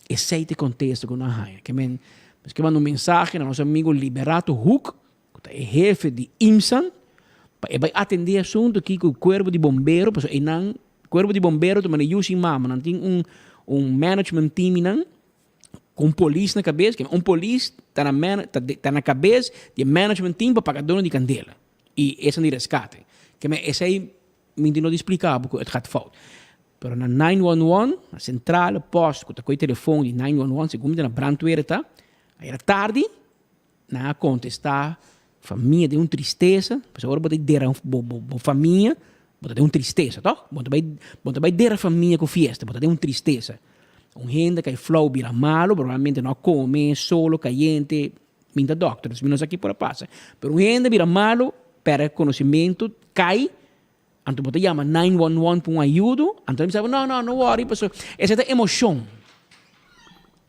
Esey ta e contesta cu nan haya. Ke men, nos ke manda un mensahe na nos amigo Liberato Hoek, cu ta e hefe di IMSAN, pa e bay atende e asunto aki cu cuerpo di bombero, pasobra eynan, cuerpo di bombero ta manda yu sin mama, nan tin un un management team eynan, Cu un polis na cabes, un polis ta na man, ta, ta na cabes di e management team pa paga dono di candela y esan di rescate. Ke men esey mi tin no di splica bo cu het gaat fout. Pero na 911, na centrale post cu ta coy telefon di 911, segun mi ta na brandweer ta, ayera tardi Nan a contesta, Famia den un tristesa, pasobra ora bo ta dera bo bo famia, bo ta den un tristesa, toch? Bo no ta bai bo no ta bai dera famia cu fiesta, bo ta den un tristesa. Un hende cay flauw bira malo, probablemente no a come, solo, cayente, mi no ta dokter, dus mi no sa ki por a pasa. Pero un hende bira malo, perde conocimento, cay, anto bo ta yama 911 pa un ayudo, anto nan bisa bo, no, no, no worry, pasobra esey ta emocion.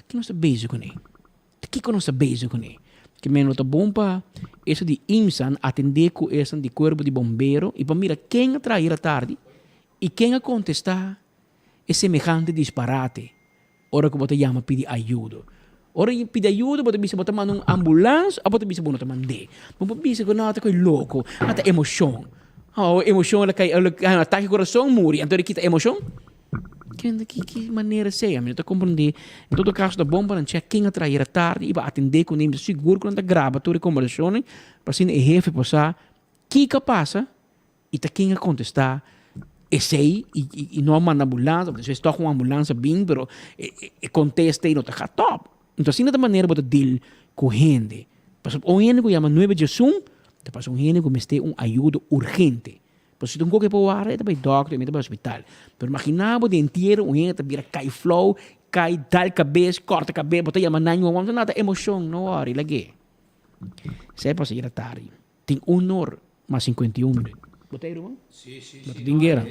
Ki nos ta bezig cune? Ta kiko nos ta bezig kuné? Ke men lo ta bon pa eso di IMSAN atendé ku esan di kuerpo di bombero i pa mira ken a traha ayera tardi i ken a kontestá e semehante disparate ora ku bo ta yama pidi ayudo. Ora di pidi ayudo bo ta bisa bo ta manda un ambulans òf bo ta bisa bo no ta mand'é. Bo por bisa ku no ta koe loko, a ta emoshon. Oh emoshon a kai atake kurason muri anto di kita emoshon? Kende ki ki manera esei? Ami no ta komprendé. En todo kaso ta bon pa nan chèk ken a traha ayera tardi i pa atendé kuné. Mi ta sigur ku nan ta graba tur e kombersashonnan pa asina e hefe por sa kiko a pasa i ta ken a kontestá esei i i no a manda ambulans òf despues tòg un ambulans a bin pero e e kontesta ei no ta gaat tòp. Enton asina ta manera bo ta deal ku hende. Pasobra un hende ku yama nuebe djesun ta pasa un hende ku mester un ayudo urgente. Pero si ta un koke por warda e ta bai dokter i mi ta bai hospital. Pero imagina bo den entiero un hende ta bira kai flou, kai dal kabes, kòrta kabes, bo ta yama 911, no ta emoshon, no wòri, lag'é. Esei pasa ayera tardi. Tin un or mas 51 minüt. Bo ta ei ruman? Sí, sí, Bo ta tin guera?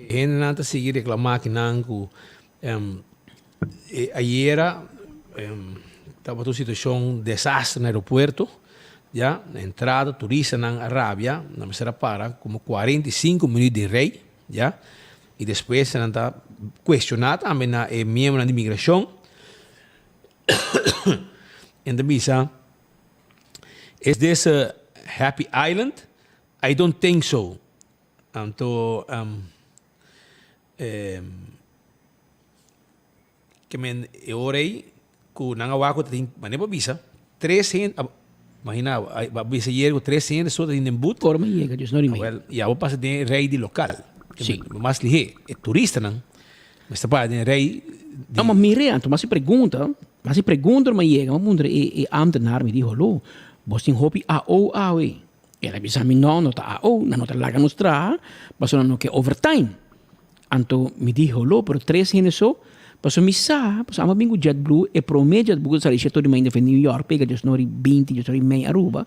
Hendenan ta sigui reklamá kinan ku ayera tabata un situashon desastre na aeropuerto. Ya, na entrada turistanan a rabia, nan mester a para como 45 minuut den rij, ya, y despues nan ta cuestiona tambe na e miembronan di migracion, en ta bisa, Is this a happy island? I don't think so. Anto, Ke men e ora ei ku nan a wak ku ta tin, manera bo a bisa, tres hende, imagina bo, bo a bisa ayer ku tres hende so ta tin den but. Ora mi yega dios no ri mi. Awel, ya bo pasa den e rei di lokal. Si. Mas lihé, e turistanan mester para den e rei di. No, ma mire, anto mas e pregunta, mas e pregunta ora mi a yega, mi a puntra e ambtenaar, mi di, holo, bos tin hopi AO awe? El a bisa mi, no, no ta AO, nan no ta laga nos traha, pasobra nan no ke overtime. Anto mi di, Holó, pero tres hende so? Pasobra mi sa, pasobra amo a bin ku JetBlue, e promé JetBlue ku ta sali shete ora di mainta for New York pega diosnori binti, diosnori mei Aruba.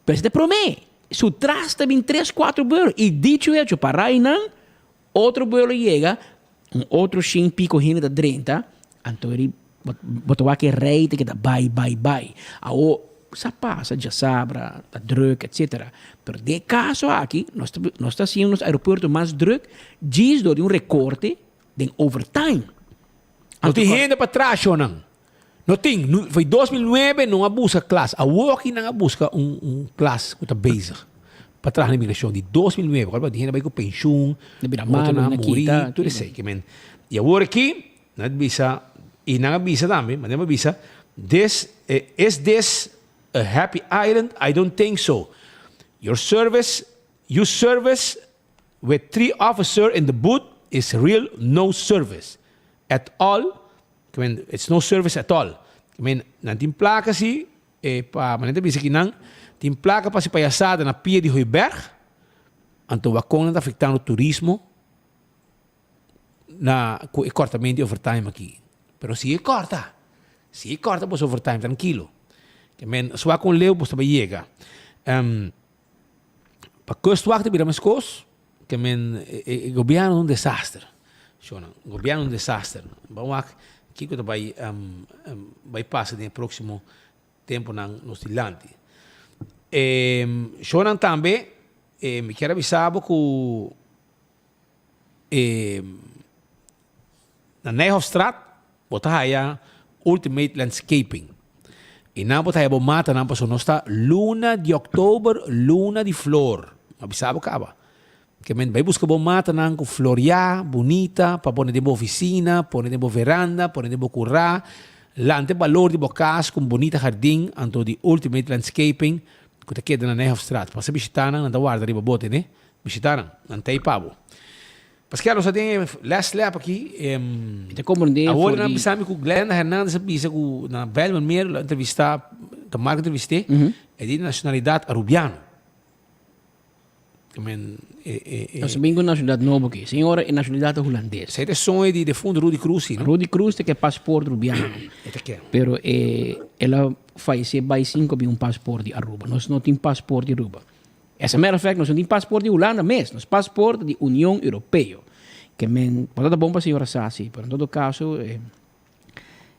Pero esei ta e promé. Su tras ta bin tres, kuater buelo. I dicho y hecho, para einan, otro buelo yega, un otro shen piko hende ta drenta, anto eri bo ta wak e rei ta keda bai, bai, bai. Awor, sa pasa djasabra, ta druk, etcetera. Pero den e kaso aki, nos ta nos ta haciendo nos aeropuerto mas druk djis dor di un rekorte den overtime. No tin hende pa traha shownan. No tin. Fo'i 2009 no a buska klas. Awor aki nan a buska un un klas ku ta bezig pa traha na imigrashon di 2009. Kòrda tin hende bai ku penshun, otronan a muri, tur esei. Ke men i awor aki nan a bisa i nan a bisa tambe, manera mi a bisa, this is this a happy island? I don't think so. Your service, you service with three officer in the booth is real no service at all. Ke men, it's no service at all. Ke men, nan tin plaka si, e pa, manera ta bisa ki nan tin plaka pa hasi payasada na pia di Hooiberg, anto wakon nan ta afektando turismo na ku e kòrtamento di overtime aki. Pero si e kòrta, si e kòrta boso overtime trankilo. Ke men, su wak un leu boso ta bai yega. Pa kustwacht ta bira meskos, ke men e gobièrnu ta un desaster. Shownan, gobièrnu un desaster. Ban wak. Kiko ta bai bai pasa den e próksimo tempunan nos dilanti. E shownan tambe mi kier a bisa bo ku e na Nijhofstraat bo ta haya Ultimate Landscaping. I nan bo ta haya bo matanan pasobra nos ta luna di òktober, luna di flor. Mi a bisa bo kaba. Ke men bai buska bo matanan ku floriá, bunita, pa pone den bo ofisina, pone den bo veranda, pone den bo kurá. Lanta e balor di bo kas ku un bunita hardin, anto di Ultimate Landscaping ku ta keda na Nijhofstraat. Pasa bishitá nan, nan ta warda riba bo, tene. Bishitá nan, nan ta ei pa bo. Paske nos ta den e last lap aki. Mi ta komprendé Awor for nan di. bisa mi ku Glenda Hernandez a bisa ku na Bijlmermeer lo entrevistá, ta Marco entrevist'é, e di nashonalidat Arubiano. Nos a bin ku nashonalidat nobo aki. Señora, e nashonalidat ta hulandes. Esei ta e soño di defunto Rudy Cruz, si, no? Rudy Cruz ta ke pasport rubiano. E ta ke. Pero e el a fayesé bai sin ku a bin un pasport di Aruba. Nos no tin pasport di Aruba. As a matter of fact, nos no tin pasport di Hulanda mes. Nos pasport ta di Union Europeo. Ke men, por ta bon pa señora sa si, pero en todo caso e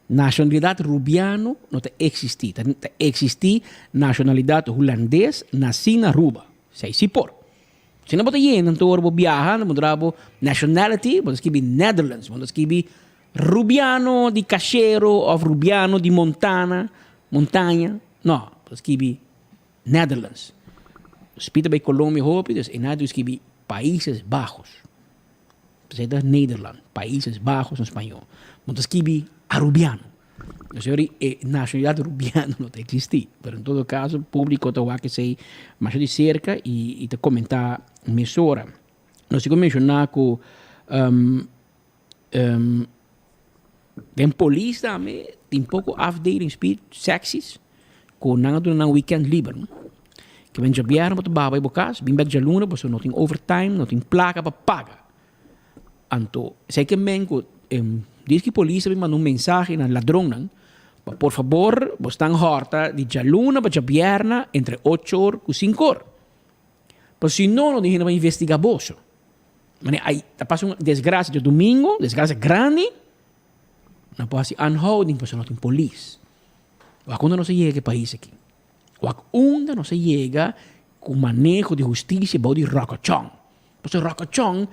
Nashonalidat rubiano no ta eksistí. Ta ta eksistí nashonalidat hulandes nasí na Aruba. Esei sí por. Si no bo ta yenda anto ora bo biaha nan bo dra bo nationality bo ta skibi Netherlands, bo no ta skibi rubiano di Cashero òf rubiano di Montana, Montaña. No, bo ta skibi Netherlands. Spita bai Colombia hopi, dus e nan ta skibi Países Bajos. Esei ta Nederland, Países Bajos na spañó. Bo ta skibi Arubiano. Nos yori e nacionalidad Arubiano no ta existi. Pero en todo caso publico ta wak esei masha di cerca y ta comenta mesora. Nos tin cu menciona cu den polis tambe tin poco afdeling speed secties cu nan a duna nan weekend liber. Ke men djabièrnè bo ta baha bai bo kas, bin bèk djaluna pasobra no tin overtime, no tin plaka pa paga. Anto esei ke men ku dies ki polis a bin manda un mensahe na ladronnan pa por fabor bo stan hòrta di djaluna pa djabièrnè entre ocho or ku sinku or. Pasobra si no, no tin hende pa investigá boso. Manera ai ta pasa un desgrasia djadumingu, desgrasia grandi, no por hasi aanhouding pasobra no tin polis. Wak unda nos a yega e pais aki. Wak unda nos a yega ku maneho di hustisia bou di Rokochon. Pasobra Rokochon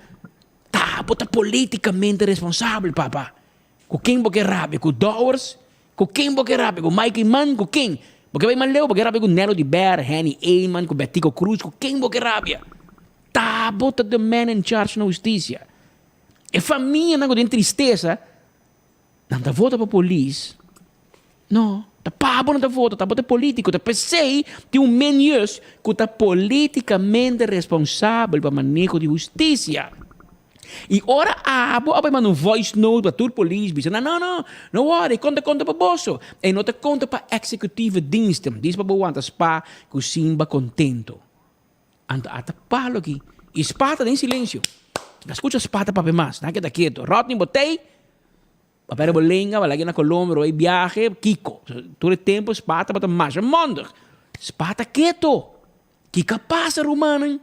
ta bo ta politikamente responsabel papa. Ku ken bo ke rabia? Ku Dowers? Ku ken bo ke rabia? Ku Mike Eman? Ku ken? Bo ke bai mas leu? Bo ke rabia ku Nelo di Ber, Henny Eman, ku Betico Croes? Ku ken bo ke rabia? Ta bo ta the man in charge na hustisia. E famianan ku den tristesa Nan ta vota pa polis? No, ta pabo nan ta vota, ta bo ta politico. Ta p'esei tin un menius cu ta politicamente responsabel pa maneho di husticia. Y ora abo a bay manda un voice note pa tur polis bisa nan, no, no, no worry, e conta conta pa boso. E no ta conta pa executieve diensten. Dis pa bo wanta spa cu Simba contento. Anto ata palo aki. Y spa ta den silencio. Na scucha spa ta papia mas. Nan keda keto. Rodney bo tey, bo perde bo lenga, bo laga na Colombia, bo bay biahe, kico? Tur e tempo spa tabata masha mondig. Spa ta keto. Kico a pasa rumannan?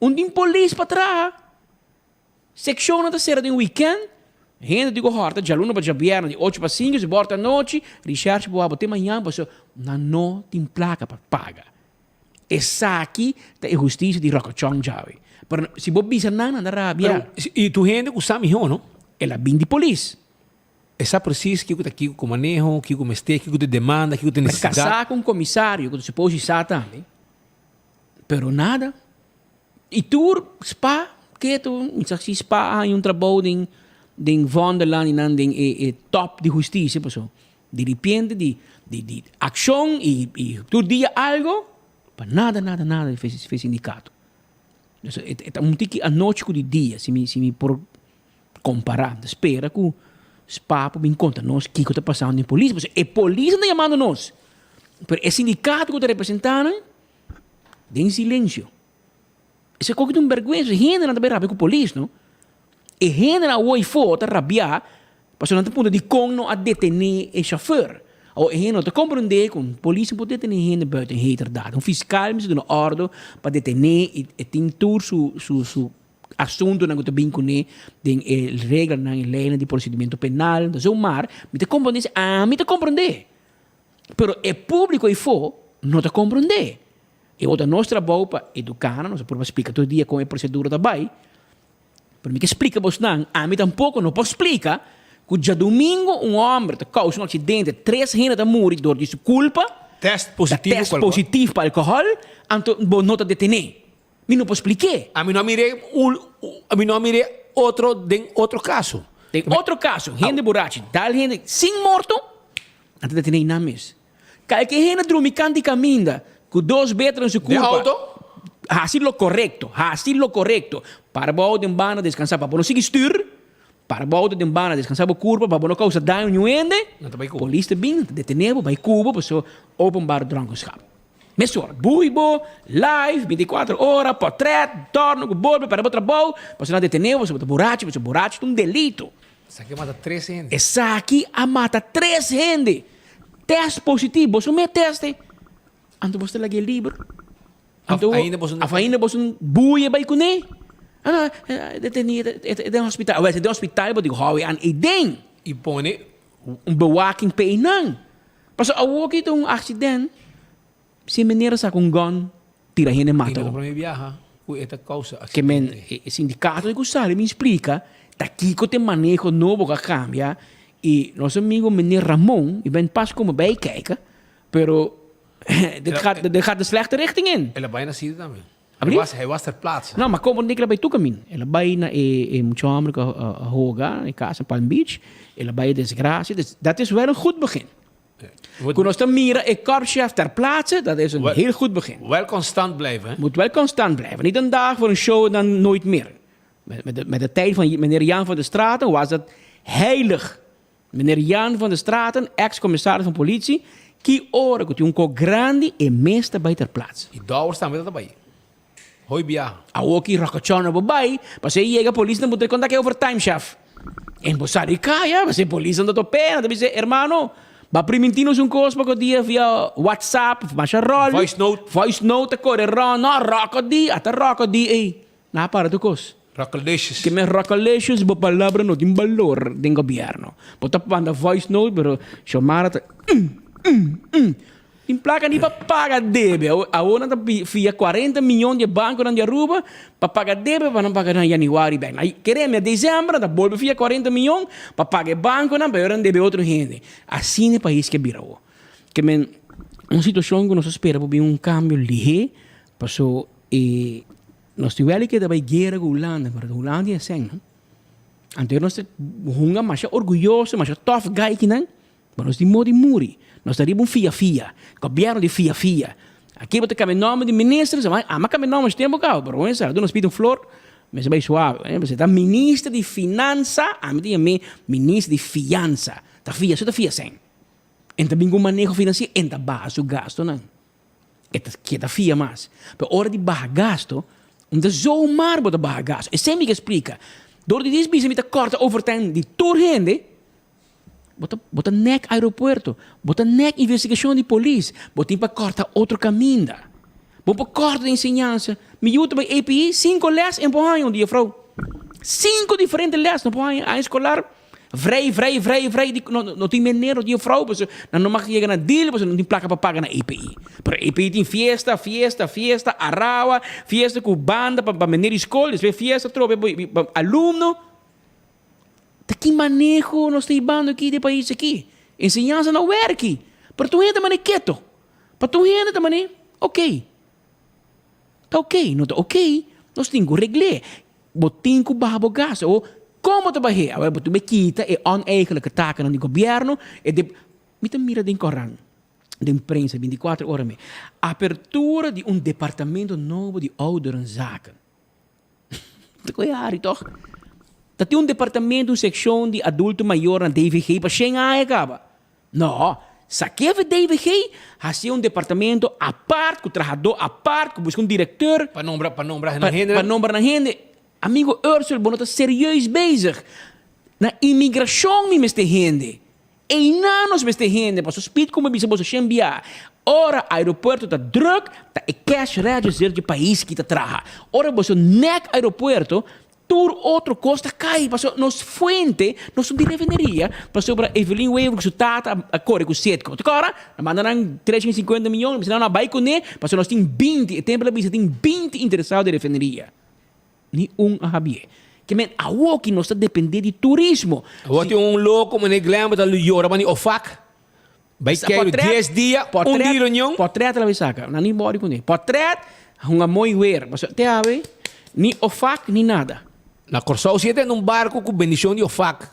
Un tin polis pa traha. Seccionnan ta cera den weekend. Hende tin cu horta djaluna pa djabierna di ocho pa cinco, si bo horta anochi, recherche bo wak bo te mañan pasobra nan no tin placa pa paga. Esaki ta e hustisia di Rokochon djawe. Pero si bo bisa nan, nan ta rabia. Pero i tur hende ku sa mihó, no? El a bin di polis. E sa presis kiko ta kiko ku maneho, kiko mester, kiko ta demanda, kiko ta nesesidat. Kasá ku un komisario ku ta supos di sa tambe. Pero nada. I tur spa ketu, mi sa si spa a haña un trabou den den Vondelland i nan den e e top di hustisia pasobra Di ripiente di di di accion y y tur dia algo pa nada nada nada di fe sindicato. Dus e ta un tiki anochi cu di dia si mi si mi por compara. Ta spera cu spa por bin conta nos kico ta pasando den polis pasobra e polis nan ta yamando nos pero e sindicato cu ta representa nan den silencio. Esaki koki ta un berguensa. Hendenan ta bay rabia cu polis no. E hendenan awo ayfo ta rabia pasobra nan ta puntra dikon no a detene e chauffeur. Awo e hende no ta comprende cu un polis no por detene hende buiten heterdaad. Un fiscal mester duna ordo pa detene y e tin tur su su su. asuntonan ku ta bin kuné den e reglanan e leinan di prosedimentu penal, ta zomaar mi ta komprondé si ami ta komprondé pero e públiko afó no ta komprondé. E bo ta nos trabou pa eduká nan, nos a purba splika tur dia kon e prosedura ta bai, pero mi ke splika bosnan, ami tampoko no por splika ku djadumingu un hòmber ta kousa un aksidente, tres hende ta muri dor di su kulpa, Tèst positivo ta tèst positif pa alkohòl, anto bo no ta detené. Mi no por splik'é. Ami no a mir'é un, ami no a mir'é otro den otro kaso. Den otro kaso, hende burachi dal hende sin morto, nan ta detené nan mes. Kalke hende drumi kant di kaminda ku dos beter den su Den kurpa. auto? Hasi lo korekto, hasi lo korekto. Para bo auto den banda deskansá pa bo no sigui stür. Para bo auto den banda deskansá bo kurpa pa bo no kousa daño niun hende. Nan ta bai ku bo. Polis ta bin, nan ta detené bo, bai ku bo pasobra openbare dronkenschap. Mesora, bui bo, live, bintikuater ora, portret, torno ku bolbe para bo trabou, pasobra nan detené bo pasobra bo ta burachi, pasobra burachi ta un delito. Esaki a mata tres hende. Esaki a mata tres hende. Test positivo, boso me teste. Anto boso ta lag'é liber. Anto, Of ainda boso no. Of ainda boso buye bai kuné. Ah, detení, e ta den hospital. Awel, si e den hospital, bo digo, hou e an ei den. I pone. Un bewaking p'e einan. Pasobra awor ki ta un accident, si meneer a saca un gun, tira hende mata. I no ta prome biaha cu e ta causa Ke men accidente. e sindicato di cu sali bin splica ta kico t'e maneho nobo cu a cambia y nos amigo meneer Ramon, y ben pas como bay kijken, pero dit gaat, dit gaat de slechte richting in. El a bay na sitio tambe. Abri? Hij was, hij was ter plaatse. No, maar como nik el a bay tu camin. El a bay na e, e mucha homber cu a, a hoga, e casa in Palm Beach. El a bay e desgracia. Dus dat is wel een goed begin. Cu nos ta mira e korpschef ter plaatse, dat is een heel goed begin. Wel constant blijven, hè? Moet wel constant blijven. Niet een dag voor een show en dan nooit meer. Met, met, de, met de tijd van meneer Jan van der Straten was dat heilig. Meneer Jan van der Straten, ex-commissaris van politie, ki ora cu tin un co grandi e mes ta bay ter plaatse. Y Dowers tambe ta bay. Hoy biaha. Awor ki Rocochon bo bay, pasobra e yega polis nan puntra con ta ke overtime chef. En bo sali caya, pasobra e polis nan ta top'e, nan ta bisa, hermano, ba priminti nos un cos poko dia via WhatsApp, masha rol. Voice note. Voice note ta core rond, no, Roco di, ata Roco di ey. Nan a para tur cos. Rocolicious. Ke men Rocolicious, bo palabra no tin balor den gobierno. Bo ta manda voice note, pero Xiomara ta mm, mm, mm. Tin placa ni pa paga debe. Awor nan ta fia cuarenta miyon di e banconan di Aruba pa paga debe pa nan paga na januari bek. Na kere mi a december nan ta bolbe fia cuarenta miyon pa paga e banconan pa nan debe otro hende. Asina e pais ke bira awor. Ke men un situacion cu nos ta spera por bin un cambio lihe paso e nos tin wèl ke ta bay guera cu Hulanda pero Hulanda tin e sèn no. Anto nos ta hunga masha orguyoso masha tough guy kinan. Bo nos tin modi muri. Nos ta riba un fia fia. Gobierno di fia fia. Aki bo ta cambia nomber di minister, sa ama cambia nomber su tempo caba, pero wen sa nos pidi un flor, mester bay suave. Pasobra ta minister di finansa, ami ta yam'é minister di fiansa. Ta fia su ta fia sen. En ta bin cu un maneho financiero, en ta baha su gastonan. E ta keda fia mas. Pero ora di baha gasto, no ta zomaar bo ta baha gasto. Esei mi ke splica. Dor di dis bisa mi ta corta overtime di tur hende, Bo ta bo ta nek aeropuerto, bo ta nek investigashon di polis, bo tin pa kòrta otro kaminda. Bo por kòrta den enseñansa. Mi yu ta bai APE, sinku lès en por haña un di juffrouw. Sinku diferente lès no por haña aña eskolar. Vrij, vrij, vrij, vrij, di no no tin meneer, no tin juffrouw, pasobra nan no mag yega na deal, pasobra no tin plaka pa paga na APE. Pero APE tin fiesta, fiesta, fiesta, arawa, fiesta ku banda pa pa meneer di skol, despues fiesta atrobe pa alumno. Ta ki maneho nos ta hibando aki den pais aki? Enseñansa no werki. Pero tur hende ta mane keto. Pa tur hende ta mane ok. Ta ok, no ta ok, nos tin ku regl'é. Bo tin ku baha bo gasto. Awor, kon bo ta bah'é? Awor bo tin ku kita e oneigenlijke takennan di gobièrnu, e de, mi ta mira den koran, den prensa bintikuater ora mi, apertura di un departamento nobo di ouderenzaken. Ta koe hari tòg. Ta tin un departamento, un sekshon di adulto mayor na DVG pa shen aña kaba. No, sak'é for DVG, hasié un departamento apart, ku trahadó apart, ku buska un direkteur. Pa nombra, pa nombra nan hende. Pa nombra nan hende. Amigo Ursel, bo no ta serieus bezig. Na imigrashon mi mester hende. Einan nos mester hende, pasobra Speed ku mi bisa boso shen bia. Ora aeropuerto ta druk, ta e cash register dje pais ki ta traha. Ora boso nek aeropuerto, tur otro kos ta kai, pasobra nos fuente no son di refineria, pasobra Evelyn Wever ku su tata a kore ku Citgo. Ta kòrda? A manda nan 350 miyon, bisa nan a bai kuné, pasobra nos tin 20, e tempu el a bisa tin 20 interesado di refineria. Ni un a habié. Ke men awoki nos ta dependé di turismo. Awor tin un loko manera Glenn ta yora mani ofak. Bai keiru dies dia, un dia reunion. Portret la bai saka. Nan ni bòri kuné. Portret hunga mooi weer. Pasobra te awe ni ofak ni nada. Na Kòrsou si e tende un barku ku bendishon di ofak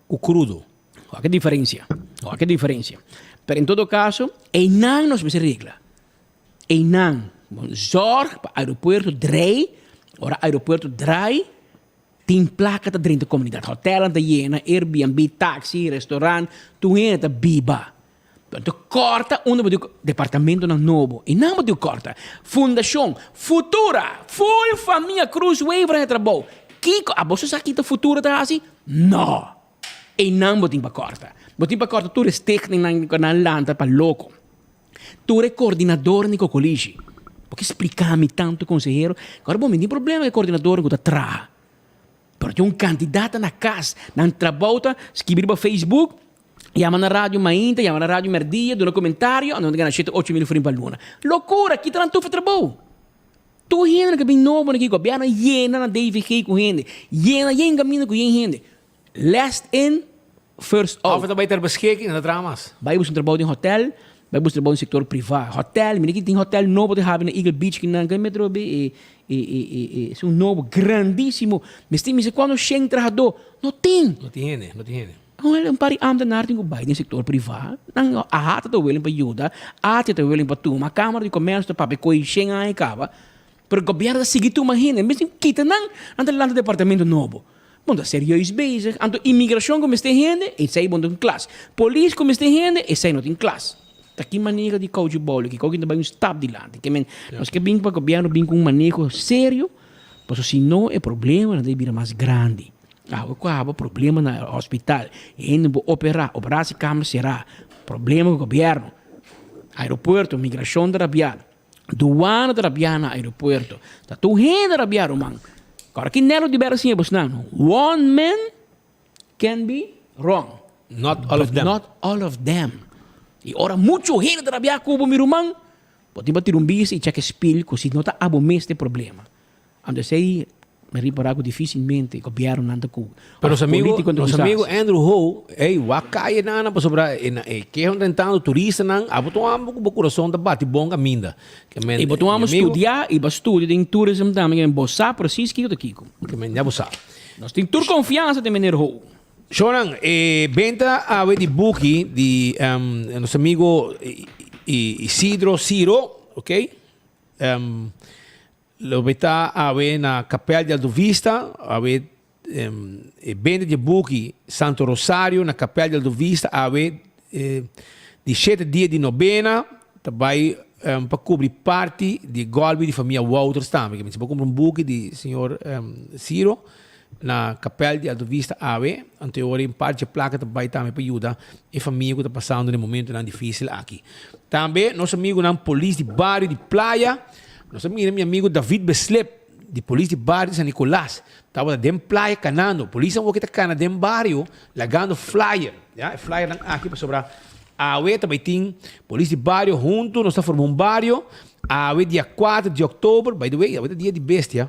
ku krudo. Wak e diferensia. Wak e diferensia. Pero en todo kaso, einan nos mester regla. Einan, zorg pa aeropuerto drei. Ora aeropuerto drai, Tin plaka ta drenta komunidat. Hotelnan ta yena, Airbnb, taxi, restaurant, tur hende ta biba. Bo ta kòrta unda bo tin departamentonan nobo i nan bo tin ku kòrta. Fundashon Futura, full famia Cruz Wever na e trabou. Kiko? Abo sa ki ta Futura ta hasi? No! Einan bo tin pa kòrta. Bo tin pa kòrta tur e stichtingnan ku nan lanta pa loko. Tur e coordinadornan di cocolishi. Bo ke splica mi tanto consehero? Ora bo mi tin problema cu e coordinadornan cu ta traha. Pero tin un cantidad ta na cas, nan trabou ta skibi riba Facebook, yama na radio mainta, yama na radio merdia, duna comentario, anto nan ta gana shete ocho mil florin pa luna. Locura! Kita nan tur for trabou. Tur hende nan ke bin nobo aki, gobierno a yena nan DVG cu hende, yena yen caminda cu yen hende. Last in, first out. Of ta bai ter beschikking en ta traha mas. Bai busca un trabou den hotel, bai busca trabou den sector priva. Hotel, mira ki tin hotel nobo ta habi na Eagle Beach kinan, ke metro be e e e e e es un nobo grandisimo. Mester mester cuando shen trahador, no tin. No tin hende, no tin hende. Wel, un par di ambtenaar tin cu bai den sector priva, nan AHATA ta willing pa yuda, ATIA ta willing pa tuma, Camara di Comercio ta papia cu shen aña caba, pero gobierno ta sigui tuma hende, en bes di kita nan, nan ta lanta departamento nobo. Bon ta serieus bezig. Anto imigrashon ku mester hende, esei bon ta un klas. Polis ku mester hende, esei no tin klas. Ta ki manera di kouchi bolo aki? Kouchi ta bai un stap dilanti. Ke men, nos ke bin pa gobièrnu bin ku un maneho serio, pasobra si no e problemanan ta bira mas grandi. Awe ku abo problema na hospital, hende por operá, operá si kamer será, problema ku gobièrnu, aeropuerto, migrashon ta rabiá. Duana ta rabia na aeropuerto. Ta tur hende rabia ruman. Kòrda ki Nelo di bera siña bosnan, one man can be wrong. Not all of them. Not all of them. I ora muchu hende ta rabia ku bo mi ruman, bo tin pa tira un bista i chèk e spil ku si no ta abo mes ta e problema. Anto esei mi ripará ku difisilmente gobièrnunan ta ku Pero nos òf amigo, polítikonan ta nos usa amigo asi. Andrew Ho, ey, wak kaya nan pasobra e na e keho rentando turistanan, abo ta un amo ku bo kurason ta bati bon kaminda. Ke men, I bo ta un mi amo amigo, studiá i bo a studia den tourism tambe, ke men bo sa presis kiko ta kiko. Ke men ya bo sa. Nos tin tur konfiansa den meneer Ho. Shownan, e benta awe di buki di nos amigo Isidro Ciro, ok? Lo bay ta awe na Kapel di Alto Vista, awe e bende di e buki Santo Rosario na Kapel di Alto Vista awe di shete dia di nobena ta bay pa kubri parti di e gòlpi di famia Wouters tambe. Si bo kumpra un buki di señor Ciro na Kapel di Alto Vista awe, anto e ora un parti di e plaka ta bay tambe pa yuda e famia ku ta pasando den momentonan difisil aki. Tambe nos amigunan polis di bario di Playa. Nos a mira mi amigo David Beslep di polis di bario di San Nicolas tabata den playa kanando. Polis nan wou ke ta kana den bario lagando flyer. Ya, e flyernan aki pasobra awe ta bai tin polis di bario hunto nos ta forma un bario. Awe dia kuater di oktober, by the way awe ta dia di bestia.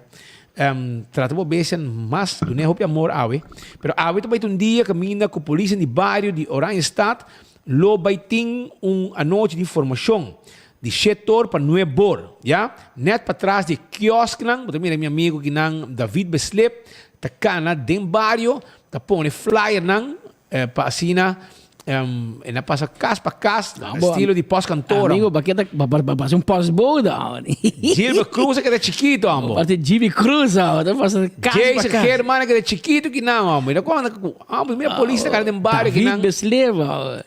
Trata bo bestia mas, dun'e hopi amor awe. Pero awe ta bai ta un dia kaminda ku polisnan di bario di Oranjestad lo bai tin un anochi di formashon. Di shetor pa nuebor, ya. Net patras di e kiosknan, bo ta mira mi amigo kinan David Beslep ta kana den bario, ta pone flyernan pa asina e na pasa kas pa kas, estilo di postkantoor. Amigo, ba keda ba pasa un postbode awe. Gilbert Cruz a keda chikito ambo. Parti Jimmy Cruz awe, ta pasa kas pa kas. Jason German a keda chikito kinan ambo. I ta konta ku ambo mira polis ta kana den bario kinan. David Beslep awe.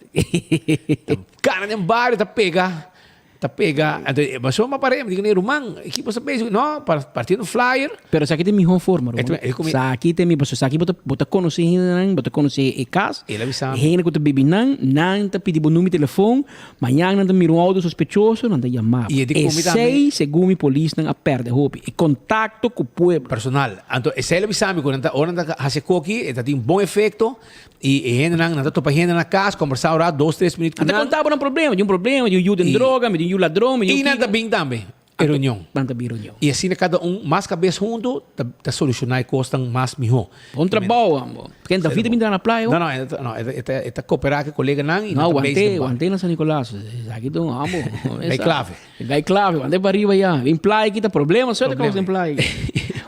Kana den bario ta pega. Ta pega, anto e paso ma pare, mi di ku ruman, e ki boso bezig? No, partiendo flyer. Pero esaki ta e mihó forma, ruman. Esaki ta e mihó, pasobra esaki bo ta, bo ta konosé hendenan, bo ta konosé e kas, El a bisa mi. hende ku ta bibi nan, nan ta pidi bo number di telefon, mañan nan ta mira un outo sospechoso, nan ta yama bo. I e di ku mi tambe. Esei, segun mi, polisnan a pèrdè hopi, e kontakto ku pueblo. Personal. Anto esei el a bisa mi ku nan ta, ora nan ta hasi e koki, e ta tin bon efekto. I e hendenan, nan ta topa hende na kas, kombersá un rat, dos, tres minüt ku Nan ta nan. konta bo nan problema, di un problema, di un yu den droga, mi di un yu ladron, mi di un I nan ta kiko. bin tambe e reunion. Nan ta bin reunion. I asina kada un mas kabes huntu ta ta solushoná e kosnan mas mihó. Bon trabou ambo. Ken David ta bin traha na playa No, no, e ta no, e ta e ta koperá ku e koleganan i No, nan ta bezig want'é, den bar. want'é na San Nicolas. Esaki ta un ambo. Gai klave. Gai klave, want'é pa riba ya. Bin playa kita problema, suerte Problema. kos den playa.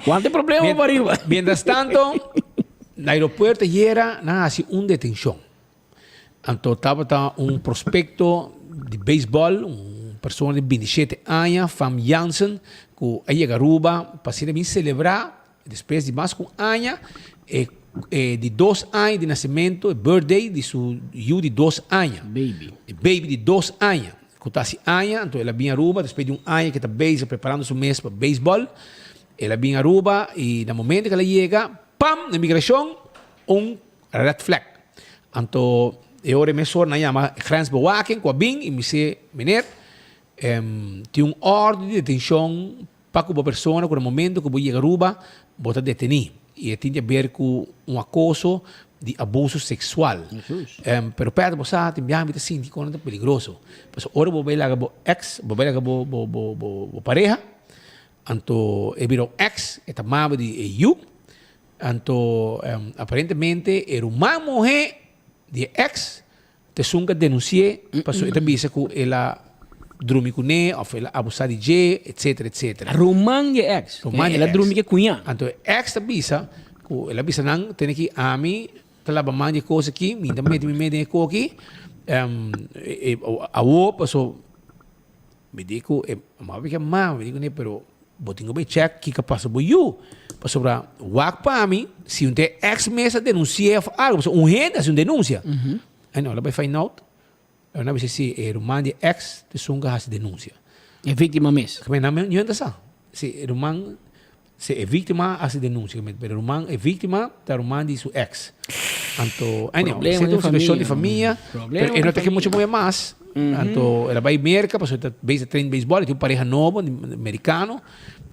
Want'é problema pa riba. Mientras tanto, Na aeropuerto ayera nan a hasi un detencion. Anto tabata un prospecto di baseball, un persona di 27 aña, Fam Jansen, cu a yega Aruba pa asina bin celebra despues di mas cu un aña e e di dos aña di nacimento, e birthday di su yu di dos aña. Baby. E baby di dos aña. Cu ta hasi aña, anto el a bin Aruba despues di un aña cu e ta bezig preparando su mes pa baseball. El a bin Aruba y na momento cu el a yega, pam! Na migracion un red flag. Anto e ora e mesora nan yama grensbewaking cu a bin y mi si, meneer, tin un orde di detencion pa cu bo persona cu na momento cu bo yega Aruba bo ta deteni. Y e tin di haber cu un acoso di abuso sexual. Pero Pedro bo sa tin biaha mi ta sinti cu nan ta peligroso. Pasobra ora bo bay laga bo ex, bo bay laga bo bo pareha, Anto e bira un ex, e ta mama di e yu. Anto aparentemente e ruman muhé di e ex ta esun ku a denunsi'é pasobra e ta bisa ku el a drumi kuné òf el a abusá di dje, etsetera, etsetera. Ruman di e ex? Ruman di e El a ex. drumi ku e kuñá. Anto e ex ta bisa ku el a bisa nan tene ki ami ta laba man di e kos aki, mi ta mete mi mes den e kos aki, awor pasobra Mi di ku e mama a mama, mi di kuné, pero bo tin ku bai chèk kiko a pasa bo yu. Pasobra wak pa mi si un te ex mes a denunsi'é òf algu, pasobra un hende hasi un denunsia. Ai no, el a bai find out, el a bisa si e ruman di e ex ta esun ku a hasi denunsia. E víktima mes. Nan no ta sa si e ruman. Si e víctima haci denuncia, pero ruman e víctima ta ruman di su ex. Anto, anyhow, Problema esei ta den un situacion di famia. famia, Problema pero e no den ta ke mucho famia. moe mas. Anto, el a bai Merca, pasobra e ta bezig ta train beisbol, e tin un pareha nobo, di mericano.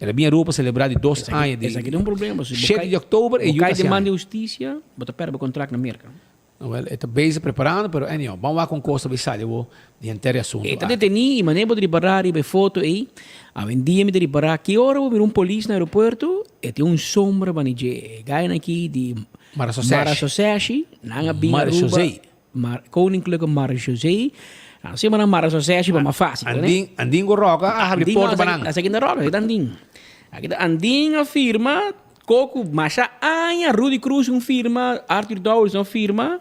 El a bin Aruba pa celebra di dos Esaki, aña di esaki ta un problema. Si bo shete kai, di october e bo yu kai ta hasi den man aña. di husticia, bo ta perde bo contract na Merca. Wel, e ta bezig preparando, pero anyhow, ban wak con cos ta bay sali awo di henter e asunto E ta aki. detení y manera bo ta ripará riba e foto ei, awendia mi ta ripará ki ora bo mira un polis na aeropuerto, e tin un sombra bani dje. E gainan aki di Marasosèshi. Marasosèshi, nan a bin Aruba, Marechaussee. Mar, Koninklijke Marechaussee, nan sima nan Marasosèshi pa mas fácil, ne? Andin, Andin ku Roca a habri Andin, porta pa nan. Esaki ta Roca, esaki ta Andin. Aki ta Andin a firma. Koku masha aña Rudy Cruz un firma, Arthur Dowers un firma,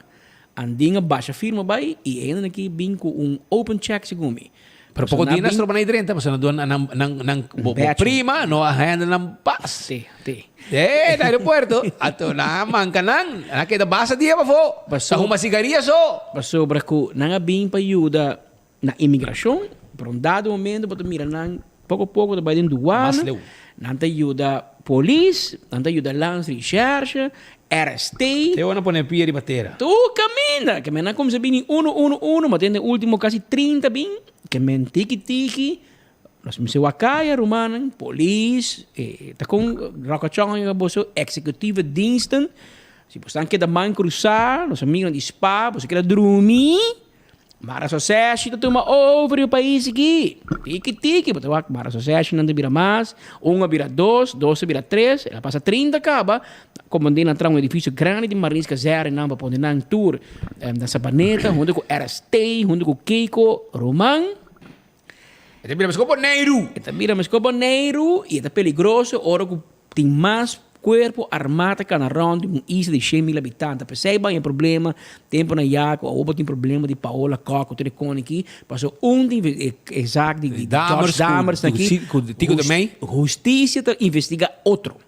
Andin a basha firma bai y e hendenan aki bin cu un open check segun mi. Pero poko Pasobra dia nan nan bin stroba nan drenta pasobra nan duna nan nan nan bo bo prima no a handle nan pas. Te, te. Eh, na aeropuerto. Anto nan a manka nan, nan a keda basta dia pafó. Ta huma sigaria so. Pasobra cu nan a bin pa yuda Na imigrashon, pero un dado momento bo ta mira nan poko poko ta bai den duana, nan ta yuda polis, nan ta yuda landsrecherche, RST. Te ora nan pone pia riba tera. Tur kaminda! Ke men nan kuminsá bini unu unu unu, ma den den ultimo kasi 30 bin, ke men tiki tiki, nos mester wak kaya rumannan, polis, ta kon Rockachon a boso executieve diensten, si bo stan keda man krusá, nos amigonan di spa, boso keda drumi. Mara Soseshi ta tuma over e pais aki. Tiki tiki, bo ta wak Mara Soseshi nan ta bira mas, un a bira dos, dos a bira tres, el a pasa 30 kaba, komandé nan tra un edifisio grandi di Marines Kazerne nan pa pone nan tur na Sabaneta huntu ku RST, huntu ku Keiko Roman. E ta bira meskos Boneiru. E ta bira meskos Boneiru i e ta peligroso ora ku tin mas kuerpo armá ta kana rònt di un isla di shen mil habitante. P'esei ban e problema tempunan ya ku awor bo tin problema di Paola Kok ku tur e koni aki. Pasobra un di e zaak di George Dammers aki, hustisia ta investigá otro.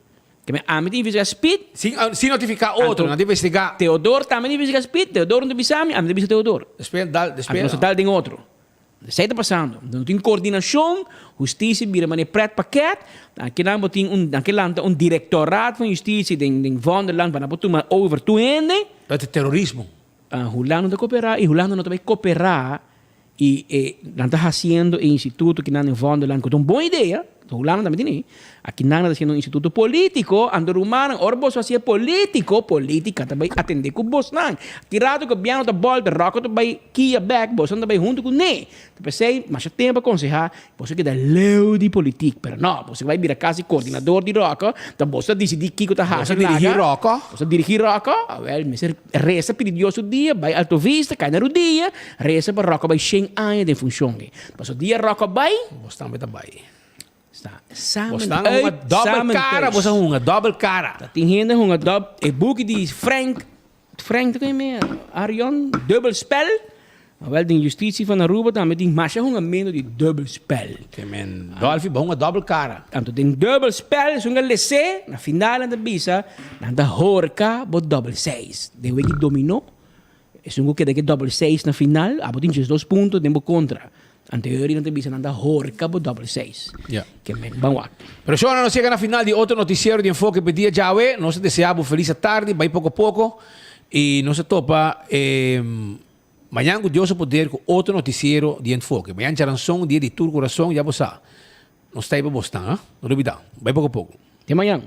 Keme ami ta investigá Speed. Sin notifiká otro, nan ta investigá. Theodor tambe ta investigá Speed. Theodor no ta bisa mi, ami ta bisa Theodor. Despues dal, despues. Anto nos ta dal den otro. Esei ta pasando. No tin coordinacion, husticia bira manera pret pakket. Akinan bo tin un, nan ke lanta un directoraat van justitie den den Vondelland pa nan por tuma over tur hende. Dat ta terorismo. Hulanda no ta coopera y Hulanda no ta bay coopera y e nan ta haciendo e instituto kinan den Vondelland cu ta un bon idea, Hulanda tambe tin ei. Akinan nan ta haciendo un instituto politico, anto rumannan ora boso haci e politico, politica ta bay atende cu bosnan. Ki rato gobierno ta bolta, Rocco ta bay kia bek, boso ta bay hunto cu ne. Ta pesey masha tempo a conseha, boso keda leu di politic, pero no, boso bay bira casi coordinador di Rocco, ta boso ta dicidi kico ta haci Boso ta dirigi Rocco? Boso ta dirigi Rocco? Awel, mester reza pidi Dios su dia, bay Alto Vista, cay na rudia, reza pa Rocco bay shen aña den funcion. Paso dia Rocco bay. Bos tambe ta bay. Sta samen Bos tan hunga uit, double samen cara, thuis. bos a hunga double cara. Ta tin hende hunga dub, e buki di Frank, Frank ta ken me? Arion, dubbel spel. Awel den justitie van Aruba tambe tin masha hungamento di dubbel spel. Ke men, Dolfi, bo hunga double cara. Anto den dubbel spel, esun a les'é, na final nan ta bisa, nan ta horka bo double seis. Den wiki domino. Esun ku keda ke double seis na final, abo tin djes dos punto den bo kontra. Anterior nan ta bisa nan ta horka bo double seis. Ya. Ke men ban wak. Pero shona nos yega na final di otro noticiero di Enfoke pa e dia djawe. Nos ta desea bo felis atardi, bai poko poko y nos ta topa mañan ku Dios su poder ku otro noticiero di Enfoke. Mañan djaranson, dia di tur kurason, ya bo sa. Nos ta ei pa bosnan, ha? No lubida. Bai poko poko. Te mañan.